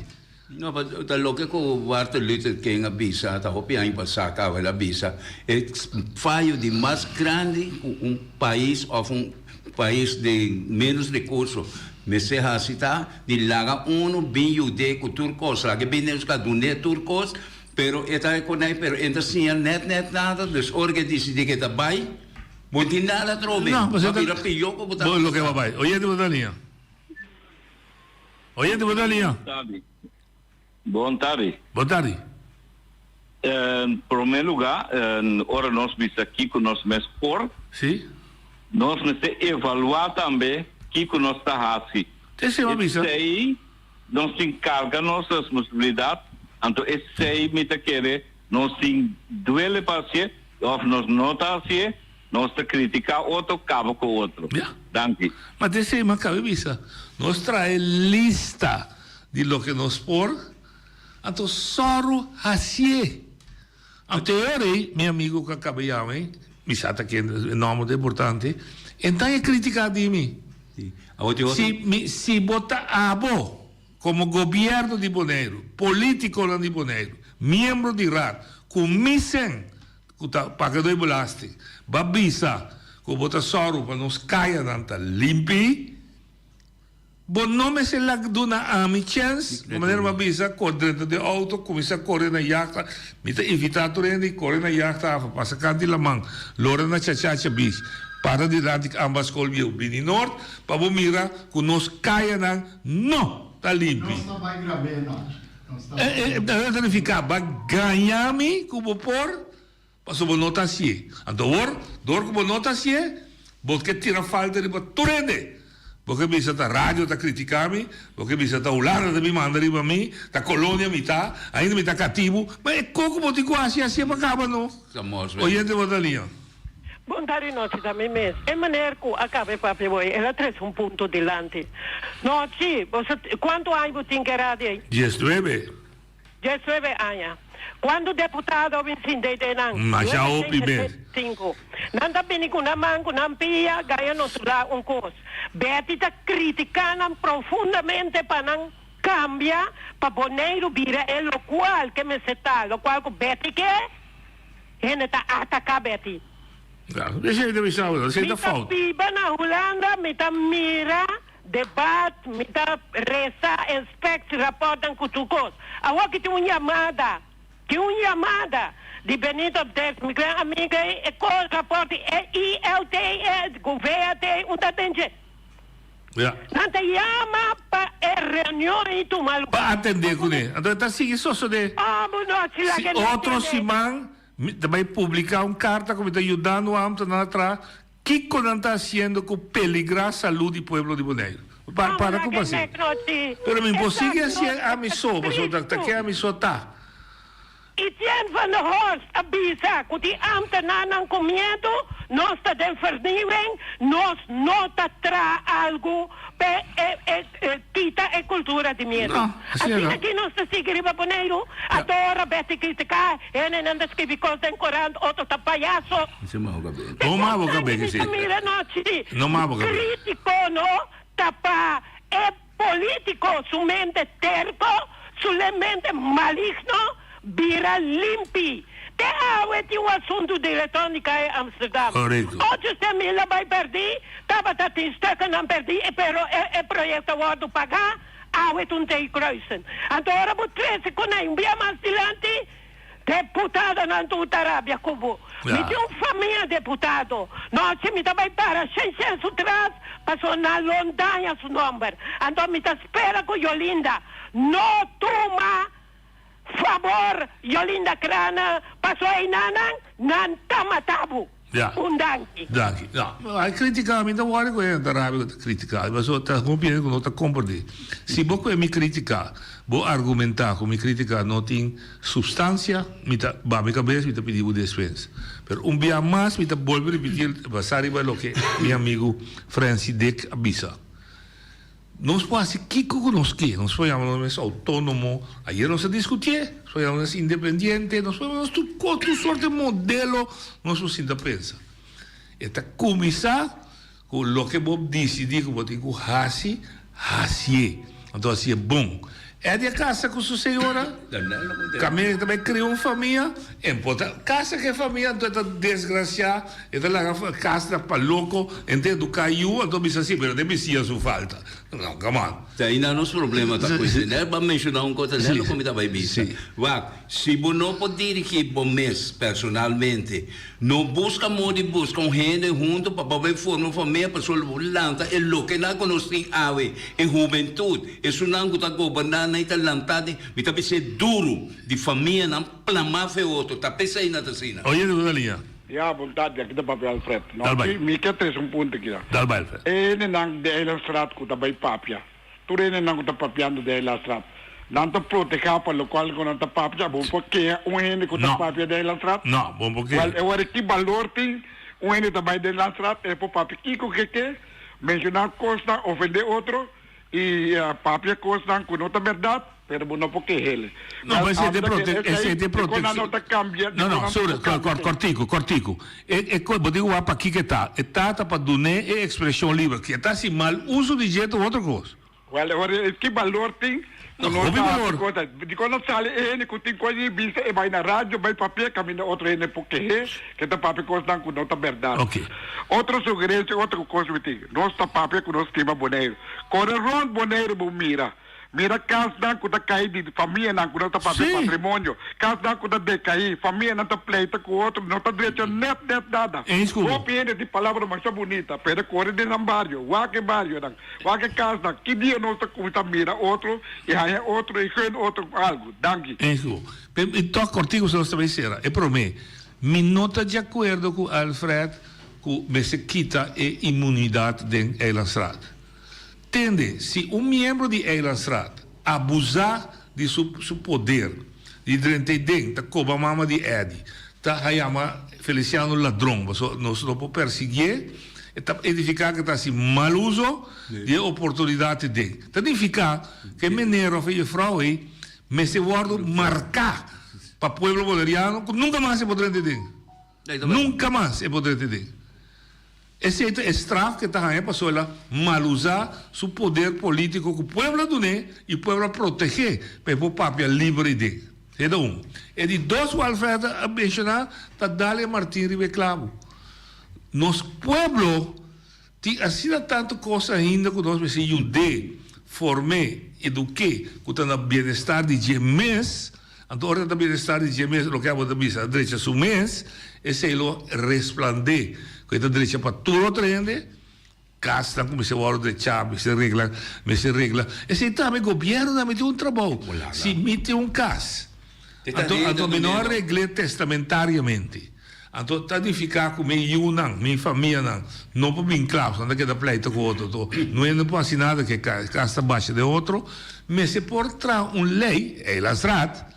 No, pa ta loke ku Martin Luther King a bisa, ta hopi aña pasá kaba el a bisa, e fayo di mas grandi ku un pais òf un pais di ménos rekurso mester hasi ta di laga unu bin yud'é ku tur kos, laga e bin den su kas dun'é tur kos, Pero e ta recorda pero e ta siña net net nada, dus ora ke disidí ke ta bai, bo tin nada atrobe. No, Bo bira pió ku bo ta. Bo loke bo bai. Oyente bo ta liña. Oyente bo ta liña. Bon tardi. Bon tardi. En prome luga, ora nos bisa kiko nos mes por, Sí. nos mester evalua tambe kiko nos ta hasi. Esei bo a bisa. Esei Nos tin carga nos responsabilidad, anto esey mi ta kere nos tin duele pa hacié of nos no ta hacié, nos ta critica otro, caba cu otro. Ya. Danki. Ma te esey mi a cabe bisa, nos trae lista di loke nos por, anto sòru hacié. Anto e ora ei, mi amigo cu a caba yama ei, mi sa ta ken, e nomber ta importante, e ta e critica di mi. Si mi, si bo ta abo, como gobierno di Boneiru, politiconan di Boneiru, miembro di Raad, cu mi sen, cu ta paga doy belasting, ba bisa cu bo ta sòru pa nos cayanan ta limpi, Bo no mester lag duna ami chèns, ku manera bo a bisa, kor drenta den outo, kuminsá kore na yachta. Mi ta invitá tur hende i kore na yachta afa, pasa kant di laman, lora na Chachacha Beach, para dilanti Amba Skol Bieu, bini nort pa bo mira ku nos kayanan no ta limpi. Nos ta bai grab'é nochi. Nos ta E e ta nifiká bo a gaña mi ku bo por, pasobra bo no ta hasié. Anto awor, dor ku bo no ta hasié, bo ke tira falta riba tur hende. Bo ke bisa ta radio ta critica mi, bo ke bisa ta Hulanda ta bin manda riba mi, ta colonia mi ta, ainda mi ta catibu, ma e coco bo tin cu haci haci pa caba no. Oyente bo ta liña. Bon tardi nochi ta mi mes. E meneer cu a caba e papia bo el a trece un punto dilanti. Nochi, bo sa cuanto aña bo tin ke radio ey? Diesnuebe. Diesnuebe aña. Cuanto deputado a bin sinta ey den nan? Masha hopi mes. Cinco. Nan ta bini cu nan man cu nan pia gaya nos la un cos. Betty ta critica nan profundamente pa nan cambia pa Boneiru bira e locual ke mester ta, locual cu Betty ke. Hende ta ataká Betty. Ja, esei ta bisa bo, esei Mi ta ta fout. biba na Hulanda, mi ta mira debat, mi ta resa inspectierapportnan ku tur kos. Awor ki tin un yamada, tin un yamada di Benito Des, mi gran amiga ei, e kos raport di ILT, ku VAT, un ta den dje. Ja. Nan ta yama pa e reunion ei tuma lugar. Pa atendé kuné. Anto e ta sigui sosodé. Amo no a sila Si ke no otro atendé. siman mi ta bai publiká un karta ku mi ta yudando ámtenan atra kiko nan ta hasiendo ku peligrá salú di pueblo di Boneiru. Pa Amo para la ku ke pasé. nek no si. Pero mi por Esaki sigui no hasié ta ami so, pasobra ta ta ke tristu. ami so ta. Etienne van der Horst a bisa ku di ámtenarnan ku miedu, nos ta den vernieuwing, nos no ta traha algu p'e e kita e kultura di miedu. No, asina Asina no. ki nos ta sigui riba Boneiru, a ora bes di kritiká, hendenan ta skibi kos den korant, otro ta payaso. No mabo kab'é Mi si. ta mira nochi, No mabo kab'é. krítiko no ta pa e Politico su mente terco, su mente maligno bira limpi. Te awe tin un asuntu di electronica e Amsterdam. Correcto. Ocho cien mil a bay perdi, tabata tin stukennan perdi, pero e proyecto a wordo paga, awe ta un theekruisen. Anto ora bo trece cu nan un bia mas dilanti, Deputadonan tur ta rabia ku bo. Mi tin un famia deputado. Nochi mi ta bai para shen shen su tras pasobra nan lo daña su nomber. Anto mi ta spera ku Yolinda no tuma fabor Yolinda Craane pasobra einanan nan ta mata bo. Ja. Un danki. Danki. No, hay critica, mi ta worry cu hende ta rabia cu ta critica. Pasobra ta hopi hende cu no ta comprende. Si bo cu e mi critica, bo argumenta cu mi critica no tin substancia, mi ta baha mi cabes, mi ta pidi bo despensa. Pero un bia mas mi ta bolbe ripiti basa riba loke mi amigo Francy Dick a bisa. Nos por hasi kiko ku nos ke. Nos por yama nos mes outónomo. Ayer nos a diskutié. Nos por yama nos mes independiente. Nos por yama nos tur kos, tur sorte modelo nos por sinta pensa. E ta kuminsá ku loke bo disidí ku bo tin ku hasi, hasié. Anto hasié bon. Eddie a kasa ku su señora. Kaminda e ta bai kria un famia. E por ta kasa ku e famia, anto e ta desgrasiá. E ta laga kas na pa loko, e ta eduká yu, anto bisa si, pero den bisia su falta. No, come on. Ta ainda nos problema ta ku esei. Nel bo a menshoná un kos, nel loke mi ta bai bisa. Wak, si bo no por dirigí bo mes personalmente, no buska modo di buska un hende huntu pa bo bai forma un famia pasobra lo bo lanta e lokenan ku nos tin awe, e hubentut, esunnan ku ta goberná nan i ta lantá den, mi ta bisa e duru di famianan plamá fe otro, ta p'esei nan ta asina. Oye, di bo ta liña. Ya, bon tardi, aki ta papia Alfred. No, Dal bai. mi, mi ke trese un punto aki. Dal bai, Alfred. E hendenan di Eilandstraat ku ta bai papia, tur e hendenan ku ta papiando di Eilandstraat, nan ta protehá pa lokual ku nan ta papia? Bo por keha un hende ku ta No. papia di Eilandstraat? No, bo por keha. Wèl, e wòrdu ki balor tin un hende ta bai di Eilandstraat, e por papia kiko ke ke, menshoná kosnan, ofendé otro, I papia kosnan ku no ta bèrdat, pero bo no por kehele. No, pero esei ta prote, esei ta proteccion. no ta kambia. No, no, sorry, kòrtiku, kòrtiku. E, e ko, bo tin ku wak pakiko e ta. E ta ta pa dun'é e ekspreshon liber. Ke ta hasi mal uso di dje ta otro kos. Wèl, e ora ki balor tin? No, hopi balor. Kota, di kon no sali e hende ku tin kos di bisa e bai na radio bai papia kaminda otro hende por kehe ke ta papia kosnan ku no ta bèrdat. Oké. Otro sugerensia otro kos mi tin, nos ta papia ku nos stima Boneiru. Kore rònt Boneiru bo mira. Mira kasnan ku ta kai di famianan ku no ta papia patrimonio, kasnan ku ta dekaí, famianan ta pleita ku otro, no ta drecha nèt nèt nada. Hopi hende tin palabra masha bunita, pero kore den nan bario, wak e barionan, wak e kasnan, ki dia nos ta kuminsá mira otro i haña otro i gun otro algu? Danki. Eens ku bo. I tòg kòrtiku so nos ta bai sera. E promé, mi no ta di akuerdo ku Alfred ku mester kita e inmunidat den Eilandsraad. Tende, si un miembro di Eilandsraad abusá di su su poder di drenta ei den ta koba mama di Eddy, ta hayama Feliciano ladron, pasobra nos no por persiguié, e ta edifiká ku e ta hasi mal uso di e oportunidat ei den. Ta nifiká ku e meneer òf e jufrou ei mester wòrdu marká pa pueblo boneriano ku nunka mas e por drenta ei den. Nunka mas e por drenta ei den. Esei ta e straf ku e ta haña pasobra el a malusá su poder polítiko ku pueblo a dun'é i pueblo a protegé pa e por papia liber i den. Esei ta un. E di dos ku Alfred a menshoná ta dal e martin riba e klabu. Nos pueblo tin asina tantu kos ainda ku nos mester yud'é, form'é, eduk'é ku ta na bienestar di dje mes. Anto ora ta bienestar di dje mes, loke abo ta bisa, a drecha su mes, esei lo resplandé, ku e ta drecha pa tur otro hende, kasnan ku mester wòrdu drechá, mester regla, mester regla. Esei tambe gobièrnu tambe tin un trabou. Si mi tin un kas, anto anto mi no a regl'é testamentariamente, anto ta nifiká ku mi yunan, mi famianan no por bin kla, pasobra nan ta keda pleita ku otro, anto no hende por hasi nada ku e kas, e kas ta basha den otro. Mester por traha un ley, Eilandsraad,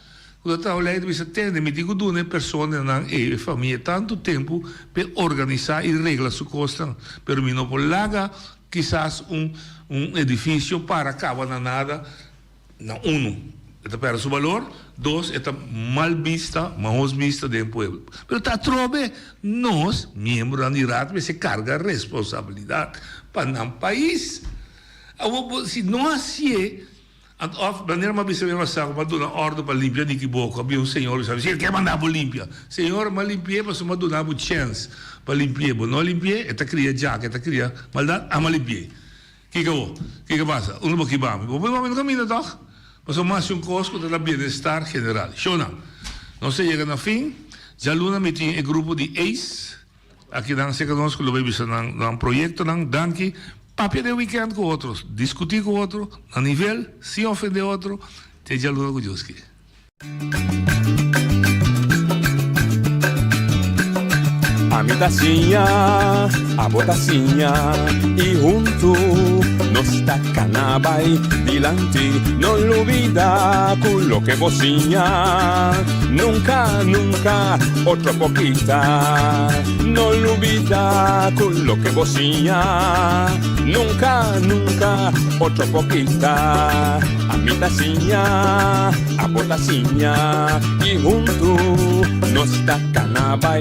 cu ta traha un ley ta bisa tende mi tin cu duna e personanan ey, e famia tanto tempo p'e organisa y regla su cosnan, pero mi no por laga kisas un un edificio para caba na nada, na uno e ta perde su balor, dos e ta mal bista, mahos bista den pueblo. Pero ta atrobe nos, miembronan di raad mester carga responsabilidad pa nan pais. Awor bo si no hacié, anto of manera mi a bisa mi pasá cu mi a duna ordo pa limpia di kiboco, a bin un señor bisa mi, si el ke manda bo limpia. Señor, mi a limpié pasobra mi a duna bo chens pa limpié. Bo no a limpié, e ta cria djaka, e ta cria maldad, ami a limpié. Kiko awor? Kiko a pasa? Unda bo kiba mi? Bo por hiba mi no caminda toch? Pasobra mi a haci un cos cu ta na bienestar general. Shona, nos a yega na fin. Djaluna mi tin e grupo di ace. Aki nan seka nos ku lo bai bisa nan nan proyektonan. Danki. Papia den weekend ku otro, diskutí ku otro na nivel, sin ofendé otro. Te djaluna ku Dios ke. Ami ta siña, abo ta siña i huntu nos ta kana bai dilanti. No lubida ku loke bo siña nunka, nunka otro por kita. No lubida ku loke bo siña nunka, nunka otro por kita. Ami ta siña, abo ta siña i huntu nos ta kana bai.